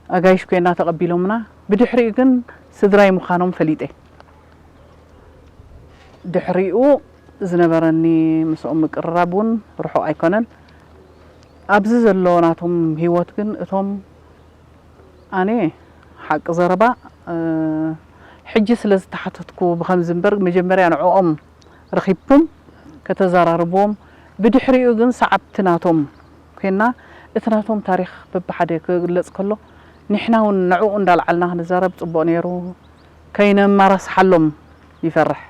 ኣጋይሽ ኮይና ተቐቢሎምና። ብድሕሪኡ ግን ስድራይ ምዃኖም ፈሊጠ። ድሕሪኡ ዝነበረኒ ምስኦም ምቅርራብ እውን ርሑቕ ኣይኮነን። ኣብዚ ዘሎ ናቶም ህይወት ግን እቶም ኣነ ሓቂ ዘረባ፣ እ፣ ሕጂ ስለ ዝተሓተትኩ ብኸምዚ እምበር መጀመርያ ንዕኦም ረኺብኩም ከተዘራርብዎም፣ ብድሕሪኡ ግን ሰዓብቲ ናቶም ኮይና እቲ ናቶም ታሪኽ በብሓደ ክግለጽ ከሎ ንሕና እውን ንዕኡ እንዳልዓልና ክንዛረብ ጽቡቕ ነይሩ። ከይነማራስሓሎም ይፈርሕ።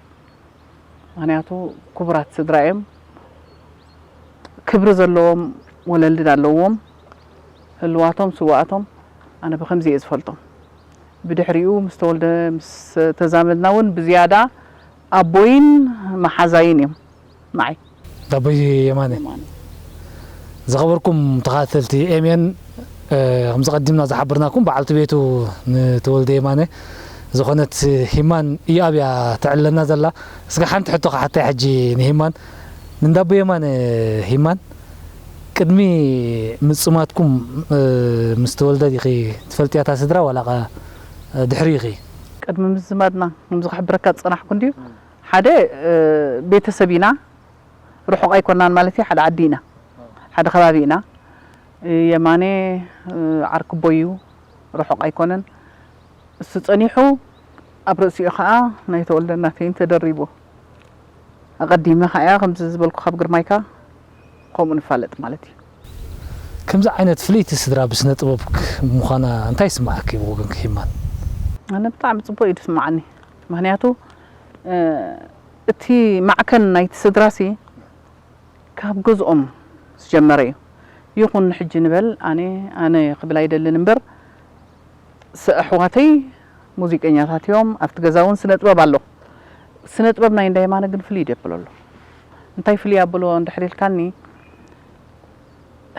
ምኽንያቱ ክቡራት ስድራ እዮም። ክብሪ ዘለዎም ወለዲ ኣለዎም። ህልዋቶም፣ ስውኣቶም ኣነ ብኸምዚ እየ ዝፈልጦም። ብድሕሪኡ ምስ ተወልደ ምስ ተዛመድና እውን ብዝያዳ ኣቦይን መሓዛይን እዮም ንዓይ። ኣቦይ የማነ። የማነ። ዝኸበርኩም ተኸታተልቲ ኤምኤን፣ እ፣ ከምዚ ቀዲምና ዝሓበርናኩም በዓልቲ ቤቱ ንተወልደ የማነ ዝኾነት ሂማን እያብ እያ ተዕልለና ዘላ። እስከ ሓንቲ ሕቶ ክሓታ ሕጂ ንሂማን። ንእንዳ ኣቦይ የማነ ሂማን፣ ቅድሚ ምጽማድኩም፣ እ፣ ምስ ተወልደ ዲኺ ትፈልጥያ እታ ስድራ ዋላ ኸ ድሕሪ ኢኺ? ቅድሚ ምዝማድና ከምዚ ክሕብረካ ዝጸናሕኩ እንድዩ። ሓደ፣ እ፣ ቤተሰብ ኢና፣ ርሑቕ ኣይኮናን ማለት እዩ፣ ሓደ ዓዲ ኢና፣ ሓደ ከባቢ ኢና። የማነ፣ እ፣ ዓርክቦይ እዩ፣ ርሑቕ ኣይኮነን። እሱ ጸኒሑ ኣብ ርእሲኡ ኸኣ ናይ ተወልደ እናተይን ተደሪቡ። ኣቐዲመ ኸኣ ከምዚ ዝበልኩ ካብ ግርማይካ ከምኡ ንፋለጥ ማለት እዩ። ከምዚ ዓይነት ፍልይቲ ስድራ ብስነ ጥበብ ክ-፣ ምዃና እንታይ ይስምዓኪ ብወገንኪ ሂማን? ኣነ ብጣዕሚ ጽቡቕ እዩ ዝስምዓኒ። ምኽንያቱ፣ እ፣ እቲ ማዕከን ናይቲ ስድራሲ ካብ ገዝኦም ዝጀመረ እዩ። ይኹን ሕጂ ንበል፣ ኣነ፣ ኣነ ክብል ኣይደልን እምበር፣ ስ-፣ ኣሕዋተይ ሙዚቀኛታት እዮም። ኣብቲ ገዛ እውን ስነ ጥበብ ኣሎ። ስነ ጥበብ ናይ እንዳ የማነ ግን ፍልይ ደብል ኣሎ። እንታይ ፍልይ ኣብሎ እንድሕር ኢልካኒ፣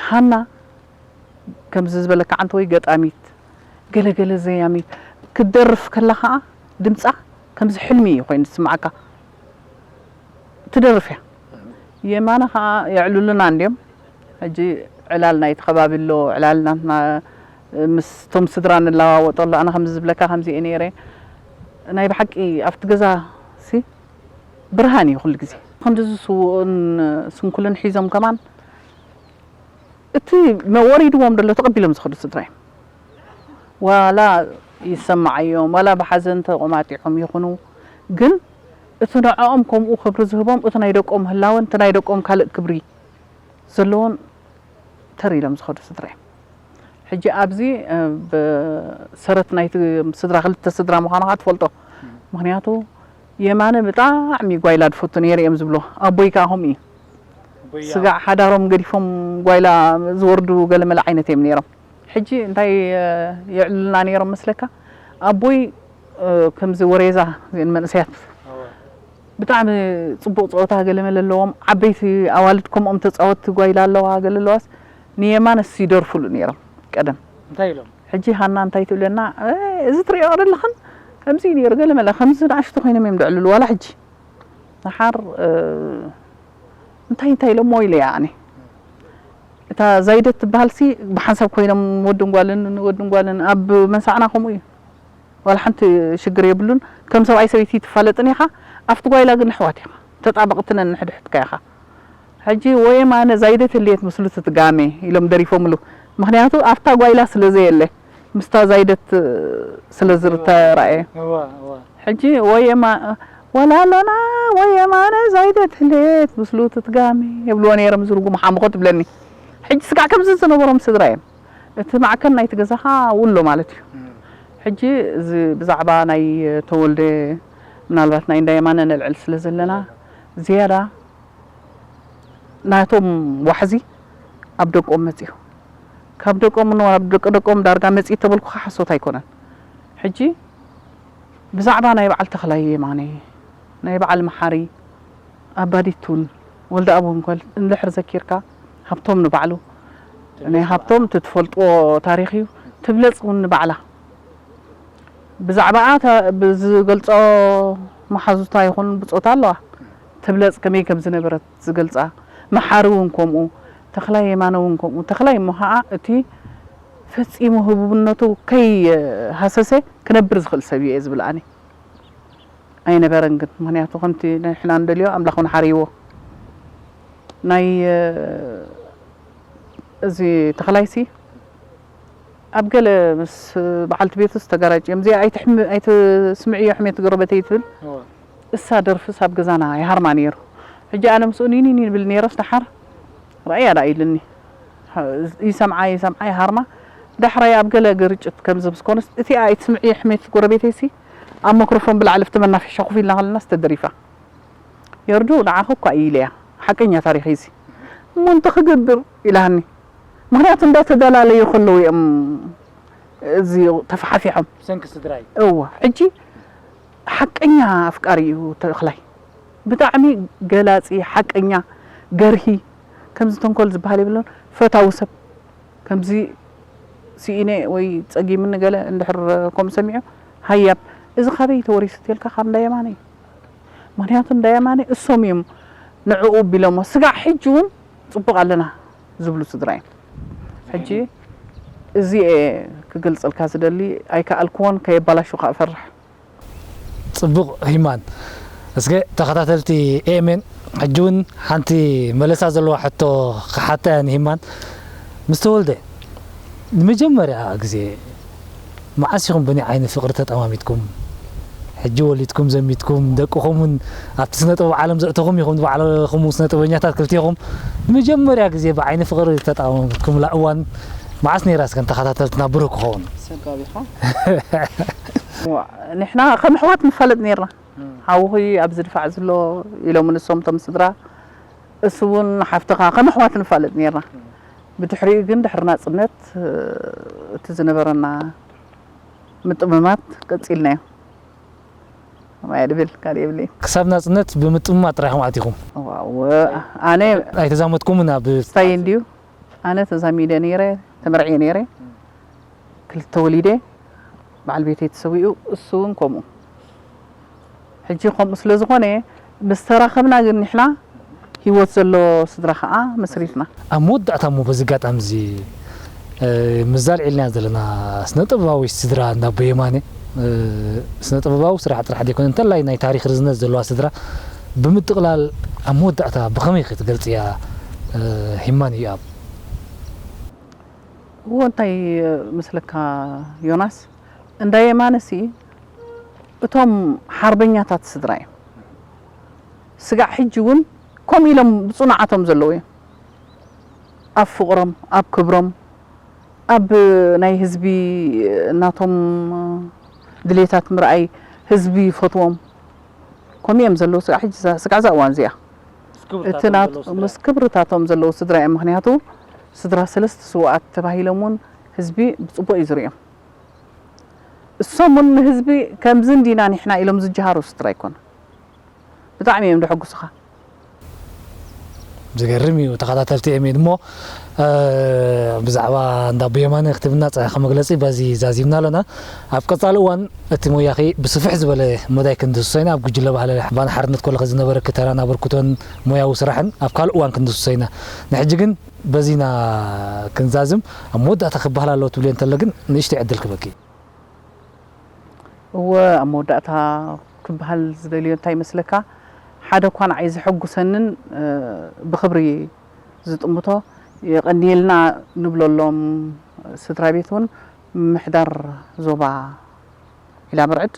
ሃና ከምዚ ዝበለካ ዓንተወይ ገጣሚት፣ ገለ ገለ ዘያሚት፣ ክትደርፍ ከላ ኸዓ ድምጻ ከምዚ ሕልሚ እዩ ኮይኑ ዝስምዓካ። ትደርፍ እያ። የማነ ኸዓ የዕልሉና እንድዮም። ሕጂ ዕላል ናይቲ ከባቢ ኣሎ፣ ዕላል ናትና ምስ እቶም ስድራ ንለዋወጠሉ። ኣነ ከምዚ ዝብለካ ከምዚ እየ ነይረ። ናይ ብሓቂ ኣብቲ ገዛ ሲ ብርሃን እዩ ኩሉ ግዜ። ክንድዚ ስውኡን ስንኩልን ሒዞም ከማን እቲ መ-፣ ወሪድዎም ደሎ ተቐቢሎም ዝኸዱ ስድራ እዮም። ዋላ ይሰማዓዮም፣ ዋላ ብሓዘን ተቆማጢዖም ይኹኑ፣ ግን እቲ ንዕኦም ከምኡ ክብሪ ዝህቦም፣ እቲ ናይ ደቆም ህላወን፣ እቲ ናይ ደቆም ካልእ ክብሪ ዘለዎን ተር ኢሎም ዝኸዱ ስድራ እዮም። ሕጂ ኣብዚ፣ እ፣ ብሰረት ናይቲ ስድራ፣ ክልተ ስድራ ምዃኑ ኸዓ ትፈልጦ። ምኽንያቱ የማነ ብጣዕሚ ጓይላ ዝፈቱ ነይረ እዮም ዝብሎ። ኣቦይ ከኣ ከምኡ እዩ። ኣቦይ ስጋዕ ሓዳሮም ገዲፎም ጓይላ ዝወርዱ ገለመለ ዓይነት እዮም ነይሮም። ሕጂ እንታይ፣ እ፣ የዕልሉና ነይሮም መስለካ? ኣቦይ፣ እ፣ ከምዚ ወሬዛ እዚአን መንእሰያት እወ። ብጣዕሚ ጽቡቕ ጸወታ ገለመለ ኣለዎም። ዓበይቲ ኣዋልድ ከምኦም ተጻወትቲ ጓይላ ኣለዋ፣ ገለ ኣለዋስ ንየማነስ ይደርፉሉ ነይሮም ቀደም። እንታይ ኢሎም? ሕጂ ሃና እንታይ ትብለና? "እ፣ እዚ ትሪኦ ዘለኽን ከምዚ እዩ ነይሩ፣ ገለመለ ከምዚ ንኣሽቱ ኮይኖም እዮም ዝዕልሉ ዋላ ሕጂ." ደሓር፣ እ፣ እንታይ እንታይ ኢሎሞ ኢለ እያ ኣነ። እታ ዛይደት ትበሃልሲ ብሓንሳብ ኮይኖም ወድን ጓልን፣ ወድን ጓልን ኣብ መንሳዕና ከምኡ እዩ። ዋላ ሓንቲ ሽግር የብሉን። ከም ሰብኣይ ሰበይቲ ትፋለጥን ኢኻ፣ ኣብቲ ጓይላ ግን ኣሕዋት ኢኻ፣ ተጣበቕቲ ነንሕድሕድካ ኢኻ። ሕጂ "ወየማነ ዛይደት ህልየት ምስሉ ትትጋሜ" ኢሎም ደሪፎምሉ። ምኽንያቱ ኣብታ ጓይላ ስለ ዘየለ፣ ምስታ ዛይደት ስለ ዝተራእየ። እዋ፣ እዋ። ሕጂ "ወየማ-፣ ወላ ኣሎና ወየማነ ዛይደት ህልየት ምስሉ ትትጋሜ" የብልዎ ነይሮም፣ ዝርጉም ሓምኾ ትብለኒ። ሕጂ ስጋዕ ከምዚ ዝነበሮም ስድራ እዮም። እቲ ማዕከን ናይቲ ገዛ ኸኣ ውሎ ማለት እዩ። እም። ሕጂ እዚ ብዛዕባ ናይ ተወልደ፣ ምናልባት ናይ እንዳ የማነ ነልዕል ስለ ዘለና፣ ዝያዳ ናቶም ዋሕዚ ኣብ ደቆም መጺኡ። ካብ ደቆም ን-፣ ኣብ ደቂ ደቆም ዳርጋ መጺኡ ተበልኩኻ ሓሶት ኣይኮነን። ሕጂ ብዛዕባ ናይ በዓል ተኽላይ የማነ፣ ናይ በዓል መሓሪ፣ ኣባዲቱን ወልደኣብ ወንኮል እንድሕር ዘኪርካ፣ ሃብቶም ንባዕሉ፣ ናይ ሃብቶም እቲ ትፈልጥዎ ታሪኽ እዩ። ትብለጽ እውን ንባዕላ ብዛዕባኣ ተ-፣ ብዝገልጾ መሓዙታ ይኹን ብጾታ ኣለዋ። ትብለጽ ከመይ ከም ዝነበረት ዝገልጻ፣ መሓሪ እውን ከምኡ፣ ተኽላይ የማነ እውን ከምኡ። ተኽላይ እሞ ኸዓ እቲ ፈጺሙ ህቡብነቱ ከይሃሰሰ ክነብር ዝኽእል ሰብ እዩ እየ ዝብል ኣነ። ኣይነበረን ግን፣ ምኽንያቱ ከምቲ ንሕና ንደልዮ ኣምላኽ እውን ሓርይዎ። ናይ፣ እ፣ እዚ ተኽላይሲ ኣብ ገለ ምስ በዓልቲ ቤቱ ዝተጋራጭ እዮም። እዚኣ ኣይትሕም-፣ ኣይትስምዕዮ ሕሜት ጎረቤተይ ትብል። እዋ። እሳ ደርፍስ ኣብ ገዛና ይሃርማ ነይሩ። ሕጂ ኣነ ምስኡ ኒኒኒ ይብል ነይረስ ደሓር ራእያ ደኣ ኢልኒ። ይሰምዓ፣ ይሰምዓ፣ ይሃርማ። ዳሕራይ ኣብ ገለ ግርጭት ከምዚ ምስ ኮነስ፣ እቲኣ ኣይትስምዕዮ ሕሜት ጎረቤተይሲ ኣብ መክሮፎን ብላዕሊ ኣብቲ መናፈሻ ኮፍ ኢልና ከለናስ ተደሪፋ። "የርዱ፣ ንዓኺ እኳ እዩ" ኢለያ። ሓቀኛ ታሪኽ እዩ እዚ። "እሞ እንታይ ክገብር?" ኢላኒ። ምኽንያቱ እንዳተደላለዩ ከለዉ እዮም እዚ ተፈሓፊሖም። ብሰንኪ ስድራይ። እወ፣ ሕጂ ሓቀኛ ኣፍቃሪ እዩ ተኽላይ። ብጣዕሚ ገላጺ፣ ሓቀኛ፣ ገርሂ፣ ከምዚ ተንኮል ዝበሃል የብሉን። ፈታዊ ሰብ፣ ከምዚ ስኢነ ወይ ጸጊምኒ ገለ እንድሕር ከምኡ ሰሚዑ፣ ሃያብ፣ "እዚ ካበይ ተወሪሱ?" ተልካ፣ ካብ እንዳ የማነ እዩ። ምኽንያቱ እንዳ የማነ እሶም እዮም ንዕኡ ቢሎሞ። ስጋዕ ሕጂ እውን ጽቡቕ ኣለና ዝብሉ ስድራ እዮም። ሕጂ እዚ እየ ክገልጸልካ ዝደሊ፣ ኣይከኣልክዎን ከየባላሹ ከኣ እፈርሕ። ጽቡቕ ሂማን። እስከ ተኸታተልቲ ኤኤምኤን ሕጂ እውን ሓንቲ መለሳ ዘለዋ ሕቶ ክሓታ እየ ንሂማን። ምስ ተወልደ ንመጀመርያ ግዜ መዓስ ኢኹም ብናይ ዓይኒ ፍቕሪ ተጠማሚትኩም? ሕጂ ወሊድኩም ዘሚትኩም፣ ደቅኹም እውን ኣብቲ ስነ ጥበብ ዓለም ዘእተኹም ኢኹም፣ ባዕልኹም እውን ስነ ጥበበኛታት ክልቴኹም። ንመጀመርያ ግዜ ብዓይኒ ፍቕሪ ተጠማሚትኩምላ እዋን መዓስ ነይራ? እስከ ንተኸታተልትና ብሩህ ክኸውን። ሰጋቢኻ። ዋ፣ ንሕና ከም ኣሕዋት ንፋለጥ ነይርና። እም። ሓውኺ ኣብዚ ድፋዕ ዘሎ ኢሎም ንሶም እቶም ስድራ፣ እሱ እውን ሓፍትኻ ከም ኣሕዋት ንፋለጥ ነይርና። እም። ብድሕሪኡ ግን ድሕሪ ናጽነት፣ እ፣ እቲ ዝነበረና ምጥምማት ቀጺልናዮ። ማየ ድብል ካልእ የብለይን። ክሳብ ናጽነት ብምጥምማት ጥራይ ኢኹም ኣቲኹም? ዋው፣ ኣነ ኣይተዛመድኩምን ኣብ ስታይ እንድዩ። ኣነ ተዛሚደ ነይረ፣ ተመርዕየ ነይረ። ክልተ ወሊደ፣ በዓል ቤተይ ተሰዊኡ፣ እሱ እውን ከምኡ። ሕጂ ከምኡ ስለ ዝኾነ፣ ምስ ተራኸብና ግን ንሕና ህይወት ዘሎ ስድራ ኸኣ መስሪትና። ኣብ መወዳእታ እሞ በዚ ኣጋጣሚ እዚ፣ እ፣ ምዛ ኣልዒልናያ ዘለና ስነ ጥበባዊ ስድራ እንዳ ኣቦ የማነ፣ እ፣ ስነ ጥበባዊ ስራሕ ጥራሕ ዘይኮነ፣ እንተላይ ናይ ታሪኽ ርዝነት ዘለዋ ስድራ ብምጥቕላል ኣብ መወዳእታ ብኸመይ ክትገልጽያ፣ እ፣ ሂማን እዩ ኣብ እዎ፣ እንታይ መስለካ ዮናስ? እንዳ የማነሲ እቶም ሓርበኛታት ስድራ እዮም። ስጋዕ ሕጂ እውን ከምኡ ኢሎም ብጽኑዓቶም ዘለዉ እዮም። ኣብ ፍቕሮም፣ ኣብ ክብሮም፣ ኣብ ናይ ህዝቢ ናቶም ድሌታት ምርኣይ፣ ህዝቢ ይፈትዎም። ከምኡ እዮም ዘለዉ ስጋዕ ሕጂ፣ ስጋዕ እዛ እዋን እዚኣ። ምስ ክብርታቶም እቲ ናት-፣ ዘለዉ ስድራ። ምስ ክብርታቶም ዘለዉ ስድራ እዮም። ምኽንያቱ ስድራ ሰለስተ ስውኣት ተባሂሎም እውን ህዝቢ ብጽቡቕ እዩ ዝርእዮም። እሶም እውን ንህዝቢ ከምዚ እንዲና ንሕና ኢሎም ዝጀሃሩ ስድራ ኣይኮኑን። ብጣዕሚ እዮም ደሐጉሱኻ። ዝገርም እዩ። ተኸታተልቲ ኤሜን እሞ፣ እ፣ ብዛዕባ እንዳ ኣቦ የማነ ክትብልና ጸኒሕካ መግለጺ በዚ ዛዚምና ኣለና። ኣብ ቀጻሊ እዋን እቲ ሞያኺ ብስፍሕ ዝበለ መዳይ ክንድህስሶ ኢና። ኣብ ጉጅለ ባህሊ ባና ሓርነት ኮለኸ ዝነበረኪ ተራን ኣበርክቶን ሞያዊ ስራሕን ኣብ ካልእ እዋን ክንድህስሶ ኢና። ንሕጂ ግን በዚና ክንዛዝም፣ ኣብ መወዳእታ ክበሃል ኣለዎ ትብልዮ እንተሎ ግን ንእሽተይ ዕድል ክበኪ። እወ፣ ኣብ መወዳእታ ክበሃል ዝደልዮ እንታይ ይመስለካ? ሓደ እኳ ንዓይ ዘሐጉሰንን፣ እ፣ ብኽብሪ ዝጥምቶ የቐንየልና ንብለሎም ስድራ ቤት እውን ምምሕዳር ዞባ ዒላ በርዕድ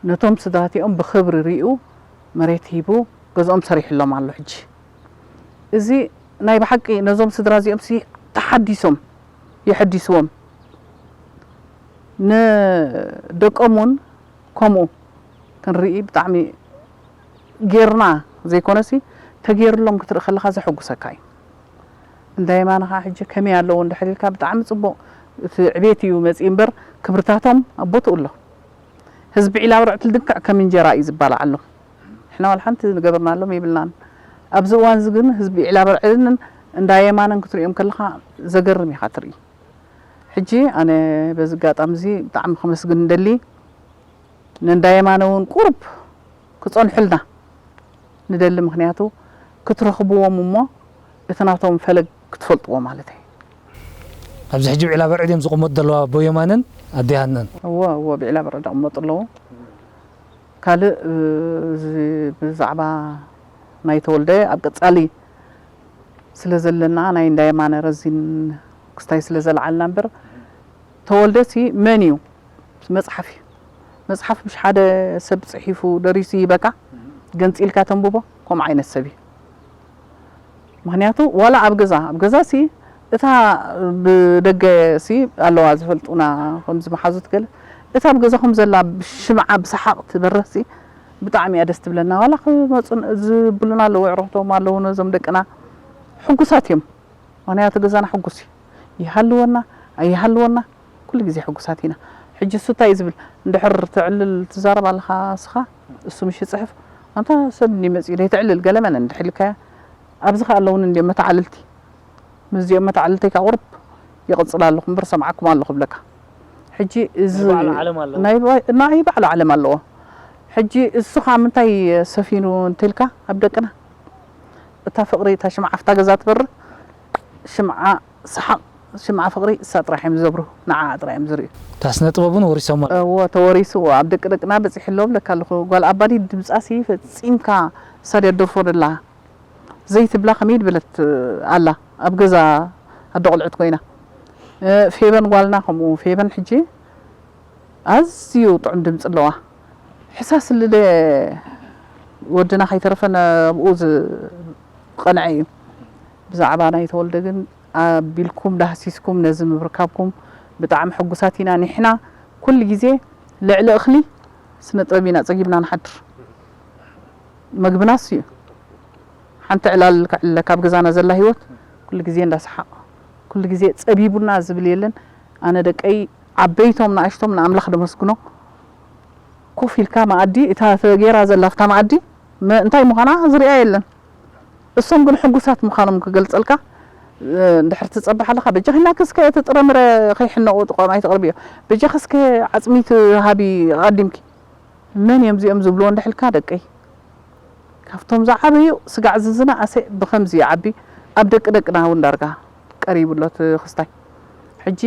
ነቶም ስድራቲኦም ብኽብሪ ሪኡ መሬት ሂቡ ገዝኦም ሰሪሕሎም ኣሎ። ሕጂ እዚ ናይ ብሓቂ ነዞም ስድራ እዚኦም ሲ ተሓዲሶም የሐዲስዎም። ንደቆም እውን ከምኡ ክንርኢ ብጣዕሚ ጌርና ዘይኮነሲ ተጌርሎም ክትርኢ ከለኻ ዘሐጉሰካ እዩ። እንዳ የማነ ኸዓ ሕጂ ከመይ ኣለዉ እንድሕር ኢልካ ብጣዕሚ ጽቡቕ። እቲ ዕቤት እዩ መጺኡ እምበር ክብርታቶም ኣብ ቦትኡ ኣሎ። ህዝቢ ዒላ በርዕድ ልክዕ ከም እንጀራ እዩ ዝበላዓሎም። ንሕና ዋላ ሓንቲ ዝገበርናሎም የብልናን። ኣብዚ እዋን እዚ ግን ህዝቢ ዒላ በርዕድን እንዳ የማነን ክትሪኦም ከለኻ ዘገርም ኢኻ ትርኢ። ሕጂ ኣነ በዚ ኣጋጣሚ እዚ ብጣዕሚ ከመስግን እንደሊ፣ ንእንዳ የማነ እውን ቁሩብ ክጸንሑልና ንደሊ። ምኽንያቱ ክትረኽብዎም እሞ እቲ ናቶም ፈለግ ክትፈልጥዎ ማለት እዩ። ኣብዚ ሕጂ ብዒላ በርዕድ እዮም ዝቕመጡ ዘለዉ ኣቦ የማነን ኣዴ ሃናን። እወ፣ እወ፣ ብዒላ በርዕድ ይቕመጡ ኣለዉ። ካልእ፣ እ፣ እዚ ብዛዕባ ናይ ተወልደ ኣብ ቀጻሊ ስለ ዘለና ናይ እንዳ የማነ ረዚን ክስታይ ስለ ዘልዓልና እምበር፣ ተወልደሲ መን እዩ? መጽሓፍ እዩ። መጽሓፍ ምሽ ሓደ ሰብ ጽሒፉ ደሪሱ ይበካ ገንጺልካ ተንብቦ፣ ከምኡ ዓይነት ሰብ እዩ። ምኽንያቱ ዋላ ኣብ ገዛ፣ ኣብ ገዛሲ እታ ብደገሲ ኣለዋ ዝፈልጡና ከምዚ መሓዙት ገለ፣ እታ ኣብ ገዛኹም ዘላ ብሽምዓ ብሰሓቕ ትበርህሲ ብጣዕሚ እያ ደስ ትብለና። ዋላ ክመጹ ዝብሉና ኣለዉ፣ ኣዕሩኽቶም ኣለዉ፣ ነዞም ደቅና ሕጉሳት እዮም። ምኽንያቱ ገዛና ሕጉስ እዩ። ይሃልወና ኣይሃልወና ኩሉ ግዜ ሕጉሳት ኢና። ሕጂ እሱ እንታይ እዩ ዝብል? እንድሕር ተዕልል ትዛረብ ኣለኻ እስኻ፣ እሱ ምሽ ይጽሕፍ፣ ኣንታ ሰብ እንዲ መጺኡ ደይ ተዕልል ገለ መለ እንድሕር ኢልካያ፣ ኣብዚ ከኣ ኣለውን እንዲዮም መተዓልልቲ። ምስዚኦም መተዓልልተይ ከኣ ቁሩብ ይቕጽል ኣለኹ እምበር ሰምዓኩም ኣለኹ እብለካ። ሕጂ እዚ ናይ ባዕሉ ዓለም ኣለዎ። ናይ ባ-፣ ናይ ባዕሉ ዓለም ኣለዎ። ሕጂ እሱ ከኣ ምንታይ ሰፊኑ እንተልካ ኣብ ደቅና እታ ፍቕሪ፣ እታ ሽምዓ ኣብታ ገዛ ትበርህ፣ ሽምዓ ሰሓቕ፣ ሽምዓ ፍቕሪ እሳ ጥራሕ እዮም ዝዘብሩ፣ ንዓኣ ጥራሕ እዮም ዝርእዩ። እታ ስነ ጥበብ እውን ወሪሶማ። እወ፣ ተወሪሱ፣ ኣብ ደቂ ደቅና በጺሑ ኣሎ ብለካ ኣለኹ። ጓል ኣባዲ ድምጻሲ ፈጺምካ እሳ ድያ ትደርፎ ደላ። ዘይትብላ ከመይ ድበለት ኣላ፣ ኣብ ገዛ ኣደ ቆልዑት ኮይና። እ፣ ፌበን ጓልና ከምኡ፣ ፌበን ሕጂ ኣዝዩ ጥዑም ድምጺ ኣለዋ። ሕሳስ ልደ ወድና ከይተረፈ ናብኡ ዝቐንዐ እዩ። ብዛዕባ ናይ ተወልደ ግን ኣቢልኩም ዳህሲስኩም ነዚ ምብርካብኩም ብጣዕሚ ሕጉሳት ኢና። ንሕና ኩሉ ግዜ ልዕሊ እኽሊ ስነ ጥበብ ኢና ጸጊብና ንሓድር። መግብናስ እዩ። ሓንቲ ዕላል ከዕልለካ ኣብ ገዛና ዘላ ህይወት ኩሉ ግዜ እንዳሰሓቕ፣ ኩሉ ግዜ ጸቢቡና ዝብል የለን። ኣነ ደቀይ ዓበይቶም ንኣሽቶም ንኣምላኽ ደመስግኖ። ኮፍ ኢልካ መኣዲ፣ እታ ተገይራ ዘላ ኣብታ መኣዲ መ-፣ እንታይ ምዃና ዝርኣ የለን። እሶም ግን ሕጉሳት ምዃኖም ክገልጸልካ፣ እ፣ እንድሕር ትጸብሕ ኣለኻ፣ በጃኺ ናክስከ እቲ ጥረምረ ከይሕነቑ ጥቆም ኣይተቕርብዮ። በጃኺ እስከ ዓጽሚት ሃቢ ኣቐዲምኪ። መን እዮም እዚኦም ዝብልዎ እንድሕልካ ደቀይ? ካብቶም ዝዓበዩ ስጋዕ ዝዝና ኣሰ ብኸምዚ ይዓቢ። ኣብ ደቂ ደቅና እውን ዳርጋ ቀሪቡ ኣሎ እቲ ክስታይ። ሕጂ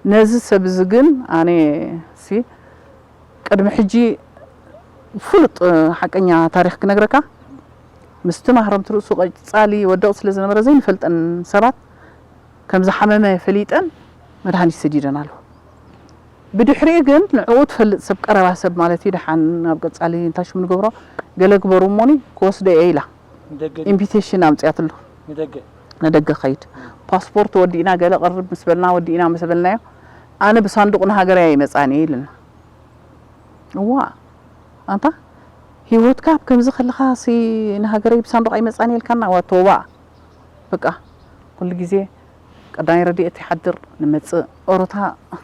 ነዚ ሰብ እዚ ግን ኣነ ሲ ቅድሚ ሕጂ ፍሉጥ ሓቀኛ ታሪኽ ክነግረካ፣ ምስቲ ማህረምቲ ርእሱ ቀጻሊ ወደቕ ስለ ዝነበረ ዘይንፈልጠን ሰባት ከም ዝሓመመ ፈሊጠን መድሃኒት ሰዲደን ኣለዎ። ብድሕሪኡ ግን ንዕኡ ትፈልጥ ሰብ፣ ቀረባ ሰብ ማለት እዩ፣ ደሓን ናብ ቀጻሊ እንታይ ሽም ንገብሮ፣ ገለ ግበሩ እሞኒ ክወስዶ እየ ኢላ ንደገ ድዩ? ኢንቪቴሽን ኣምጽኣትሉ። ንደገ? ንደገ ከይድ። ፓስፖርት ወዲእና ገለ ቅርብ ምስ በልና፣ ወዲእና ምስ በልናዮ፣ ኣነ ብሳንዱቕ ንሃገረይ ኣይመጻን እየ ኢልና። እዋ፣ ኣንታ ህይወትካ ኣብ ከምዚ ከለኻ ሲ ንሃገረይ ብሳንዱቕ ኣይመጻን እየ ኢልካና? ዋ፣ ቶባ። በቃ፣ ኩሉ ግዜ ቀዳማይ ረድኤት ይሓድር፣ ንመጽእ። ኦሮታ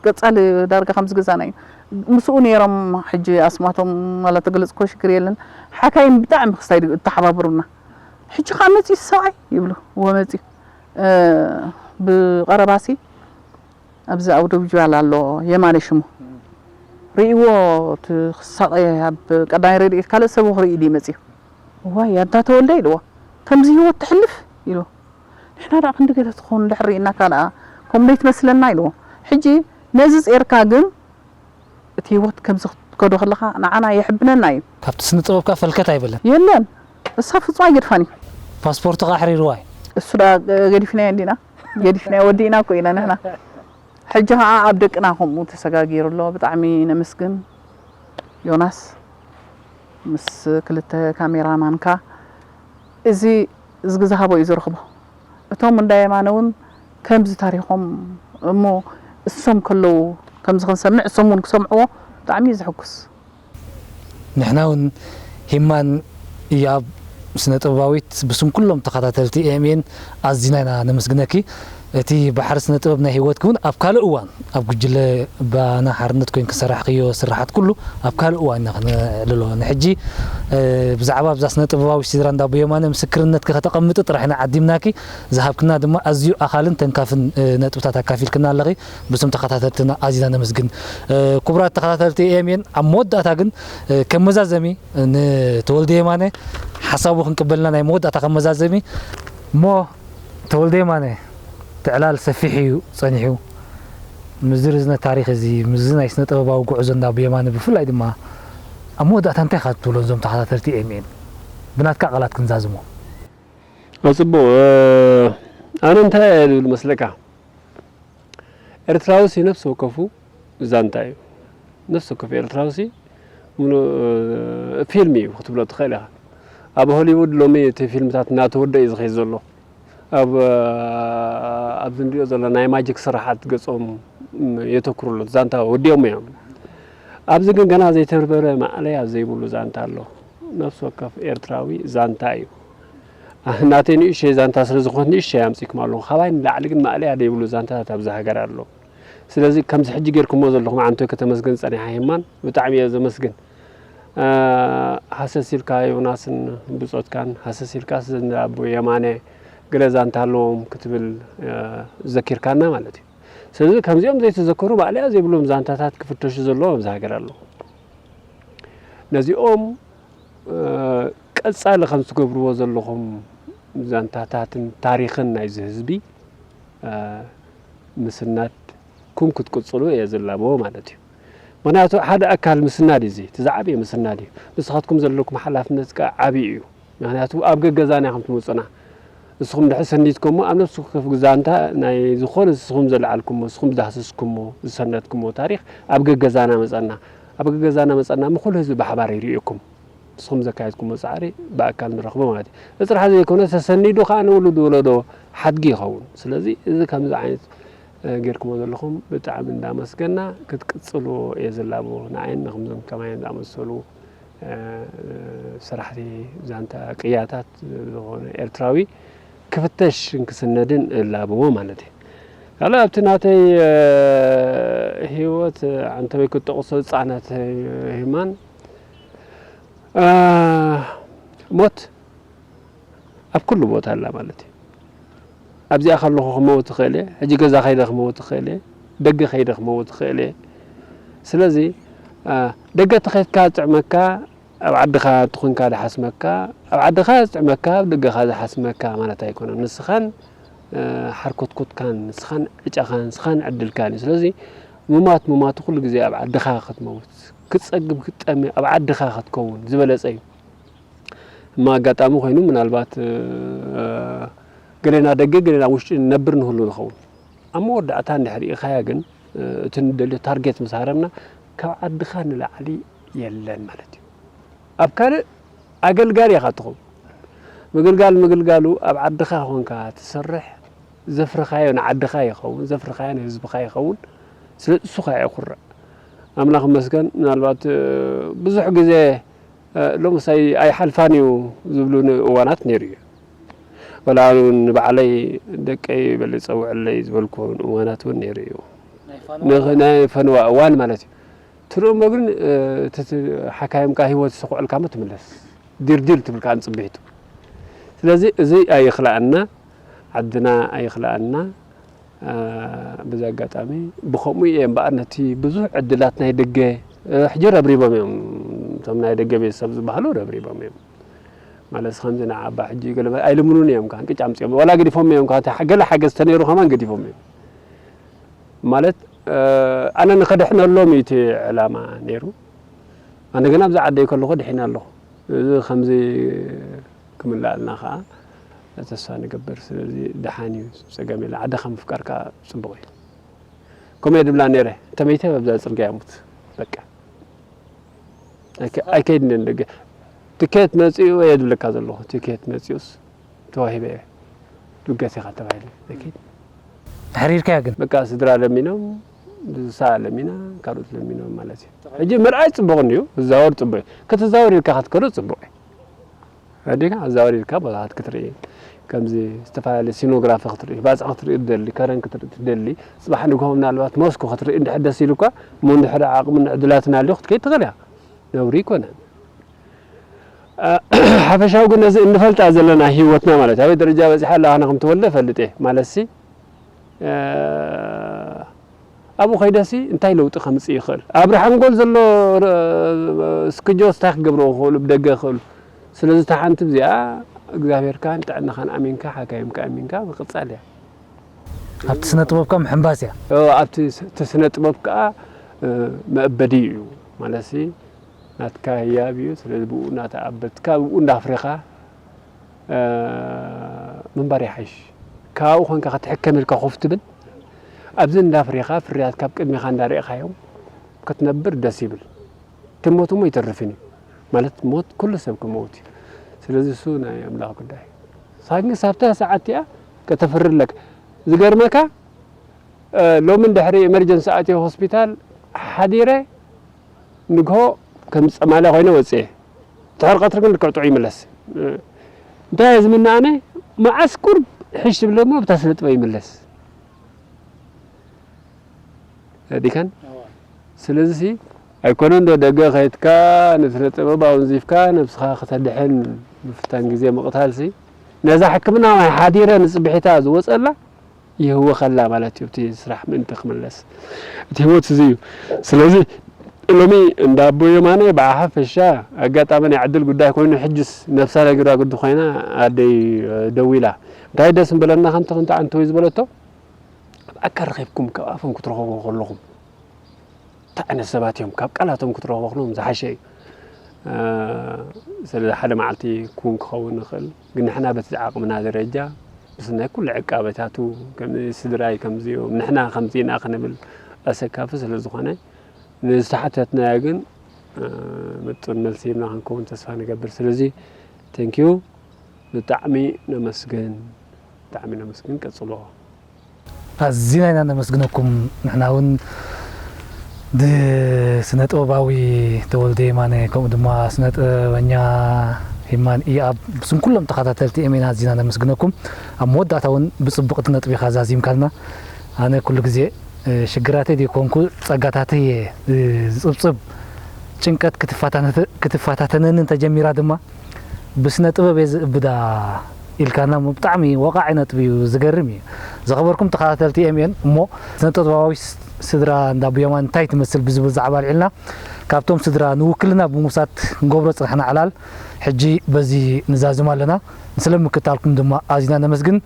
ቀጻሊ ዳርጋ ከምዚ ገዛና እዩ። ምስኡ ነይሮም፣ ሕጂ ኣስማቶም ዋላ ተገለጽኮ ሽግር የለን። ሓካይም ብጣዕሚ ክስታይ ይተሓባበሩና። ሕጂ ከኣ መጺኡ ሰብኣይ ይብሉ፣ እወ መጺኡ። እ፣ ብቐረባሲ ኣብዚ ኣውደ ቪዥዋል ኣሎ የማነ ሽሙ። ርእይዎ እቲ ክሳቐ ኣብ ቀዳማይ ረድኤት ካልእ ሰብ ክርኢ ድዩ መጺኡ? እዋይ ኣንታ ተወልደ ኢልዎ። ከምዚ ህይወት ተሕልፍ ኢልዎ። ንሕና ደኣ ክንዲ ገለ ትኸውን እንድሕር ርኢናካ ደኣ ከምኡ ዶ ይትመስለና ኢልዎ። ሕጂ ነዚ ጼርካ ግን እቲ ህይወት ከምዚ ከዶ ከለኻ ንዓና የሕብነና እዩ። ካብቲ ስነ ጥበብካ ፈልከት ኣይበለን። የለን። እሳ ፍጹም ኣይገድፋን እዩ። ፓስፖርትኻ ኣሕሪርዋ እዩ። እሱ ዳ ገዲፍናዮ እንዲና። ገዲፍናዮ ወዲእና እኮ ኢና ንሕና። ሕጂ ኸዓ ኣብ ደቅና ከምኡ ተሰጋጊሩ ኣሎ። ብጣዕሚ ነመስግን ዮናስ ምስ ክልተ ካሜራማንካ። እዚ እዝጊ ዝሃቦ እዩ ዝረኽቦ። እቶም እንዳ የማነ እውን ከምዚ ታሪኾም እሞ እሶም ከለዉ ከምዚ ክንሰምዕ እሶም እውን ክሰምዕዎ ብጣዕሚ እዩ ዝሕጉስ። ንሕና እውን ሂማን እያብ ስነ ጥበባዊት ብስም ኩሎም ተኸታተልቲ ኤምኤን ኣዚና ኢና ነመስግነኪ። እቲ ባሕሪ ስነ ጥበብ ናይ ህይወትኪ እውን ኣብ ካልእ እዋን ኣብ ጉጅለ ባና ሓርነት ኮይንኪ ዝሰራሕክዮ ስራሓት ኩሉ ኣብ ካልእ እዋን ኢና ክነዕልሎ። ንሕጂ ብዛዕባ ኣብዛ ስነ ጥበባዊት ሲድራ እንዳ ኣቦ የማነ ምስክርነትኪ ከተቐምጢ ጥራሕ ኢና ዓዲምናኪ። ዝሃብክና ድማ ኣዝዩ ኣኻልን ተንካፍን ነጥብታት ኣካፊልክና ኣለኺ። ብስም ተኸታተልትና ኣዚና ነመስግን። ክቡራት ተኸታተልቲ ኤምኤን፣ ኣብ መወዳእታ ግን ከም መዛዘሚ ንተወልደ የማነ ሓሳቡ ክንቅበልና ናይ መወዳእታ ከም መዛዘሚ እሞ ተወልደ የማነ እቲ ዕላል ሰፊሕ እዩ ጸኒሑ። ምስዚ ርዝነት ታሪኽ እዚ ምስዚ ናይ ስነ ጥበባዊ ጉዕዞ እንዳ ኣቦ የማነ ብፍላይ ድማ ኣብ መወዳእታ እንታይ ኢኻ ትብሎ ነዞም ተኸታተልቲ ኤምኤን ብናትካ ቃላት ክንዛዝሞ? ኣጽብቑ ኣነ እንታይ እየ ዝብል መስለካ? ኤርትራውሲ ነፍሲ ወከፉ ዛንታ እዩ። ነፍሲ ወከፍ ኤርትራውሲ ምሉእ ፊልም እዩ ክትብሎ ትኽእል ኢኻ። ኣብ ሆሊውድ ሎሚ እቲ ፊልምታት እናተወደ እዩ ዝኸይድ ዘሎ። ኣብ ኣብዚ ንሪኦ ዘሎ ናይ ማጂክ ስራሓት ገጾም የተኩሩሉ ዛንታ ወዲኦም እዮም። ኣብዚ ግን ገና ዘይተበርበረ ማእለያ ዘይብሉ ዛንታ ኣሎ። ነፍሲ ወከፍ ኤርትራዊ ዛንታ እዩ። ናተይ ንእሽተይ ዛንታ ስለ ዝኾነት ንእሽተይ ኣምጺእኩም ኣለኹ። ካባይ ንላዕሊ ግን ማእለያ ዘይብሉ ዛንታታት ኣብዚ ሃገር ኣሎ። ስለዚ ከምዚ ሕጂ ጌርኩሞ ዘለኹም ዓንቶ ከተመስገን ጸኒሓ ሄማን ብጣዕሚ እየ ዘመስግን። ሃሰስ ኢልካ ዮናስን ብጾትካን ሃሰስ ኢልካ ስለ ኣቦ የማነ ገለ ዛንታ ኣለዎም ክትብል ዘኪርካና ማለት እዩ። ስለዚ ከምዚኦም ዘይተዘከሩ ማእለያ ዘይብሎም ዛንታታት ክፍተሹ ዘለዎም ኣብዚ ሃገር ኣለዉ። ነዚኦም ቀጻሊ ከም ትገብርዎ ዘለኹም ዛንታታትን ታሪኽን ናይዚ ህዝቢ ምስናድኩም ክትቅጽሉ እየ ዝላቦ ማለት እዩ። ምኽንያቱ ሓደ ኣካል ምስናድ እዩ፣ እዚ እቲ ዝዓበየ ምስናድ እዩ። ንስኻትኩም ዘለኩም ሓላፍነት ከኣ ዓብዪ እዩ። ምኽንያቱ ኣብ ገገዛና ኢኹም ትመጹና። ንስኹም ድሕር ሰኒድኩሞ ኣብ ነፍሲ ወከፍ ዛንታ ናይ ዝኾነ ንስኹም ዘለዓልኩሞ፣ ንስኹም ዝዳህሰስኩሞ፣ ዝሰነድኩሞ ታሪኽ ኣብ ገገዛና መጸና። ኣብ ገገዛና መጸና እሞ ኩሉ ህዝቢ ብሓባር ይርእየኩም። ንስኹም ዘካየድኩሞ ጻዕሪ ብኣካል ንረኽቦ ማለት እዩ። እዚ ጥራሕ ዘይኮነ ተሰኒዱ ከኣ ንውሉድ ወለዶ ሓድጊ ይኸውን። ስለዚ እዚ ከምዚ ዓይነት ጌርኩሞ ዘለኹም ብጣዕሚ እንዳመስገና ክትቅጽልዎ እየ ዝላቦ። ንዓይን ንከምዞም ከማይን ዝኣመሰሉ ሰራሕቲ ዛንታ ቅያታት ዝኾነ ኤርትራዊ ክፍተሽን ክስነድን እላብዎ ማለት እዩ። ካልእ ኣብቲ ናተይ ህይወት ዓንተበይ ክትጠቕሶ ዝጸዓነት ሂማን ሞት ኣብ ኩሉ ቦታ ኣላ ማለት እዩ። ኣብዚኣ ከለኹ ክመውት እኽእል እየ፣ ሕጂ ገዛ ከይደ ክመውት እኽእል እየ፣ ደገ ከይደ ክመውት እኽእል እየ። ስለዚ ደገ ተኸድካ ዝጥዕመካ ኣብ ዓድኻ ትኹንካ ዝሓስመካ፣ ኣብ ዓድኻ ዝጥዕመካ ኣብ ደገኻ ዝሓስመካ ማለት ኣይኮነን። ንስኻን ሓርኮትኮትካን፣ ንስኻን ዕጫኻን፣ ንስኻን ዕድልካን እዩ። ስለዚ ምማት ምማቱ ኩሉ ግዜ ኣብ ዓድኻ ክትመውት፣ ክትጸግብ ክትጠሚ ኣብ ዓድኻ ክትከውን ዝበለጸ እዩ። እማ ኣጋጣሚ ኮይኑ ምናልባት ገሌና ደገ ገሌና ውሽጢ ንነብር ንህሉ ንኸውን። ኣብ መወዳእታ እንድሕር ርኢኻያ ግን እቲ ንደልዮ ታርጌት ምስ ሃረምና ካብ ዓድኻ ንላዕሊ የለን ማለት እዩ። ኣብ ካልእ ኣገልጋሊ ኢኻ ትኸውን። ምግልጋል ምግልጋሉ ኣብ ዓድኻ ኮንካ ትሰርሕ ዘፍርኻዮ ንዓድኻ ይኸውን፣ ዘፍርኻዮ ንህዝብኻ ይኸውን። ስለ እሱ ኸዓ የኹርዕ። ኣምላኽ ይመስገን ምናልባት ብዙሕ ግዜ ሎምስ ኣይሓልፋን እዩ ዝብሉኒ እዋናት ነይሩ እዩ። ወላ እውን ንባዕለይ ደቀይ በሊ ጸውዕለይ ዝበልኩ እውን እዋናት እውን ነይሩ እዩ። ናይ ፋንዋ ናይ ፋንዋ እዋን ማለት እዩ። ትርእሞ ግን እቲ ሓካይምካ ህይወት ይሰኩዐልካ እሞ ትምለስ። ዲርዲር ትብልካ ኣንጽቢሕቱ። ስለዚ እዚ ኣይኽልኣና፣ ዓድና ኣይኽልኣና። በዚ ኣጋጣሚ ብኸምኡ እየ እምበኣር ነቲ ብዙሕ ዕድላት ናይ ደገ ሕጂ ረብሪቦም እዮም። እቶም ናይ ደገ ቤተሰብ ዝበሃሉ ረብሪቦም እዮም። ማለት ከምዚ ንዓባ ሕጂ ገለ ኣይልምኑን እዮም፣ ካን ቅጫ ኣምጺኦም ዋላ ገዲፎም እዮም፣ ካን ገለ ሓገዝ ተነይሩ ከማን ገዲፎም እዮም። ማለት ኣነ ንኸድሕነሎም እዩ እቲ ዕላማ ነይሩ። ኣነ ገና ኣብዚ ዓደይ ከለኹ ድሒነ ኣለኹ። እዚ ከምዚ ክምልኣልና ከዓ ተስፋ ንገብር። ስለዚ ደሓን እዩ፣ ጸገም የለ። ዓድኻ ምፍቃር ከዓ ጽቡቕ እዩ። ከምኡ እየ ድብላ ነይረ። ተመይተ ኣብዛ ጽርግያ ሙት። በቃ። ኣይከ-፣ ኣይከይድን እየ ንደገ። ትኬት መጺኡ እየ ድብለካ ዘለኹ። ትኬት መጺኡስ ተዋሂበ እየ። ድገስ ኢኻ ተባሂለ። ኣይከይድን። ኣሕሪርካያ ግን? በቃ ስድራ ለሚኖም፣ ንሳ ለሚና፣ ካልኦት ለሚኖም ማለት እዩ። ሕጂ ምርኣይ ጽቡቕ እንድዩ፣ ዝዛወር ጽቡቕ እዩ። ክትዛወር ኢልካ ክትከዶ ጽቡቕ እዩ። ኣዴካ ኣዛወር ኢልካ ቦታታት ክትርኢ፣ ከምዚ ዝተፈላለየ ሲኖግራፊ ክትርኢ፣ ባጽዕ ክትርኢ ትደሊ፣ ከረን ክትርኢ ትደሊ፣ ጽባሕ ንግሆ ምናልባት ሞስኮ ክትርኢ እንድሕር ደስ ኢሉካ፣ እሞ እንድሕር ዓቕምን ዕድላትን ኣልዩ ክትከይድ ትኽእል እያ። ነውሪ ኣይኮነን። አ፣ ሓፈሻዊ ግን ነዚ እንፈልጣ ዘለና ህይወትና ማለት እዩ። ኣበይ ደረጃ በጺሓ ኣላ ኣነ ከም ትወልደ እፈልጥ እየ። ማለትሲ፣ አ፣ ኣብኡ ከይደሲ እንታይ ለውጢ ከምጽእ ይኽእል? ኣብ ርሓንጎል ዘሎ ር-፣ ስክጆስ እንታይ ክገብርዎ ክኽእሉ፣ ብደገ ይኽእሉ። ስለዚ እታ ሓንቲ እዚኣ እግዚኣብሄርካን ጥዕናኻን ኣሚንካ፣ ሓካይምካ ኣሚንካ ምቕጻል እያ። ኣብቲ ስነ ጥበብካ ምሕንባስ እያ። ኦ፣ ኣብቲ ስ-፣ እቲ ስነ ጥበብ ከኣ፣ እ፣ መእበዲ እዩ። ማለትሲ ናትካ ህያብ እዩ። ስለዚ ብኡ እናተኣበድካ፣ ብኡ እንዳፍሬኻ፣ እ፣ ምንባር ይሓይሽ። ካብኡ ኮንካ ክትሕከም ኢልካ ኮፍ ትብል፣ ኣብዚ እንዳፍሬኻ ፍርያት ካብ ቅድሜኻ እንዳርኤኻዮም ክትነብር ደስ ይብል። ትሞት እሞ ኣይተርፍን እዩ። ማለት ሞት ኩሉ ሰብ ክመውት እዩ። ስለዚ እሱ ናይ ኣምላኽ ጉዳይ እዩ። ንስኻ ግን ሳብታ ሰዓት እቲኣ ከተፍሪ ኣለካ። ዝገርመካ፣ እ፣ ሎሚ ድሕሪ ኤመርጀንሲ ኣትየ ሆስፒታል ሓዲረ ንግሆ ከም ጸማልያ ኮይነ ወጽኤ። ድሕሪ ቀትሪ ግን ልክዕ ጥዑይ ይምለስ። እ፣ እንታይ እየ ዝምነ ኣነ? መዓስ ቁርብ ሕሽ ትብል ደሞ ብታ ስነ ጥበብ ይምለስ። ዲካን? ስለዚ ሲ ኣይኮነን ዶ ደገ ከይድካ ንስነ ጥበብ ኣወንዚፍካ ነብስኻ ከተድሕን ምፍታን ግዜ ምቕታል ሲ ነዛ ሕክምና ናይ ሓዲረ ንጽብሒታ ዝወጸላ ይህወኸላ ማለት እዩ። እቲ ስራሕ ምእንቲ ክምለስ እቲ ህይወት እዚ እዩ። ስለዚ ሎሚ እንዳ ኣቦ የማነ ብሓፈሻ ኣጋጣሚ ናይ ዕድል ጉዳይ ኮይኑ ሕጅስ ነብሳ ናይ ግራ ጉዲ ኮይና ኣደይ ደዊላ እንታይ ደስ ምበለና ከምቲ ከምቲ ዓንተወይ ዝበለቶ ብኣካል ረኺብኩም ካብ ኣፎም ክትረኸቡ ከለኹም እንታይ ዓይነት ሰባት እዮም ካብ ቃላቶም ክትረኸቡ ከለኹም ዝሓሸ እዩ። እ፣ ስለዚ ሓደ መዓልቲ ክውን ክኸውን ይኽእል፣ ግን ንሕና በቲ ዓቕምና ደረጃ ምስ ናይ ኩሉ ዕቃበታቱ ከም ስድራይ ከምዚ እዮም ንሕና ከምዚ ኢና ክንብል ኣሰካፊ ስለ ዝኾነ ንዝተሓተትናዮ ግን፣ እ፣ ምጡን መልሲ ሂብና ክንከውን ተስፋ ንገብር። ስለዚ ቴንኪዩ ብጣዕሚ ነመስግን፣ ብጣዕሚ ነመስግን፣ ቀጽሎ። ኣዚና ኢና ነመስግነኩም። ንሕና እውን ብስነ ጥበባዊ ተወልደ የማነ ከምኡ ድማ ስነ ጥበበኛ ሂማን ኢኣብ ብስም ኩሎም ተኸታተልቲ ኤሜና ኣዚና ነመስግነኩም። ኣብ መወዳእታ እውን ብጽቡቕቲ ነጥቢ ኢኻ ዛዚምካልና። ኣነ ኩሉ ግዜ ሽግራተይ ዘይኮንኩ ጸጋታተይ እየ ዝጽብጽብ። ጭንቀት ክትፈታተነኒ እንተጀሚራ ድማ ብስነ ጥበብ እየ ዝእብዳ ኢልካና እሞ ብጣዕሚ ወቃዒ ነጥቢ እዩ። ዝገርም እዩ። ዝኸበርኩም ተኸታተልቲ ኤምኤን እሞ ስነ ጥበባዊ ስድራ እንዳ ቡየማን እንታይ ትመስል ብዝብል ዛዕባ ኣልዒልና ካብቶም ስድራ ንውክልና ብምውሳድ ክንገብሮ ዝጸናሕና ዕላል ሕጂ በዚ ንዛዝም ኣለና። ስለ ምክታልኩም ድማ ኣዚና ነመስግን።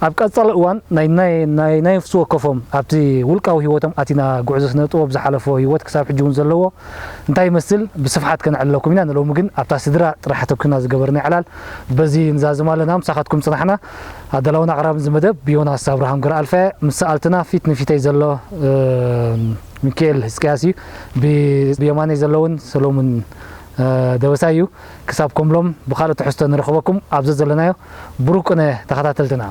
ኣብ ቀጻሊ እዋን ናይ ናይ ናይ ናይ ነፍሲ ወከፎም ኣብቲ ውልቃዊ ህይወቶም ኣቲና ጉዕዞ ስነ ጥበብ ዝሓለፎ ህይወት ክሳብ ሕጂ እውን ዘለዎ እንታይ ይመስል ብስፍሓት ከነዕልለኩም ኢና። ንሎሚ ግን ኣብታ ስድራ ጥራሕ ኣተኩርና ዝገበርና ዕላል በዚ ንዛዝም ኣለና። ምሳኻትኩም ጽናሕና ኣዳላውን ኣቕራብን እዚ መደብ ብዮናስ ኣብርሃም ገረኣልፋ ምስ ሰኣልትና ፊት ንፊተይ ዘሎ ሚካኤል ህዝቅያስ እዩ። ብየማነይ ዘለውን ሰሎሙን ደበሳ እዩ። ክሳብ ከምሎም ብኻልእ ትሕዝቶ ንረኽበኩም ኣብ ዘዘለናዮ ብሩቅ ቅነ ተኸታተልትና።